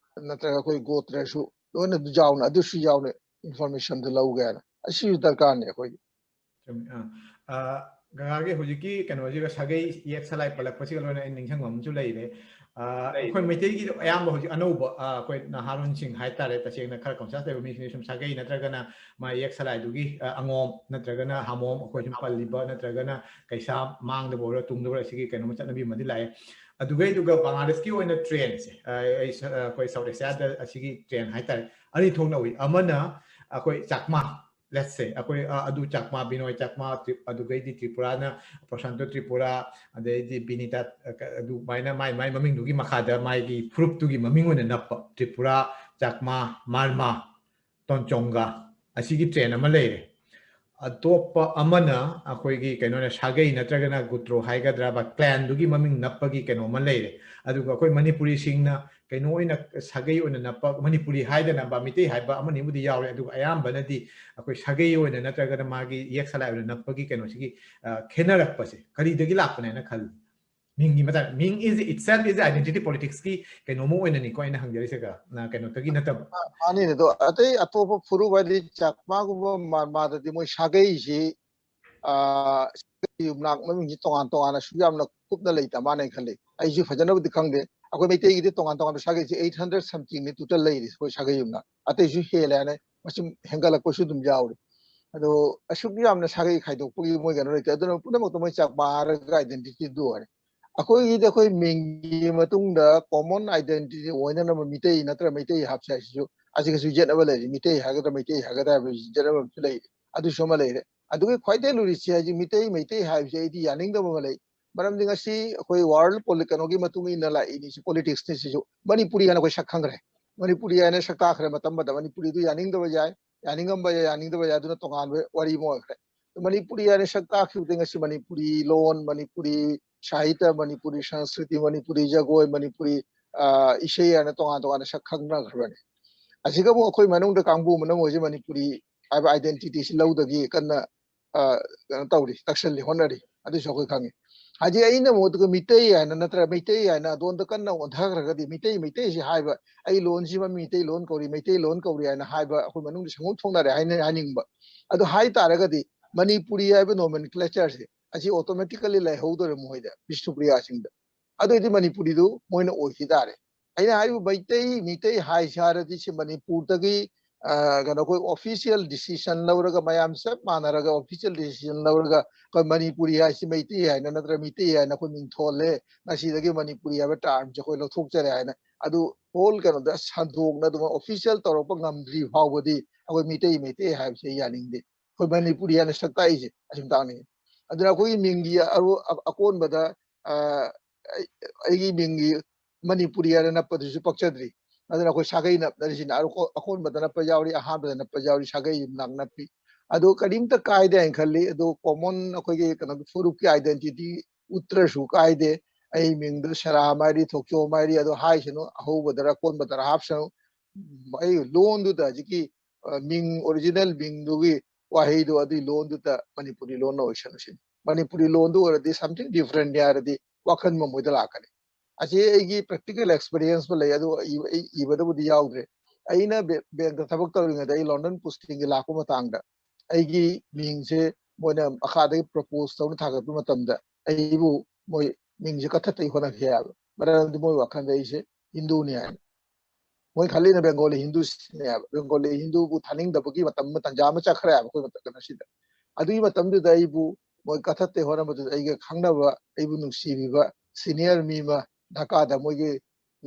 ꯅꯠꯇ꯭ꯔꯒ ꯑꯩꯈꯣꯏ ꯒꯣꯇ꯭ꯔꯁꯨ ꯂꯣꯏꯅ ꯑꯗꯨ ꯌꯥꯎꯅ, ꯑꯗꯨꯁꯨ ꯌꯥꯎꯅ informationꯗꯨ ꯂꯧꯒꯦ ꯍꯥꯏꯅ꯫ ꯑꯁꯤꯁꯨ ꯗꯔꯀꯥꯔꯅꯦ ꯑꯩꯈꯣꯏꯒꯤ꯫ ꯆꯨꯝꯃꯤ꯫ ꯑꯥ, ꯑꯥ, ꯀꯀꯥꯒꯤ ꯍꯧꯖꯤꯛꯀꯤ ꯀꯩꯅꯣꯁꯤꯒ, ꯁꯥꯒꯩ ꯌꯦꯛ ꯁꯂꯥꯏ ꯄꯜꯂꯛꯄꯁꯤꯒ ꯂꯣꯏꯅ ꯑꯩ ꯅꯤꯡꯁꯤꯡꯕ ꯑꯃꯁꯨ ꯂꯩꯔꯦ꯫ ꯑꯥ, ꯑꯩꯈꯣꯏ ꯃꯩꯇꯩꯒꯤꯗꯣ ꯑꯌꯥꯝꯕ ꯍꯧꯖꯤꯛ ꯑꯅꯧꯕ, ꯑꯥ, ꯑꯩꯈꯣꯏ ꯅꯍꯥꯔꯣꯟꯁꯤꯡ ꯍꯥꯏꯇꯥꯔꯦ, ꯇꯁꯦꯡꯅ ꯈꯔ conscious ꯂꯩꯕ ꯃꯤꯁꯤꯡꯗꯤ ꯁꯨꯝ ꯁꯥꯒꯩ ꯅꯠꯇ꯭ꯔꯒꯅ ꯃꯥ ꯌꯦꯛ ꯁꯂꯥꯏꯗꯨꯒꯤ, ꯑꯥ, ꯑꯉꯣꯝ ꯅꯠꯇ꯭ꯔꯒꯅ ꯍꯥꯃꯣꯝ, ꯑꯩꯈꯣꯏ ꯁꯨꯝ ꯄꯜꯂꯤꯕ, ꯅꯠꯇ꯭ꯔꯒꯅ ꯀꯩꯁꯥꯝ ꯃꯥꯡꯗꯕ ꯑꯣꯏꯔꯣ ꯇꯨꯡꯗꯕ ꯑꯣꯏꯔꯣ, ꯁꯤꯒꯤ ꯀꯩꯅꯣꯝꯃ ꯆꯠꯅꯕꯤ ꯑꯃꯗꯤ ꯂꯥꯛꯑꯦ꯫ ꯑꯗꯨꯒꯩꯗꯨꯒ ꯕꯪꯒ꯭ꯂꯥꯗꯦꯁꯀꯤ ꯑꯣꯏꯅ trendꯁꯦ, ꯑꯥ, ꯑꯩ ꯁ-, ꯑꯥ, ꯑꯩꯈꯣꯏ South Asiaꯗ ꯑꯁꯤꯒꯤ trend ꯍꯥꯏꯇꯥꯔꯦ, ꯑꯅꯤ ꯊꯣꯛꯅ ꯎꯏ꯫ ꯑꯃꯅ ꯑꯩꯈꯣꯏ ꯆꯥꯛꯃꯥ, let's say, ꯑꯩꯈꯣꯏ, ꯑ, ꯑꯗꯨ ꯆꯥꯛꯃꯥ, ꯕꯤꯅꯣꯏ ꯆꯥꯛꯃꯥ, ꯇ꯭ꯔꯤ-, ꯑꯗꯨꯗꯒꯤꯗꯤ ꯇ꯭ꯔꯤꯄꯨꯔꯥꯅ ꯄ꯭ꯔꯣꯁꯥꯟꯇꯣ ꯇ꯭ꯔꯤꯄꯨꯔꯥ, ꯑꯗꯩꯗꯤ ꯕꯤꯅꯤꯇꯥ, ꯑ, ꯀ-, ꯑꯗꯨꯃꯥꯏꯅ ꯃꯥꯏ ꯃꯥꯏ ꯃꯃꯤꯡꯗꯨꯒꯤ ꯃꯈꯥꯗ ꯃꯥꯒꯤ ꯐꯨꯔꯨꯞꯇꯨꯒꯤ ꯃꯃꯤꯡ ꯑꯣꯏꯅ ꯅꯞꯄ, ꯇ꯭ꯔꯤꯄꯨꯔꯥ, ꯆꯥꯛꯃꯥ, ꯃꯥꯔꯃꯥ, ꯇꯣꯟꯆꯣꯡꯒꯥ, ꯑꯁꯤꯒꯤ trend ꯑꯃ ꯂꯩꯔꯦ꯫ ꯑꯇꯣꯞꯄ ꯑꯃꯅ ꯑꯩꯈꯣꯏꯒꯤ ꯀꯩꯅꯣꯅ ꯁꯥꯒꯩ ꯅꯠꯇ꯭ꯔꯒꯅ ꯒꯨꯇ꯭ꯔꯣ ꯍꯥꯏꯒꯗ꯭ꯔꯥ, ꯕ clanꯗꯨꯒꯤ ꯃꯃꯤꯡ ꯅꯞꯄꯒꯤ ꯀꯩꯅꯣ ꯑꯃ ꯂꯩꯔꯦ꯫ ꯑꯗꯨꯒ ꯑꯩꯈꯣꯏ ꯃꯅꯤꯄꯨꯔꯤꯁꯤꯡꯅ ꯀꯩꯅꯣ ꯑꯣꯏꯅ ꯁꯥꯒꯩ ꯑꯣꯏꯅ ꯅꯞꯄ, ꯃꯅꯤꯄꯨꯔꯤ ꯍꯥꯏꯗꯅ ꯕ ꯃꯤꯇꯩ ꯍꯥꯏꯕ ꯑꯃꯅꯤꯕꯨꯗꯤ ꯌꯥꯎꯔꯦ, ꯑꯗꯨꯒ ꯑꯌꯥꯝꯕꯅꯗꯤ ꯑꯩꯈꯣꯏ ꯁꯥꯒꯩ ꯑꯣꯏꯅ ꯅꯠꯇ꯭ꯔꯒꯅ ꯃꯥꯒꯤ ꯌꯦꯛ ꯁꯂꯥꯏ ꯑꯣꯏꯅ ꯅꯞꯄꯒꯤ ꯀꯩꯅꯣꯁꯤꯒꯤ, ꯑ, ꯈꯦꯠꯅꯔꯛꯄꯁꯦ ꯀꯔꯤꯗꯒꯤ ꯂꯥꯛꯄꯅꯦꯅ ꯈꯜꯂꯤ? ꯃꯤꯡꯒꯤ ꯃꯇꯥꯡ, ꯃꯤꯡ is itself is identity politicsꯀꯤ ꯀꯩꯅꯣꯝꯃ ꯑꯣꯏꯅꯅꯤꯀꯣ ꯑꯩꯅ ꯍꯪꯖꯔꯤꯁꯦ, ꯀ-, ꯅ-, ꯀꯩꯅꯣꯗꯒꯤ ꯅꯠꯇꯕ꯫ ꯃꯥꯅꯤꯅꯦ, ꯑꯗꯣ ꯑꯇꯩ ꯑꯇꯣꯞꯄ ꯐꯨꯔꯨꯞ ꯍꯥꯏꯗꯤ ꯆꯥꯛꯃꯥꯒꯨꯝꯕ ꯃꯥꯔꯃꯥꯗꯗꯤ ꯃꯣꯏ ꯁꯥꯒꯩꯁꯤ, ꯑ, ꯁꯥꯒꯩ ꯌꯨꯝꯅꯥꯛ ꯃꯃꯤꯡꯁꯤ ꯇꯣꯉꯥꯟ ꯇꯣꯉꯥꯟꯅ ꯑꯁꯨꯛ ꯌꯥꯝꯅ ꯀꯨꯞꯅ ꯂꯩꯇ ꯃꯥꯅ ꯈꯜꯂꯤ꯫ ꯑꯩꯁꯨ ꯐꯖꯅꯕꯨꯗꯤ ꯈꯪꯗꯦ꯫ ꯑꯩꯈꯣꯏ ꯃꯩꯇꯩꯒꯤꯗꯤ ꯇꯣꯉꯥꯟ ꯇꯣꯉꯥꯟꯕ ꯁꯥꯒꯩꯁꯤ eight hundred somethingꯅꯤ total ꯂꯩꯔꯤ, ꯑꯩꯈꯣꯏ ꯁꯥꯒꯩ ꯌꯨꯝꯅꯥꯛ꯫ ꯑꯇꯩꯁꯨ ꯍꯦꯜꯂꯦ ꯍꯥꯏꯅ ꯃꯁꯤꯡ ꯍꯦꯟꯒꯠꯂꯛꯄꯁꯨ ꯑꯗꯨꯝ ꯌꯥꯎꯔꯤ꯫ ꯑꯗꯣ ꯑꯁꯨꯛ ꯌꯥꯝꯅ ꯁꯥꯒꯩ ꯈꯥꯏꯗꯣꯛꯄꯒꯤ ꯃꯣꯏ ꯀꯩꯅꯣ ꯂꯩꯇꯦ꯫ ꯑꯗꯨꯅ ꯄꯨꯝꯅꯃꯛꯇ ꯃꯣꯏ ꯆꯥꯛꯃꯥ ꯍꯥꯏꯔꯒ identityꯗꯨ ꯑꯣꯏꯔꯦ꯫ ꯑꯩꯈꯣꯏꯒꯤꯗꯤ ꯑꯩꯈꯣꯏ ꯃꯤꯡꯒꯤ ꯃꯇꯨꯡꯗ common identity ꯑꯣꯏꯅꯅꯕ ꯃꯤꯇꯩ ꯅꯠꯇ꯭ꯔ ꯃꯩꯇꯩ ꯍꯥꯞꯁꯦ ꯍꯥꯏꯁꯤꯁꯨ ꯑꯁꯤꯒꯁꯨ ꯌꯦꯠꯅꯕ ꯂꯩꯔꯤ꯫ ꯃꯤꯇꯩ ꯍꯥꯏꯒꯗ꯭ꯔꯥ ꯃꯩꯇꯩ ꯍꯥꯏꯒꯗ꯭ꯔꯥ ꯍꯥꯏꯕ ꯌꯦꯠꯅꯕ ꯑꯃꯁꯨ ꯂꯩꯔꯤ꯫ ꯑꯗꯨꯁꯨ ꯑꯃ ꯂꯩꯔꯦ꯫ ꯑꯗꯨꯒꯤ ꯈ꯭ꯋꯥꯏꯗꯒꯤ ꯂꯨꯔꯤꯁꯤ ꯍꯥꯏꯗꯤ ꯃꯤꯇꯩ ꯃꯩꯇꯩ ꯍꯥꯏꯕꯁꯦ ꯑꯩꯗꯤ ꯌꯥꯅꯤꯡꯗꯕ ꯑꯃ ꯂꯩ꯫ ꯃꯔꯝꯗꯤ ꯉꯁꯤ ꯑꯩꯈꯣꯏ world polit-, ꯀꯩꯅꯣꯒꯤ ꯃꯇꯨꯡ ꯏꯟꯅ ꯂꯥꯛꯏꯅꯤ, ꯁꯤ politicsꯅꯤ꯫ ꯁꯤꯁꯨ ꯃꯅꯤꯄꯨꯔꯤ ꯍꯥꯏꯅ ꯑꯩꯈꯣꯏ ꯁꯛ ꯈꯪꯈ꯭ꯔꯦ꯫ ꯃꯅꯤꯄꯨꯔꯤ ꯍꯥꯏꯅ ꯁꯛ ꯇꯥꯛꯈ꯭ꯔꯦ꯫ ꯃꯇꯝ ꯑꯃꯗ ꯃꯅꯤꯄꯨꯔꯤꯗꯨ ꯌꯥꯅꯤꯡꯗꯕ ꯌꯥꯏ, ꯌꯥꯅꯤꯡꯉꯝꯕ ꯌꯥꯏ, ꯌꯥꯅꯤꯡꯗꯕ ꯌꯥꯏ, ꯑꯗꯨꯅ ꯇꯣꯉꯥꯟꯕ ꯋꯥꯔꯤ ꯑꯃ ꯑꯣꯏꯈ꯭ꯔꯦ꯫ ꯃꯅꯤꯄꯨꯔꯤ ꯍꯥꯏꯅ ꯁꯛ ꯇꯥꯛꯈꯤꯕꯗꯒꯤ ꯉꯁꯤ ꯃꯅꯤꯄꯨꯔꯤ ꯂꯣꯟ, ꯃꯅꯤꯄꯨꯔꯤ ꯁꯥꯍꯤꯇ꯭ꯌ, ꯃꯅꯤꯄꯨꯔꯤ ꯁꯪꯁꯀ꯭ꯔꯤꯇꯤ, ꯃꯅꯤꯄꯨꯔꯤ ꯖꯒꯣꯏ, ꯃꯅꯤꯄꯨꯔꯤ, ꯑ, ꯏꯁꯩ ꯍꯥꯏꯅ ꯇꯣꯉꯥꯟ ꯇꯣꯉꯥꯟꯅ ꯁꯛ ꯈꯪꯅꯈ꯭ꯔꯕꯅꯤ꯫ ꯑꯁꯤꯒ ꯑꯃꯨꯛ ꯑꯩꯈꯣꯏ ꯃꯅꯨꯡꯗ ꯀꯥꯡꯕꯨ ꯑꯃꯅ ꯃꯣꯏꯁꯦ ꯃꯅꯤꯄꯨꯔꯤ ꯍꯥꯏꯕ identityꯁꯤ ꯂꯧꯗꯒꯤ ꯀꯟꯅ, ꯑ, ꯀꯩꯅꯣ ꯇꯧꯔꯤ, ꯇꯛꯁꯜꯂꯤ, ꯍꯣꯠꯅꯔꯤ꯫ ꯑꯗꯨꯁꯨ ꯑꯩꯈꯣꯏ ꯈꯪꯉꯤ꯫ ꯍꯥꯏꯗꯤ ꯑꯩꯅ ꯑꯃꯨꯛ ꯑꯗꯨꯒ ꯃꯤꯇꯩ ꯍꯥꯏꯅ ꯅꯠꯇ꯭ꯔꯒ ꯃꯩꯇꯩ ꯍꯥꯏꯅ ꯑꯗꯣꯝꯗ ꯀꯟꯅ ꯑꯣꯟꯊꯈ꯭ꯔꯒꯗꯤ, ꯃꯤꯇꯩ, ꯃꯩꯇꯩꯁꯤ ꯍꯥꯏꯕ, ꯑꯩ ꯂꯣꯟꯁꯤꯃ ꯃꯩꯇꯩ ꯂꯣꯟ ꯀꯧꯔꯤ, ꯃꯩꯇꯩ ꯂꯣꯟ ꯀꯧꯔꯤ ꯍꯥꯏꯅ ꯍꯥꯏꯕ ꯑꯩꯈꯣꯏ ꯃꯅꯨꯡꯗ ꯁꯪꯒꯣꯝ ꯊꯣꯛꯅꯔꯦ ꯍꯥꯏꯅ ꯍꯥꯏꯅꯤꯡꯕ꯫ ꯑꯗꯨ ꯍꯥꯏ ꯇꯥꯔꯒꯗꯤ ꯃꯅꯤꯄꯨꯔꯤ ꯍꯥꯏꯕ nomenclatureꯁꯦ ꯑꯁꯤ automatically ꯂꯩꯍꯧꯗꯣꯔꯦ ꯃꯣꯏꯗ, ꯕꯤꯁꯅꯨꯄ꯭ꯔꯤꯌꯥꯁꯤꯡꯗ꯫ ꯑꯗꯨꯑꯣꯏꯗꯤ ꯃꯅꯤꯄꯨꯔꯤꯗꯨ ꯃꯣꯏꯅ ꯑꯣꯏꯈꯤ ꯇꯥꯔꯦ꯫ ꯑꯩꯅ ꯍꯥꯏꯔꯤꯕ ꯃꯩꯇꯩ, ꯃꯤꯇꯩ ꯍꯥꯏꯁꯤ ꯍꯥꯏꯔꯗꯤ ꯁꯤ ꯃꯅꯤꯄꯨꯔꯗꯒꯤ, ꯑ, ꯀꯩꯅꯣ, ꯑꯩꯈꯣꯏ official decision ꯂꯧꯔꯒ, ꯃꯌꯥꯝ ꯆꯞ ꯃꯥꯟꯅꯔꯒ official decision ꯂꯧꯔꯒ ꯑꯩꯈꯣꯏ ꯃꯅꯤꯄꯨꯔꯤ ꯍꯥꯏꯁꯤ ꯃꯩꯇꯩ ꯍꯥꯏꯅ ꯅꯠꯇ꯭ꯔꯒ ꯃꯤꯇꯩ ꯍꯥꯏꯅ ꯑꯩꯈꯣꯏ ꯃꯤꯡ ꯊꯣꯜꯂꯦ, ꯉꯁꯤꯗꯒꯤ ꯃꯅꯤꯄꯨꯔꯤ ꯍꯥꯏꯕ termꯁꯦ ꯑꯩꯈꯣꯏ ꯂꯧꯊꯣꯛꯆꯔꯦ ꯍꯥꯏꯅ ꯑꯗꯨ whole ꯀꯩꯅꯣꯗ ꯁꯟꯗꯣꯛꯅ ꯑꯗꯨꯝ official ꯇꯧꯔꯛꯄ ꯉꯝꯗ꯭ꯔꯤ ꯐꯥꯎꯕꯗꯤ ꯑꯩꯈꯣꯏ ꯃꯤꯇꯩ, ꯃꯩꯇꯩ ꯍꯥꯏꯕꯁꯦ ꯌꯥꯅꯤꯡꯗꯦ꯫ ꯑꯩꯈꯣꯏ ꯃꯅꯤꯄꯨꯔꯤ ꯍꯥꯏꯅ ꯁꯛ ꯇꯥꯛꯏꯁꯦ ꯑꯁꯤ ꯃꯇꯥꯡꯅꯤ꯫ ꯑꯗꯨꯅ ꯑꯩꯈꯣꯏꯒꯤ ꯃꯤꯡꯒꯤ ꯑꯔꯣ-, ꯑ-, ꯑꯀꯣꯟꯕꯗ, ꯑ, ꯑꯩ-, ꯑꯩꯒꯤ ꯃꯤꯡꯒꯤ ꯃꯅꯤꯄꯨꯔꯤ ꯍꯥꯏꯅ ꯅꯞꯄꯗꯨꯁꯨ ꯄꯛꯆꯗ꯭ꯔꯤ꯫ ꯑꯗꯨꯅ ꯑꯩꯈꯣꯏ ꯁꯥꯒꯩ ꯅꯞꯅꯔꯤꯁꯤꯅ ꯑꯔꯣ-, ꯑꯀꯣꯟꯕꯗ ꯅꯞꯄ ꯌꯥꯎꯔꯤ, ꯑꯍꯥꯟꯕꯗ ꯅꯞꯄ ꯌꯥꯎꯔꯤ, ꯁꯥꯒꯩ ꯌꯨꯝꯅꯥꯛ ꯅꯞꯄꯤ꯫ ꯑꯗꯨ ꯀꯔꯤꯝꯇ ꯀꯥꯏꯗꯦ ꯍꯥꯏꯅ ꯈꯜꯂꯤ꯫ ꯑꯗꯨ common ꯑꯩꯈꯣꯏꯒꯤ ꯀꯩꯅꯣꯒꯤ ꯐꯨꯔꯨꯞꯀꯤ identity ꯎꯠꯇ꯭ꯔꯁꯨ ꯀꯥꯏꯗꯦ꯫ ꯑꯩ ꯃꯤꯡꯗꯣ ꯁꯦꯔꯥꯝ ꯍꯥꯏꯔꯤ, ꯊꯣꯛꯆꯣꯝ ꯍꯥꯏꯔꯤ, ꯑꯗꯨ ꯍꯥꯏꯁꯅꯨ, ꯑꯍꯧꯕꯗꯔ ꯑꯀꯣꯟꯕꯗꯔ ꯍꯥꯞꯁꯅꯨ꯫ ꯑꯩ ꯂꯣꯟꯗꯨꯗ ꯍꯧꯖꯤꯛꯀꯤ, ꯑ, ꯃꯤꯡ, original ꯃꯤꯡꯗꯨꯒꯤ ꯋꯥꯍꯩꯗꯣ ꯑꯗꯨꯒꯤ ꯂꯣꯟꯗꯨꯗ ꯃꯅꯤꯄꯨꯔꯤ ꯂꯣꯟꯅ ꯑꯣꯏꯁꯅꯨ ꯁꯤꯅꯤ꯫ ꯃꯅꯤꯄꯨꯔꯤ ꯂꯣꯟꯗꯨ ꯑꯣꯏꯔꯗꯤ something differentꯅꯤ ꯍꯥꯏꯔꯗꯤ ꯋꯥꯈꯜ ꯑꯃ ꯃꯣꯏꯗ ꯂꯥꯛꯀꯅꯤ꯫ ꯑꯁꯤ ꯑꯩꯒꯤ practical experienceꯄꯨ ꯂꯩ, ꯑꯗꯨ ꯑꯩ, ꯑꯩ ꯏꯕꯗꯕꯨꯗꯤ ꯌꯥꯎꯗ꯭ꯔꯦ꯫ ꯑꯩꯅ ꯕꯦ-, bankꯇ ꯊꯕꯛ ꯇꯧꯔꯤꯉꯩꯗ ꯑꯩ London postingꯒꯤ ꯂꯥꯛꯄ ꯃꯇꯥꯡꯗ ꯑꯩꯒꯤ ꯃꯤꯡꯁꯦ ꯃꯣꯏꯅ ꯃꯈꯥꯗꯒꯤ propose ꯇꯧꯅ ꯊꯥꯒꯠꯄ ꯃꯇꯝꯗ ꯑꯩꯕꯨ ꯃꯣꯏ ꯃꯤꯡꯁꯦ ꯀꯛꯊꯠꯇꯒꯤ ꯍꯣꯠꯅꯈꯤ ꯍꯥꯏꯕ꯫ ꯃꯔꯝꯗꯤ ꯃꯣꯏ ꯋꯥꯈꯜꯗ ꯑꯩꯁꯦ ꯍꯤꯟꯗꯨꯅꯤ ꯍꯥꯏꯅ꯫ ꯃꯣꯏ ꯈꯜꯂꯤꯅ ꯕꯦꯡꯒꯣꯂꯤ ꯍꯤꯟꯗꯨꯁꯤꯅꯦꯕ꯫ ꯕꯦꯡꯒꯣꯂꯤ ꯍꯤꯟꯗꯨꯕꯨ ꯊꯥꯅꯤꯡꯗꯕꯒꯤ ꯃꯇꯝ ꯑꯃ, ꯇꯥꯟꯖꯥ ꯑꯃ ꯆꯠꯈ꯭ꯔꯦꯕ ꯑꯩꯈꯣꯏ ꯃꯇꯝ, ꯀꯩꯅꯣꯁꯤꯗ꯫ ꯑꯗꯨꯒꯤ ꯃꯇꯝꯗꯨꯗ ꯑꯩꯕꯨ ꯃꯣꯏ ꯀꯛꯊꯠꯇꯦ ꯍꯣꯠꯅꯕꯗꯨꯗ ꯑꯩꯒ ꯈꯪꯅꯕ, ꯑꯩꯕꯨ ꯅꯨꯡꯁꯤꯕꯤꯕ senior ꯃꯤ ꯑꯃ ꯙꯥꯀꯥꯗ ꯃꯣꯏꯒꯤ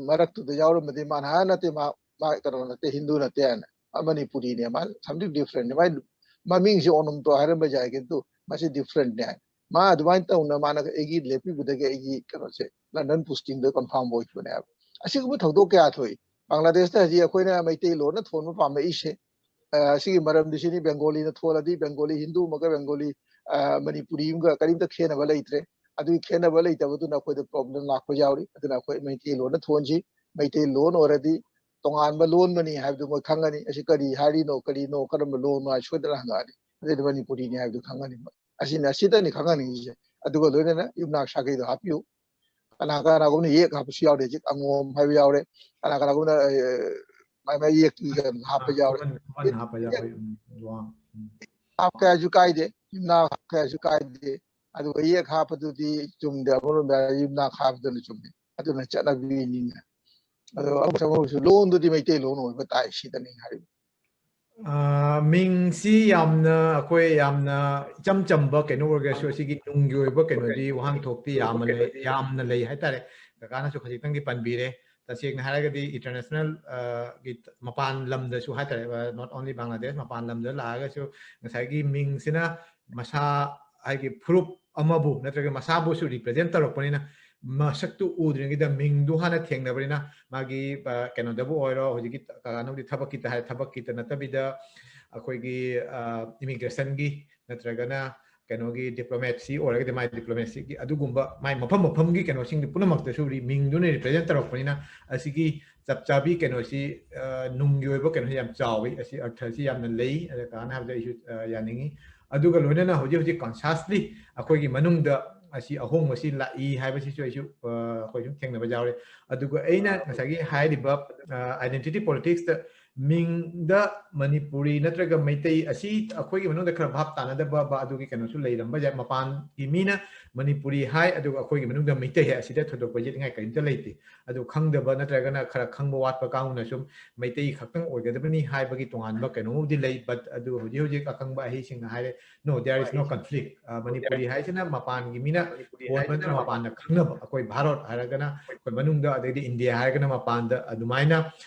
ꯃꯔꯛꯇꯨꯗ ꯌꯥꯎꯔꯝꯃꯗꯤ ꯃꯥꯅ, "ꯍꯥ, ꯅꯠꯇꯦ, ꯃꯥ, ꯃꯥ ꯀꯩꯅꯣ ꯅꯠꯇꯦ, ꯍꯤꯟꯗꯨ ꯅꯠꯇꯦ" ꯍꯥꯏꯅ, "ꯃꯥ ꯃꯅꯤꯄꯨꯔꯤꯅꯦ, ꯃꯥ something differentꯅꯦ, ꯃꯥꯏ ꯃꯃꯤꯡꯁꯦ ꯑꯣꯅꯝꯇꯣ ꯍꯥꯏꯔꯝꯕ ꯌꯥꯏ, ꯀꯤꯟꯇꯨ ꯃꯥꯁꯤ differentꯅꯦ" ꯍꯥꯏꯅ꯫ ꯃꯥ ꯑꯗꯨꯃꯥꯏꯅ ꯇꯧꯅ ꯃꯥꯅ ꯑꯩꯒꯤ ꯂꯦꯞꯄꯤꯕꯗꯒꯤ ꯑꯩꯒꯤ ꯀꯩꯅꯣꯁꯦ London postingꯗ confirm ꯑꯣꯏꯈꯤꯕꯅꯦꯕ꯫ ꯑꯁꯤꯒꯨꯝꯕ ꯊꯧꯗꯣꯛ ꯀꯌꯥ ꯊꯣꯛꯏ꯫ ꯕꯪꯒ꯭ꯂꯥꯗꯦꯁꯇ ꯍꯧꯖꯤꯛ ꯑꯩꯈꯣꯏꯅ ꯃꯩꯇꯩꯂꯣꯟꯅ ꯊꯣꯟꯕ ꯄꯥꯝꯃꯛꯏꯁꯦ, ꯑ, ꯁꯤꯒꯤ ꯃꯔꯝꯗꯤ ꯁꯤꯅꯤ, ꯕꯦꯡꯒꯣꯂꯤꯅ ꯊꯣꯜꯂꯗꯤ ꯕꯦꯡꯒꯣꯂꯤ ꯍꯤꯟꯗꯨ ꯑꯃꯒ ꯕꯦꯡꯒꯣꯂꯤ, ꯑ, ꯃꯅꯤꯄꯨꯔꯤ ꯑꯃꯒ ꯀꯔꯤꯝꯇ ꯈꯦꯠꯅꯕ ꯂꯩꯇ꯭ꯔꯦ꯫ ꯑꯗꯨꯒꯤ ꯈꯦꯠꯅꯕ ꯂꯩꯇꯕꯗꯨꯅ ꯑꯩꯈꯣꯏꯗ problem ꯂꯥꯛꯄ ꯌꯥꯎꯔꯤ꯫ ꯑꯗꯨꯅ ꯑꯩꯈꯣꯏ ꯃꯩꯇꯩꯂꯣꯟꯅ ꯊꯣꯟꯁꯤ, ꯃꯩꯇꯩꯂꯣꯟ ꯑꯣꯏꯔꯗꯤ ꯇꯣꯉꯥꯟꯕ ꯂꯣꯟ ꯑꯃꯅꯤ ꯍꯥꯏꯕꯗꯨ ꯃꯣꯏ ꯈꯪꯒꯅꯤ꯫ ꯑꯁꯤ ꯀꯔꯤ ꯍꯥꯏꯔꯤꯅꯣ, ꯀꯔꯤꯅꯣ, ꯀꯔꯝꯕ ꯂꯣꯟꯅꯣ ꯍꯥꯏ ꯁꯣꯏꯗꯅ ꯍꯪꯉꯛꯑꯅꯤ꯫ ꯑꯗꯨꯗꯤ ꯃꯅꯤꯄꯨꯔꯤꯅꯤ ꯍꯥꯏꯕꯗꯨ ꯈꯪꯒꯅꯤ ꯃꯣꯏ꯫ ꯑꯁꯤꯅ, ꯑꯁꯤꯗꯅꯤ ꯈꯪꯍꯟꯅꯤꯡꯉꯤꯁꯦ꯫ ꯑꯗꯨꯒ ꯂꯣꯏꯅꯅ ꯌꯨꯝꯅꯥꯛ ꯁꯥꯒꯩꯗꯣ ꯍꯥꯞꯄꯤꯌꯨ꯫ ꯀꯅꯥ ꯀꯅꯥꯒꯨꯝꯕꯅ ꯌꯦꯛ ꯍꯥꯞꯄꯁꯨ ꯌꯥꯎꯔꯦ, ꯍꯧꯖꯤꯛ ꯑꯉꯣꯝ ꯍꯥꯏꯕ ꯌꯥꯎꯔꯦ, ꯀꯅꯥ ꯀꯅꯥꯒꯨꯝꯕꯅ, ꯑꯦ, ꯃꯥꯏ ꯃꯥꯏ ꯌꯦꯛꯇꯨꯗ ꯍꯥꯞꯄ ꯌꯥꯎꯔꯦ꯫ ꯈꯨꯃꯟ, ꯈꯨꯃꯟ ꯍꯥꯞꯄ ꯌꯥꯎꯔꯦ꯫ ꯎꯝ, ꯋꯥ, ꯎꯝ꯫ ꯍꯥꯞꯀꯦ ꯍꯥꯏꯁꯨ ꯀꯥꯏꯗꯦ, ꯌꯨꯝꯅꯥꯛ ꯍꯥꯞꯀꯦ ꯍꯥꯏꯁꯨ ꯀꯥꯏꯗꯦ꯫ ꯑꯗꯨꯒ ꯌꯦꯛ ꯍꯥꯞꯄꯗꯨꯗꯤ ꯆꯨꯝꯗꯦ, ꯑꯃꯔꯣꯝꯗ ꯍꯥꯏꯔꯗꯤ ꯌꯨꯝꯅꯥꯛ ꯍꯥꯞꯄꯗꯨꯅ ꯆꯨꯝꯃꯦ, ꯑꯗꯨꯅ ꯆꯠꯅꯕꯤꯅꯤꯅ꯫ ꯑꯗꯣ ꯑꯃꯁꯨ ꯑꯃꯁꯨ ꯂꯣꯟꯗꯨꯗꯤ ꯃꯩꯇꯩꯂꯣꯟ ꯑꯣꯏꯕ ꯇꯥꯏ, ꯁꯤꯗꯅꯤ ꯍꯥꯏꯔꯤꯕ꯫ ꯑ, ꯃꯤꯡꯁꯤ ꯌꯥꯝꯅ, ꯑꯩꯈꯣꯏ ꯌꯥꯝꯅ ꯏꯆꯝ ꯆꯝꯕ ꯀꯩꯅꯣ ꯑꯣꯏꯔꯒꯁꯨ, ꯑꯁꯤꯒꯤ ꯅꯨꯡꯒꯤ ꯑꯣꯏꯕ ꯀꯩꯅꯣꯗꯤ, ꯋꯥꯍꯟꯊꯣꯛꯇꯤ ꯌꯥꯝꯅ ꯂꯩ, ꯌꯥꯝꯅ ꯂꯩ ꯍꯥꯏꯇꯥꯔꯦ꯫ ꯀꯀꯥꯅꯁꯨ ꯈꯖꯤꯛꯇꯪꯗꯤ ꯄꯟꯕꯤꯔꯦ꯫ ꯇꯁꯦꯡꯅ ꯍꯥꯏꯔꯒꯗꯤ international, ꯑ, ꯒꯤ ꯃꯄꯥꯟ ꯂꯝꯗꯁꯨ ꯍꯥꯏꯇꯥꯔꯦ, ꯑ, not only ꯕꯪꯒ꯭ꯂꯥꯗꯦꯁ, ꯃꯄꯥꯟ ꯂꯝꯗ ꯂꯥꯛꯑꯒꯁꯨ ꯉꯁꯥꯏꯒꯤ ꯃꯤꯡꯁꯤꯅ ꯃꯁꯥ, ꯍꯥꯏꯗꯤ ꯐꯨꯔꯨꯞ ꯑꯃꯕꯨ ꯅꯠꯇ꯭ꯔꯒ ꯃꯁꯥꯕꯨꯁꯨ represent ꯇꯧꯔꯛꯄꯅꯤꯅ, ꯃꯁꯛꯇꯨ ꯎꯗ꯭ꯔꯤꯉꯩꯗ ꯃꯤꯡꯗꯨ ꯍꯥꯟꯅ ꯊꯦꯡꯅꯕꯅꯤꯅ, ꯃꯥꯒꯤ, ꯑ, ꯀꯩꯅꯣꯗꯕꯨ ꯑꯣꯏꯔꯣ, ꯍꯧꯖꯤꯛꯀꯤ ꯀꯀꯥꯅꯕꯨꯗꯤ ꯊꯕꯛꯀꯤꯇ ꯍꯥꯏ, ꯊꯕꯛꯀꯤꯇ ꯅꯠꯇꯕꯤꯗ ꯑꯩꯈꯣꯏꯒꯤ, ꯑ, immigrationꯒꯤ ꯅꯠꯇ꯭ꯔꯒꯅ ꯀꯩꯅꯣꯒꯤ diplomacy ꯑꯣꯏꯔꯒꯗꯤ ꯃꯥꯏ diplomacyꯒꯤ ꯑꯗꯨꯒꯨꯝꯕ ꯃꯥꯏ ꯃꯐꯝ ꯃꯐꯝꯒꯤ ꯀꯩꯅꯣꯁꯤꯡꯗꯨ ꯄꯨꯝꯅꯃꯛꯇꯁꯨ ꯔꯤ-, ꯃꯤꯡꯗꯨꯅ represent ꯇꯧꯔꯛꯄꯅꯤꯅ, ꯑꯁꯤꯒꯤ ꯆꯞ ꯆꯥꯕꯤ ꯀꯩꯅꯣꯁꯤ, ꯑ, ꯅꯨꯡꯒꯤ ꯑꯣꯏꯕ ꯀꯩꯅꯣꯁꯤ ꯌꯥꯝ ꯆꯥꯎꯋꯤ, ꯑꯁꯤ ꯑꯔꯊꯁꯤ ꯌꯥꯝꯅ ꯂꯩ꯫ ꯑꯗ ꯀꯀꯥꯅ ꯍꯥꯏꯕꯗ ꯑꯩꯁꯨ, ꯑ, ꯌꯥꯅꯤꯡꯉꯤ꯫ ꯑꯗꯨꯒ ꯂꯣꯏꯅꯅ ꯍꯧꯖꯤꯛ ꯍꯧꯖꯤꯛ consciously ꯑꯩꯈꯣꯏꯒꯤ ꯃꯅꯨꯡꯗ ꯑꯁꯤ ꯑꯍꯣꯡꯕꯁꯤ ꯂꯥꯛꯏ ꯍꯥꯏꯕꯁꯤꯁꯨ ꯑꯩꯁꯨ, ꯑ, ꯑꯩꯈꯣꯏ ꯁꯨꯝ ꯊꯦꯡꯅꯕ ꯌꯥꯎꯔꯦ꯫ ꯑꯗꯨꯒ ꯑꯩꯅ ꯉꯁꯥꯏꯒꯤ ꯍꯥꯏꯔꯤꯕ, ꯑ, identity politicsꯇ ꯃꯤꯡꯗ ꯃꯅꯤꯄꯨꯔꯤ ꯅꯠꯇ꯭ꯔꯒ ꯃꯩꯇꯩ ꯑꯁꯤ ꯑꯩꯈꯣꯏꯒꯤ ꯃꯅꯨꯡꯗ ꯈꯔ ꯚꯥꯞ ꯇꯥꯅꯗꯕ ꯕ-, ꯑꯗꯨꯒꯤ ꯀꯩꯅꯣꯁꯨ ꯂꯩꯔꯝꯕ ꯌꯥꯏ꯫ ꯃꯄꯥꯟꯒꯤ ꯃꯤꯅ ꯃꯅꯤꯄꯨꯔꯤ ꯍꯥꯏ, ꯑꯗꯨꯒ ꯑꯩꯈꯣꯏꯒꯤ ꯃꯅꯨꯡꯗ ꯃꯩꯇꯩ ꯍꯥꯏ, ꯑꯁꯤꯗ ꯊꯣꯏꯗꯣꯛꯄ ꯌꯦꯠꯅꯤꯡꯉꯥꯏ ꯀꯔꯤꯝꯇ ꯂꯩꯇꯦ꯫ ꯑꯗꯨ ꯈꯪꯗꯕ ꯅꯠꯇ꯭ꯔꯒꯅ ꯈꯔ ꯈꯪꯕ ꯋꯥꯠꯄ ꯀꯥꯡꯕꯨꯅ ꯁꯨꯝ ꯃꯩꯇꯩ ꯈꯛꯇꯪ ꯑꯣꯏꯒꯗꯕꯅꯤ ꯍꯥꯏꯕꯒꯤ ꯇꯣꯉꯥꯟꯕ ꯀꯩꯅꯣꯃꯕꯨꯗꯤ ꯂꯩ, but ꯑꯗꯨ ꯍꯧꯖꯤꯛ ꯍꯧꯖꯤꯛ ꯑꯈꯪꯕ ꯑꯍꯩꯁꯤꯡꯅ ꯍꯥꯏꯔꯦ, no, there is no conflict꯫ ꯑ, ꯃꯅꯤꯄꯨꯔꯤ ꯍꯥꯏꯁꯤꯅ ꯃꯄꯥꯟꯒꯤ ꯃꯤꯅ ꯍꯣꯟꯕ ꯅꯠꯇꯅ ꯃꯄꯥꯟꯗ ꯈꯪꯅꯕ, ꯑꯩꯈꯣꯏ ꯚꯥꯔꯠ ꯍꯥꯏꯔꯒꯅ ꯑꯩꯈꯣꯏ ꯃꯅꯨꯡꯗ, ꯑꯗꯩꯗꯤ ꯏꯟꯗꯤꯌꯥ ꯍꯥꯏꯔꯒꯅ ꯃꯄꯥꯟꯗ, ꯑꯗꯨꯃꯥꯏꯅ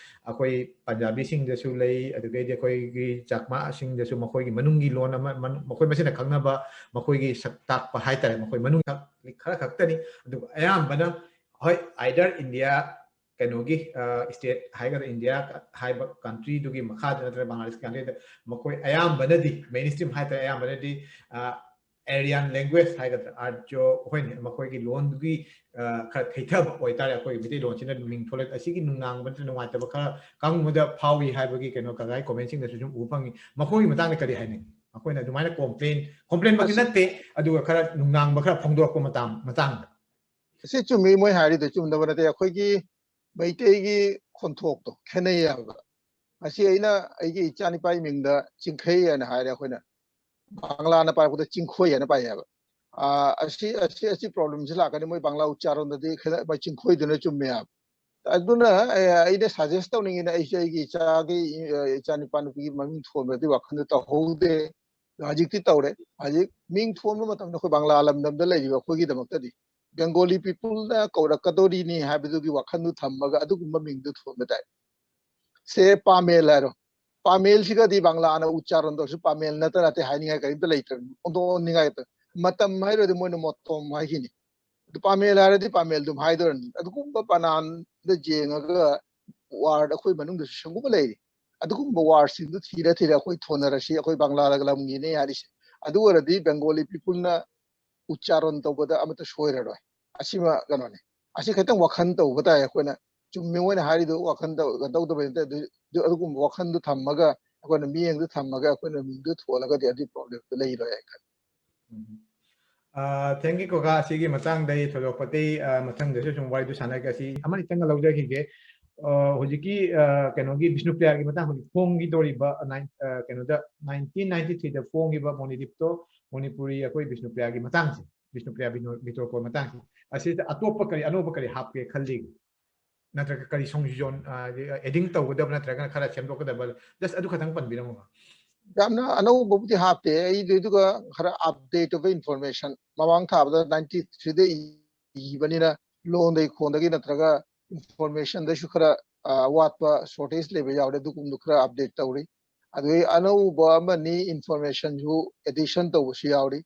ꯑꯩꯈꯣꯏ ꯄꯟꯖꯥꯕꯤꯁꯤꯡꯗꯁꯨ ꯂꯩ, ꯑꯗꯨꯗꯩꯗꯤ ꯑꯩꯈꯣꯏꯒꯤ ꯆꯥꯛꯃꯥꯁꯤꯡꯗꯁꯨ ꯃꯈꯣꯏꯒꯤ ꯃꯅꯨꯡꯒꯤ ꯂꯣꯟ ꯑꯃ, ꯃꯅꯨꯡ-, ꯃꯈꯣꯏ ꯃꯁꯦꯟꯅ ꯈꯪꯅꯕ, ꯃꯈꯣꯏꯒꯤ ꯁꯛ ꯇꯥꯛꯄ ꯍꯥꯏꯇꯥꯔꯦ, ꯃꯈꯣꯏ ꯃꯅꯨꯡ ꯈꯔ ꯈꯛꯇꯅꯤ꯫ ꯑꯗꯨꯒ ꯑꯌꯥꯝꯕꯅ, ꯍꯣꯏ, either ꯏꯟꯗꯤꯌꯥ ꯀꯩꯅꯣꯒꯤ, ꯑ, state ꯍꯥꯏꯒꯗ꯭ꯔꯥ, ꯏꯟꯗꯤꯌꯥ ꯍꯥꯏꯕ countryꯗꯨꯒꯤ ꯃꯈꯥꯗ ꯅꯠꯇ꯭ꯔꯒ ꯕꯪꯒ꯭ꯂꯥꯗꯦꯁ countryꯗ ꯃꯈꯣꯏ ꯑꯌꯥꯝꯕꯅꯗꯤ, mainstream ꯍꯥꯏꯇꯥꯔꯦ, ꯑꯌꯥꯝꯕꯅꯗꯤ, ꯑ, Aryan language ꯍꯥꯏꯒꯗ꯭ꯔꯥ, ꯑꯥꯔꯖꯣ, ꯍꯣꯏꯅꯦ, ꯃꯈꯣꯏꯒꯤ ꯂꯣꯟꯗꯨꯒꯤ, ꯑ, ꯈꯔ ꯊꯩꯊꯕ ꯑꯣꯏꯇꯥꯔꯦ, ꯑꯩꯈꯣꯏꯒꯤ ꯃꯩꯇꯩꯂꯣꯟꯁꯤꯅ ꯃꯤꯡ ꯊꯣꯂꯛ-, ꯑꯁꯤꯒꯤ ꯅꯨꯡꯅꯥꯡꯕ ꯅꯠꯇ꯭ꯔꯒ ꯅꯨꯡꯉꯥꯏꯇꯕ ꯈꯔ ꯀꯥꯡꯕꯨꯗ ꯐꯥꯎꯏ ꯍꯥꯏꯕꯒꯤ ꯀꯩꯅꯣ ꯀꯀꯥꯒꯤ commentꯁꯤꯡꯗꯁꯨ ꯁꯨꯝ ꯎꯕ ꯐꯪꯉꯤ꯫ ꯃꯈꯣꯏꯒꯤ ꯃꯇꯥꯡꯗ ꯀꯔꯤ ꯍꯥꯏꯅꯤꯡꯉꯤ? ꯑꯩꯈꯣꯏꯅ ꯑꯗꯨꯃꯥꯏꯅ ꯀꯣꯝꯄ꯭ꯂꯦꯟ ꯀꯣꯝꯄ꯭ꯂꯦꯟꯃꯛꯇꯤ ꯅꯠꯇꯦ, ꯑꯗꯨꯒ ꯈꯔ ꯅꯨꯡꯅꯥꯡꯕ ꯈꯔ ꯐꯣꯡꯗꯣꯔꯛꯄ ꯃꯇꯥꯡ ꯃꯇꯥꯡꯗ꯫ ꯑꯁꯤ ꯆꯨꯝꯃꯤ, ꯃꯣꯏ ꯍꯥꯏꯔꯤꯗꯣ ꯆꯨꯝꯗꯕ ꯅꯠꯇꯦ꯫ ꯑꯩꯈꯣꯏꯒꯤ ꯃꯩꯇꯩꯒꯤ ꯈꯣꯟꯊꯣꯛꯇꯣ ꯈꯦꯠꯅꯩ ꯍꯥꯏꯕ꯫ ꯑꯁꯤ ꯑꯩꯅ ꯑꯩꯒꯤ ꯏꯆꯥ ꯅꯤꯄꯥꯒꯤ ꯃꯤꯡꯗ ꯆꯤꯡꯈꯩ ꯍꯥꯏꯅ ꯍꯥꯏꯔꯦ, ꯑꯩꯈꯣꯏꯅ ꯕꯪꯂꯥꯅ ꯄꯥꯔꯛꯄꯗ ꯆꯤꯡꯈꯣꯏ ꯍꯥꯏꯅ ꯄꯥꯏꯌꯦꯕ꯫ ꯑꯥ, ꯑꯁꯤ ꯑꯁꯤ ꯑꯁꯤ ꯄ꯭ꯔꯣꯕ꯭ꯂꯦꯝꯁꯤ ꯂꯥꯛꯀꯅꯤ, ꯃꯣꯏ ꯕꯪꯂꯥ ꯎꯆꯥꯔꯣꯟꯗꯗꯤ ꯈꯦꯠꯅ-, ꯃꯣꯏ ꯆꯤꯡꯈꯣꯏꯗꯨꯅ ꯆꯨꯝꯃꯦ ꯍꯥꯏꯕ꯫ ꯑꯗꯨꯅ ꯑꯩ, ꯑꯩꯅ ꯁꯖꯦꯁ ꯇꯧꯅꯤꯡꯉꯤꯅ, ꯑꯩꯁꯦ ꯑꯩꯒꯤ ꯏꯆꯥꯒꯤ, ꯑ, ꯏꯆꯥ ꯅꯤꯄꯥ ꯅꯨꯄꯤꯒꯤ ꯃꯃꯤꯡ ꯊꯣꯟꯕꯗꯤ ꯋꯥꯈꯜꯗ ꯇꯧꯍꯧꯗꯦ꯫ ꯍꯧꯖꯤꯛꯇꯤ ꯇꯧꯔꯦ꯫ ꯍꯧꯖꯤꯛ ꯃꯤꯡ ꯊꯣꯟꯕ ꯃꯇꯝꯗ ꯑꯩꯈꯣꯏ ꯕꯪꯂꯥ ꯂꯝꯗꯝꯗ ꯂꯩꯔꯤꯕ ꯑꯩꯈꯣꯏꯒꯤꯗꯃꯛꯇꯗꯤ ꯕꯦꯡꯒꯣꯂꯤ ꯄꯤꯄꯜꯅ ꯀꯧꯔꯛꯀꯗꯧꯔꯤꯅꯤ ꯍꯥꯏꯕꯗꯨꯒꯤ ꯋꯥꯈꯜꯗꯨ ꯊꯝꯃꯒ ꯑꯗꯨꯒꯨꯝꯕ ꯃꯤꯡꯗꯨ ꯊꯣꯟꯕ ꯇꯥꯏ꯫ ꯁꯦ ꯄꯥꯃꯦꯜ ꯍꯥꯏꯔꯣ, ꯄꯥꯃꯦꯜꯁꯤꯒꯗꯤ ꯕꯪꯂꯥꯅ ꯎꯆꯥꯔꯣꯟ ꯇꯧꯔꯁꯨ ꯄꯥꯃꯦꯜ ꯅꯠꯇ ꯅꯠꯇꯦ ꯍꯥꯏꯅꯤꯡꯉꯥꯏ ꯀꯔꯤꯝꯇ ꯂꯩꯇ꯭ꯔꯕꯅꯤ, ꯑꯣꯟꯊꯣꯛꯅꯤꯡꯉꯥꯏ ꯂꯩꯇ꯭ꯔꯦ꯫ ꯃꯇꯝ ꯍꯥꯏꯔꯗꯤ ꯃꯣꯏꯅ ꯃꯣꯇꯣꯝ ꯍꯥꯏꯈꯤꯅꯤ꯫ ꯑꯗꯨ ꯄꯥꯃꯦꯜ ꯍꯥꯏꯔꯗꯤ ꯄꯥꯃꯦꯜ ꯑꯗꯨꯝ ꯍꯥꯏꯗꯣꯔꯅꯤ꯫ ꯑꯗꯨꯒꯨꯝꯕ ꯄꯅꯥꯟꯗ ꯌꯦꯡꯉꯒ ꯋꯥꯔꯗ ꯑꯩꯈꯣꯏ ꯃꯅꯨꯡꯗꯁꯨ ꯁꯤꯒꯨꯝꯕ ꯂꯩꯔꯤ꯫ ꯑꯗꯨꯒꯨꯝꯕ ꯋꯥꯔꯗꯁꯤꯡꯗꯨ ꯊꯤꯔ ꯊꯤꯔ ꯑꯩꯈꯣꯏ ꯊꯣꯟꯅꯔꯁꯤ, ꯑꯩꯈꯣꯏ ꯕꯪꯂꯥ ꯂꯝꯒꯤꯅꯦ ꯍꯥꯏꯔꯤꯁꯦ꯫ ꯑꯗꯨ ꯑꯣꯏꯔꯗꯤ ꯕꯦꯡꯒꯣꯂꯤ ꯄꯤꯄꯜꯅ ꯎꯆꯥꯔꯣꯟ ꯇꯧꯕꯗ ꯑꯃꯠꯇ ꯁꯣꯏꯔꯔꯣꯏ꯫ ꯑꯁꯤꯃ ꯀꯩꯅꯣꯅꯤ꯫ ꯑꯁꯤ ꯈꯤꯇꯪ ꯋꯥꯈꯜ ꯇꯧꯕ ꯇꯥꯏ ꯑꯩꯈꯣꯏꯅ꯫ ꯆꯨꯝꯃꯤ, ꯃꯣꯏꯅ ꯍꯥꯏꯔꯤꯗꯨ ꯋꯥꯈꯜ ꯇꯧ-, ꯇꯧꯗꯕ ꯅꯠꯇꯦ꯫ ꯑꯗꯨ, ꯑꯗꯨ, ꯑꯗꯨꯒꯨꯝꯕ ꯋꯥꯈꯜꯗꯨ ꯊꯝꯃꯒ ꯑꯩꯈꯣꯏꯅ ꯃꯤꯠꯌꯦꯡꯗꯨ ꯊꯝꯃꯒ ꯑꯩꯈꯣꯏꯅ ꯃꯤꯡꯗꯨ ꯊꯣꯜꯂꯒꯗꯤ ꯑꯗꯨꯒꯤ ꯄ꯭ꯔꯣꯕ꯭ꯂꯦꯝꯗꯨ ꯂꯩꯔꯣꯏ ꯍꯥꯏ ꯈꯜꯂꯤ꯫ ꯊꯦꯡꯀ꯭ꯌꯨ ꯀꯀꯥ, ꯑꯁꯤꯒꯤ ꯃꯇꯥꯡꯗ ꯑꯩ ꯊꯣꯏꯗꯣꯛꯄ ꯑꯇꯩ, ꯑ, ꯃꯊꯪꯗꯁꯨ ꯁꯨꯝ ꯋꯥꯔꯤꯗꯨ ꯁꯥꯟꯅꯒꯦ꯫ ꯑꯁꯤ ꯑꯃꯅꯤꯇꯪꯒ ꯂꯧꯖꯈꯤꯒꯦ꯫ ꯑ, ꯍꯧꯖꯤꯛꯀꯤ, ꯑ, ꯀꯩꯅꯣꯒꯤ ꯕꯤꯁꯅꯨꯄ꯭ꯔꯤꯌꯥꯒꯤ ꯃꯇꯥꯡ, ꯍꯧꯖꯤꯛ ꯐꯣꯡꯈꯤꯗꯧꯔꯤꯕ, ꯑ, ꯅꯥꯏꯟ-, ꯑ, ꯀꯩꯅꯣꯗ, ꯅꯥꯏꯟꯇꯤꯟ ꯅꯥꯏꯟꯇꯤ ꯊ꯭ꯔꯤꯗ ꯐꯣꯡꯈꯤꯕ ꯃꯣꯅꯤꯗꯤꯞꯇꯣ, ꯃꯅꯤꯄꯨꯔꯤ ꯑꯩꯈꯣꯏ ꯕꯤꯁꯅꯨꯄ꯭ꯔꯤꯌꯥꯒꯤ ꯃꯇꯥꯡꯁꯦ, ꯕꯤꯁꯅꯨꯄ꯭ꯔꯤꯌꯥ ꯕꯤꯅꯣ-, ꯕꯤꯇꯣꯔꯀꯣ ꯃꯇꯥꯡꯁꯦ, ꯑꯁꯤꯗ ꯑꯇꯣꯞꯄ ꯀꯔꯤ, ꯑꯅꯧꯕ ꯀꯔꯤ ꯍꯥꯞꯀꯦ ꯈꯜꯂꯤ? ꯅꯠꯇ꯭ꯔꯒ ꯀꯔꯤ ꯁꯪꯁꯣꯙꯟ, ꯑ, ꯑꯦꯗꯤꯡ ꯇꯧꯒꯗꯕ ꯅꯠꯇ꯭ꯔꯒꯅ ꯈꯔ ꯁꯦꯝꯗꯣꯛꯀꯗꯕ, just ꯑꯗꯨ ꯈꯛꯇꯪ ꯄꯟꯕꯤꯔꯝꯃꯨ꯫ ꯌꯥꯝꯅ ꯑꯅꯧꯕꯕꯨꯗꯤ ꯍꯥꯞꯇꯦ꯫ ꯑꯩꯗꯨ ꯑꯗꯨꯒ ꯈꯔ ꯑꯞꯗꯦꯠ ꯑꯣꯏꯕ ꯏꯟꯐꯣꯔꯃꯦꯁꯟ, ꯃꯃꯥꯡ ꯊꯥꯕꯗ ꯅꯥꯏꯟꯇꯤ ꯊ꯭ꯔꯤꯗ ꯏꯕꯅꯤꯅ ꯂꯣꯟꯗꯒꯤ ꯈꯣꯟꯗꯒꯤ ꯅꯠꯇ꯭ꯔꯒ ꯏꯟꯐꯣꯔꯃꯦꯁꯟꯗꯁꯨ ꯈꯔ, ꯑ, ꯑꯋꯥꯠꯄ, ꯁꯣꯔꯇꯦꯖ ꯂꯩꯕ ꯌꯥꯎꯔꯦ꯫ ꯑꯗꯨꯒꯨꯝꯕꯗꯨ ꯈꯔ ꯑꯞꯗꯦꯠ ꯇꯧꯔꯤ꯫ ꯑꯗꯨꯗꯩ ꯑꯅꯧꯕ ꯑꯃꯅꯤ ꯏꯟꯐꯣꯔꯃꯦꯁꯟꯁꯨ ꯑꯦꯗꯤꯁꯟ ꯇꯧꯕꯁꯨ ꯌꯥꯎꯔꯤ꯫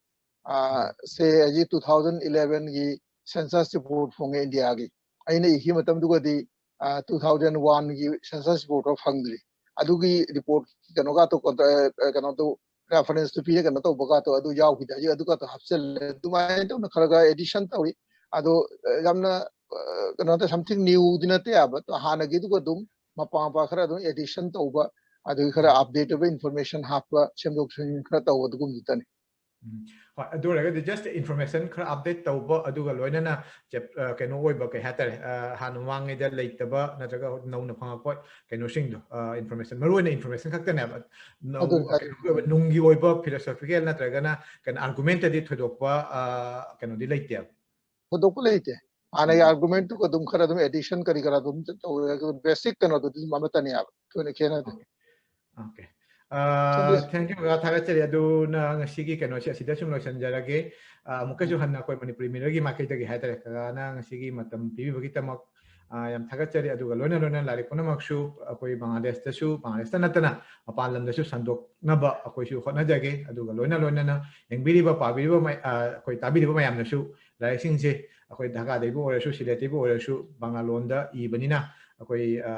ꯑ, ꯁꯦ ꯍꯧꯖꯤꯛ ꯇꯨ ꯊꯥꯎꯖꯟ ꯏꯂꯦꯚꯦꯟꯒꯤ ꯁꯦꯟꯁꯁ ꯔꯤꯄꯣꯔꯠ ꯐꯣꯡꯉꯦ ꯏꯟꯗꯤꯌꯥꯒꯤ꯫ ꯑꯩꯅ ꯏꯈꯤꯕ ꯃꯇꯝꯗꯨꯒꯗꯤ, ꯑ, ꯇꯨ ꯊꯥꯎꯖꯟ ꯋꯥꯟꯒꯤ ꯁꯦꯟꯁꯁ ꯔꯤꯄꯣꯔꯠ ꯐꯪꯗ꯭ꯔꯤ꯫ ꯑꯗꯨꯒꯤ ꯔꯤꯄꯣꯔꯠ ꯀꯩꯅꯣꯒꯇꯣ, ꯑ, ꯀꯩꯅꯣꯗꯣ, ꯔꯦꯐꯔꯦꯟꯁꯇꯨ ꯄꯤꯔ ꯀꯩꯅꯣ ꯇꯧꯕꯒꯇꯣ ꯑꯗꯨ ꯌꯥꯎꯈꯤꯗꯦ꯫ ꯍꯧꯖꯤꯛ ꯑꯗꯨꯒꯇꯣ ꯍꯥꯞꯆꯤꯜꯂꯦ꯫ ꯑꯗꯨꯃꯥꯏꯅ ꯇꯧꯅ ꯈꯔ ꯈꯔ ꯑꯦꯗꯤꯁꯟ ꯇꯧꯔꯤ꯫ ꯑꯗꯣ, ꯑ, ꯌꯥꯝꯅ, ꯑ, ꯀꯩꯅꯣ ꯇꯧ-, ꯁꯝꯊꯤꯡ ꯅ꯭ꯌꯨꯗꯤ ꯅꯠꯇꯦ ꯍꯥꯏꯕ꯫ ꯍꯥꯟꯅꯒꯤꯗꯨꯒ ꯑꯗꯨꯝ ꯃꯄꯥ ꯃꯄꯥ ꯈꯔ ꯑꯗꯨꯝ ꯑꯦꯗꯤꯁꯟ ꯇꯧꯕ, ꯑꯗꯨꯒꯤ ꯈꯔ ꯑꯞꯗꯦꯠ ꯑꯣꯏꯕ ꯏꯟꯐꯣꯔꯃꯦꯁꯟ ꯍꯥꯞꯄ, ꯁꯦꯝꯗꯣꯛ ꯁꯦꯝꯖꯤꯟ ꯈꯔ ꯇꯧꯕ ꯑꯗꯨꯒꯨꯝꯕꯗꯨꯇꯅꯤ꯫ ꯎꯝ꯫ ꯍꯣꯏ, ꯑꯗꯨ ꯑꯣꯏꯔꯒꯗꯤ just information ꯈꯔ update ꯇꯧꯕ, ꯑꯗꯨꯒ ꯂꯣꯏꯅꯅ ꯆꯦꯞ-, ꯑ, ꯀꯩꯅꯣ ꯑꯣꯏꯕ, ꯀꯩ ꯍꯥꯏꯇꯥꯔꯦ, ꯑ, ꯍꯥꯟꯅ ꯃꯃꯥꯡꯉꯩꯗ ꯂꯩꯇꯕ ꯅꯠꯇ꯭ꯔꯒ ꯅꯧꯅ ꯐꯪꯉꯛꯄ ꯀꯩꯅꯣꯁꯤꯡꯗꯣ, ꯑ, information, ꯃꯔꯨ ꯑꯣꯏꯅ information ꯈꯛꯇꯅꯦꯕ꯫ ꯅꯧ-, ꯑꯗꯨꯅꯤ, ꯑꯗꯨꯅꯤ꯫ ꯀꯩꯅꯣꯒꯤ ꯑꯣꯏꯕ, ꯅꯨꯡꯒꯤ ꯑꯣꯏꯕ philosophical ꯅꯠꯇ꯭ꯔꯒꯅ ꯀꯩꯅꯣ argument ꯇꯗꯤ ꯊꯣꯏꯗꯣꯛꯄ, ꯑ, ꯀꯩꯅꯣꯗꯤ ꯂꯩꯇꯦꯕ꯫ ꯊꯣꯏꯗꯣꯛꯄ ꯂꯩꯇꯦ꯫ ꯍꯥꯟꯅꯒꯤ argument ꯇꯨꯒ ꯑꯗꯨꯝ ꯈꯔ ꯑꯗꯨꯝ addition ꯀꯔꯤ ꯀꯔꯥ ꯑꯗꯨꯝ ꯇꯧꯋꯦ, ꯑꯗꯨꯒ basic ꯀꯩꯅꯣꯗꯨꯗꯤ ꯑꯗꯨꯝ ꯑꯃꯠꯇꯅꯦꯕ, ꯊꯣꯏꯅ ꯈꯦꯠꯅꯗꯦ꯫ Okay. ꯑ, thank you, ꯀꯀꯥ, ꯊꯥꯒꯠꯆꯔꯤ꯫ ꯑꯗꯨꯅ ꯉꯁꯤꯒꯤ ꯀꯩꯅꯣꯁꯦ ꯑꯁꯤꯗ ꯁꯨꯝ ꯂꯣꯏꯁꯤꯟꯖꯔꯒꯦ꯫ ꯑ, ꯑꯃꯨꯛꯀꯁꯨ ꯍꯟꯅ ꯑꯩꯈꯣꯏ ꯃꯅꯤꯄꯨꯔꯤ ꯃꯤꯔꯔꯒꯤ ꯃꯥꯏꯀꯩꯗꯒꯤ ꯍꯥꯏꯇꯥꯔꯦ, ꯀꯀꯥꯅ ꯉꯁꯤꯒꯤ ꯃꯇꯝ ꯄꯤꯕꯤꯕꯒꯤꯗꯃꯛ, ꯑ, ꯌꯥꯝ ꯊꯥꯒꯠꯆꯔꯤ꯫ ꯑꯗꯨꯒ ꯂꯣꯏꯅ ꯂꯣꯏꯅ ꯂꯥꯏꯔꯤꯛ ꯄꯨꯝꯅꯃꯛꯁꯨ ꯑꯩꯈꯣꯏ ꯕꯪꯒ꯭ꯂꯥꯗꯦꯁꯇꯁꯨ, ꯕꯪꯒ꯭ꯂꯥꯗꯦꯁꯇ ꯅꯠꯇꯅ ꯃꯄꯥꯟ ꯂꯝꯗꯁꯨ ꯁꯟꯗꯣꯛꯅꯕ ꯑꯩꯈꯣꯏꯁꯨ ꯍꯣꯠꯅꯖꯒꯦ꯫ ꯑꯗꯨꯒ ꯂꯣꯏꯅ ꯂꯣꯏꯅꯅ ꯌꯦꯡꯕꯤꯔꯤꯕ, ꯄꯥꯕꯤꯔꯤꯕ ꯃꯌꯥ-, ꯑ, ꯑꯩꯈꯣꯏ ꯇꯥꯕꯤꯔꯤꯕ ꯃꯌꯥꯝꯅꯁꯨ ꯂꯥꯏꯔꯤꯛꯁꯤꯡꯁꯦ ꯑꯩꯈꯣꯏ ꯙꯥꯀꯥꯗꯒꯤꯕꯨ ꯑꯣꯏꯔꯁꯨ, ꯁꯤꯂꯦꯠꯇꯒꯤꯕꯨ ꯑꯣꯏꯔꯁꯨ ꯕꯪꯒ꯭ꯂꯥ ꯂꯣꯟꯗ ꯏꯕꯅꯤꯅ ꯑꯩꯈꯣꯏ, ꯑ,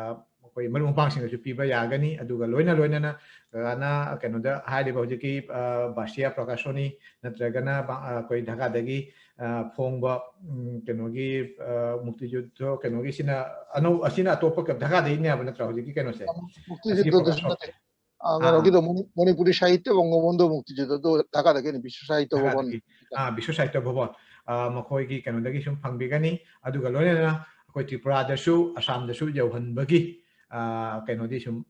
ꯑꯩꯈꯣꯏ ꯃꯔꯨꯞ ꯃꯄꯥꯡꯁꯤꯡꯗꯁꯨ ꯄꯤꯕ ꯌꯥꯒꯅꯤ꯫ ꯑꯗꯨꯒ ꯂꯣꯏꯅ ꯂꯣꯏꯅꯅ ꯀꯀꯥꯅ ꯀꯩꯅꯣꯗ ꯍꯥꯏꯔꯤꯕ ꯍꯧꯖꯤꯛꯀꯤ, ꯑ, ꯕꯥꯁꯤꯌꯥ ꯄ꯭ꯔꯀꯥꯁꯣꯅꯤ ꯅꯠꯇ꯭ꯔꯒꯅ ꯕ-, ꯑ, ꯑꯩꯈꯣꯏ ꯙꯥꯀꯥꯗꯒꯤ, ꯑ, ꯐꯣꯡꯕ, ꯎꯝ, ꯀꯩꯅꯣꯒꯤ, ꯑ, ꯃꯨꯛꯇꯤꯖꯨꯗꯣ ꯀꯩꯅꯣꯒꯤꯁꯤꯅ ꯑꯅꯧ-, ꯑꯁꯤꯅ ꯑꯇꯣꯞꯄ ꯙꯥꯀꯥꯗꯒꯤꯅꯦꯕ ꯅꯠꯇ꯭ꯔꯥ ꯍꯧꯖꯤꯛꯀꯤ ꯀꯩꯅꯣꯁꯦ? ꯑꯁꯤꯒꯤ ꯃꯨꯛꯇꯤꯖꯨꯗꯣꯗꯁꯨ ꯄ꯭ꯔꯀꯥꯁꯣꯟꯁꯦ꯫ ꯅꯠꯇꯦ꯫ ꯑ, ꯀꯩꯅꯣꯒꯤꯗꯣ ꯃꯅꯤ-, ꯃꯅꯤꯄꯨꯔꯤ ꯁꯥꯍꯤꯇ꯭ꯌ ꯕꯪꯒꯕꯟꯙꯨ ꯃꯨꯛꯇꯤꯖꯨꯗꯣꯗꯣ ꯙꯥꯀꯥꯗꯒꯤꯅꯤ, ꯕꯤꯁ꯭ꯋ ꯁꯥꯍꯤꯇ꯭ꯌ ꯚꯕꯟ꯫ ꯙꯥꯀꯥꯗꯒꯤ, ꯑ, ꯕꯤꯁ꯭ꯋ ꯁꯥꯍꯤꯇ꯭ꯌ ꯚꯕꯟ, ꯑ, ꯃꯈꯣꯏꯒꯤ ꯀꯩꯅꯣꯗꯒꯤ ꯁꯨꯝ ꯐꯪꯕꯤꯒꯅꯤ꯫ ꯑꯗꯨꯒ ꯂꯣꯏꯅꯅ ꯑꯩꯈꯣꯏ ꯇ꯭ꯔꯤꯄꯨꯔꯥꯗꯁꯨ, ꯑꯁꯥꯝꯗꯁꯨ ꯌꯧꯍꯟꯕꯒꯤ, ꯑ, ꯀꯩꯅꯣꯗꯤ ꯁꯨꯝ,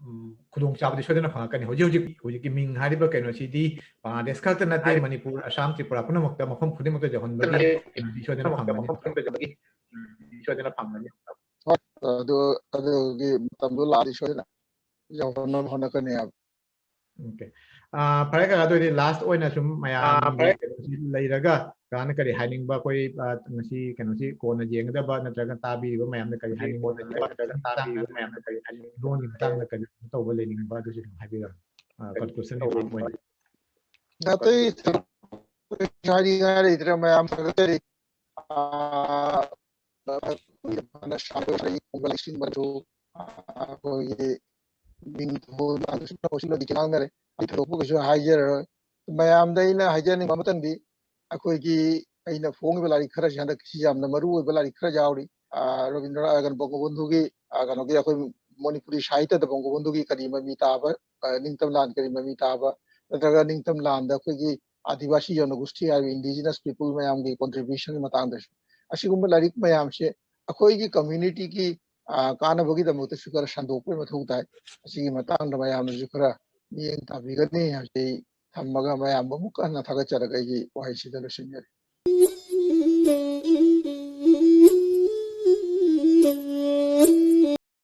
ꯎꯝ, ꯈꯨꯗꯣꯡꯆꯥꯕꯗꯤ ꯁꯣꯏꯗꯅ ꯐꯪꯉꯛꯀꯅꯤ꯫ ꯍꯧꯖꯤꯛ ꯍꯧꯖꯤꯛ, ꯍꯧꯖꯤꯛꯀꯤ ꯃꯤꯡ ꯍꯥꯏꯔꯤꯕ ꯀꯩꯅꯣꯁꯤꯗꯤ ꯕꯪꯒ꯭ꯂꯥꯗꯦꯁ ꯈꯛꯇ ꯅꯠꯇꯦ, ꯃꯅꯤꯄꯨꯔ, ꯑꯁꯥꯝ, ꯇ꯭ꯔꯤꯄꯨꯔꯥ ꯄꯨꯝꯅꯃꯛꯇ, ꯃꯐꯝ ꯈꯨꯗꯤꯡꯃꯛꯇ ꯌꯧꯍꯟꯕꯒꯤ ꯀꯩꯅꯣꯗꯤ ꯁꯣꯏꯗꯅ ꯐꯪꯒꯅꯤ꯫ ꯁꯣꯏꯗꯅ ꯐꯪꯒꯅꯤ꯫ ꯍꯣꯏ, ꯑꯗꯨ, ꯑꯗꯨꯒꯤ ꯃꯇꯝꯗꯣ ꯂꯥꯛꯑꯗꯤ ꯁꯣꯏꯗꯅ ꯌꯧꯍꯟꯅꯕ ꯍꯣꯠꯅꯀꯅꯤ ꯍꯥꯏꯕ꯫ Okay. ꯑ, ꯐꯔꯦ ꯀꯀꯥ, ꯑꯗꯨ ꯑꯣꯏꯔꯗꯤ last ꯑꯣꯏꯅ ꯁꯨꯝ ꯃꯌꯥꯝꯒꯤ ꯀꯩꯅꯣꯁꯤ ꯂꯩꯔꯒ ꯀꯀꯥꯅ ꯀꯔꯤ ꯍꯥꯏꯅꯤꯡꯕ, ꯑꯩꯈꯣꯏ, ꯑ, ꯉꯁꯤ ꯀꯩꯅꯣꯁꯤ ꯀꯣꯟꯅ ꯌꯦꯡꯒꯗꯕ ꯅꯠꯇ꯭ꯔꯒ ꯇꯥꯕꯤꯔꯤꯕ ꯃꯌꯥꯝꯅ ꯀꯔꯤ ꯍꯥꯏꯅꯤꯡꯕ, ꯂꯣꯟꯒꯤ ꯃꯇꯥꯡꯗ ꯀꯔꯤ ꯍꯥꯏꯅꯤꯡꯕ, ꯂꯣꯟꯒꯤ ꯃꯇꯥꯡꯗ ꯀꯔꯤ ꯇꯧꯕ ꯂꯩꯅꯤꯡꯕ, ꯑꯗꯨꯁꯨ ꯑꯗꯨꯝ ꯍꯥꯏꯕꯤꯔꯝꯃꯨ꯫ ꯑ, conclusion remark ꯑꯣꯏꯅ꯫ ꯑꯇꯩ ꯍꯥꯏꯅꯤꯡꯉꯥꯏ ꯂꯩꯇ꯭ꯔꯦ, ꯃꯌꯥꯝ ꯊꯥꯒꯠꯆꯔꯤ꯫ ꯑ, ꯂꯩꯁꯤꯡꯕꯁꯨ ꯑꯩꯈꯣꯏꯒꯤ ꯃꯤꯡ ꯊꯣꯟꯕ ꯉꯥꯡꯅꯔꯦ꯫ ꯑꯩ ꯊꯣꯏꯗꯣꯛꯄ ꯀꯩꯁꯨ ꯍꯥꯏꯖꯔꯔꯣꯏ꯫ ꯃꯌꯥꯝꯗ ꯑꯩꯅ ꯍꯥꯏꯖꯅꯤꯡꯕ ꯑꯃꯇꯪꯗꯤ, ꯑꯩꯈꯣꯏꯒꯤ ꯑꯩꯅ ꯐꯣꯡꯉꯤꯕ ꯂꯥꯏꯔꯤꯛ ꯈꯔꯁꯤ, ꯍꯟꯗꯛꯀꯤꯁꯤ ꯌꯥꯝꯅ ꯃꯔꯨ ꯑꯣꯏꯕ ꯂꯥꯏꯔꯤꯛ ꯈꯔ ꯌꯥꯎꯔꯤ꯫ ꯑ, ꯔꯕꯤꯟꯗ꯭ꯔꯅꯥꯊ, ꯑ, ꯀꯩꯅꯣ, ꯕꯪꯒꯕꯟꯙꯨꯒꯤ, ꯑ, ꯀꯩꯅꯣꯒꯤ ꯑꯩꯈꯣꯏ ꯃꯅꯤꯄꯨꯔꯤ ꯁꯥꯍꯤꯇ꯭ꯌꯗ ꯕꯪꯒꯣꯕꯟꯙꯨꯒꯤ ꯀꯔꯤ ꯃꯃꯤ ꯇꯥꯕ, ꯑ, ꯅꯤꯡꯇꯝ ꯂꯥꯟ ꯀꯔꯤ ꯃꯃꯤ ꯇꯥꯕ, ꯅꯠꯇ꯭ꯔꯒ ꯅꯤꯡꯇꯝ ꯂꯥꯟꯗ ꯑꯩꯈꯣꯏꯒꯤ ꯑꯥꯗꯤꯋꯥꯁꯤ ꯖꯅꯒꯣꯁꯇꯤ ꯍꯥꯏꯕ indigenous people ꯃꯌꯥꯝꯒꯤ contribution ꯃꯇꯥꯡꯗꯁꯨ, ꯑꯁꯤꯒꯨꯝꯕ ꯂꯥꯏꯔꯤꯛ ꯃꯌꯥꯝꯁꯦ ꯑꯩꯈꯣꯏꯒꯤ communityꯒꯤ, ꯑ, ꯀꯥꯟꯅꯕꯒꯤꯗꯃꯛꯇꯁꯨ ꯈꯔ ꯁꯟꯗꯣꯛꯄꯒꯤ ꯃꯊꯧ ꯇꯥꯏ꯫ ꯑꯁꯤꯒꯤ ꯃꯇꯥꯡꯗ ꯃꯌꯥꯝꯅꯁꯨ ꯈꯔ ꯃꯤꯠꯌꯦꯡ ꯇꯥꯕꯤꯒꯅꯤ ꯍꯥꯏꯕꯁꯤ ꯑꯩ ꯊꯝꯃꯒ ꯃꯌꯥꯝꯕꯨ ꯑꯃꯨꯛ ꯍꯟꯅ ꯊꯥꯒꯠꯆꯔꯒ ꯑꯩꯒꯤ ꯋꯥꯍꯩꯁꯤꯗ ꯂꯣꯏꯁꯤꯟꯖꯔꯦ꯫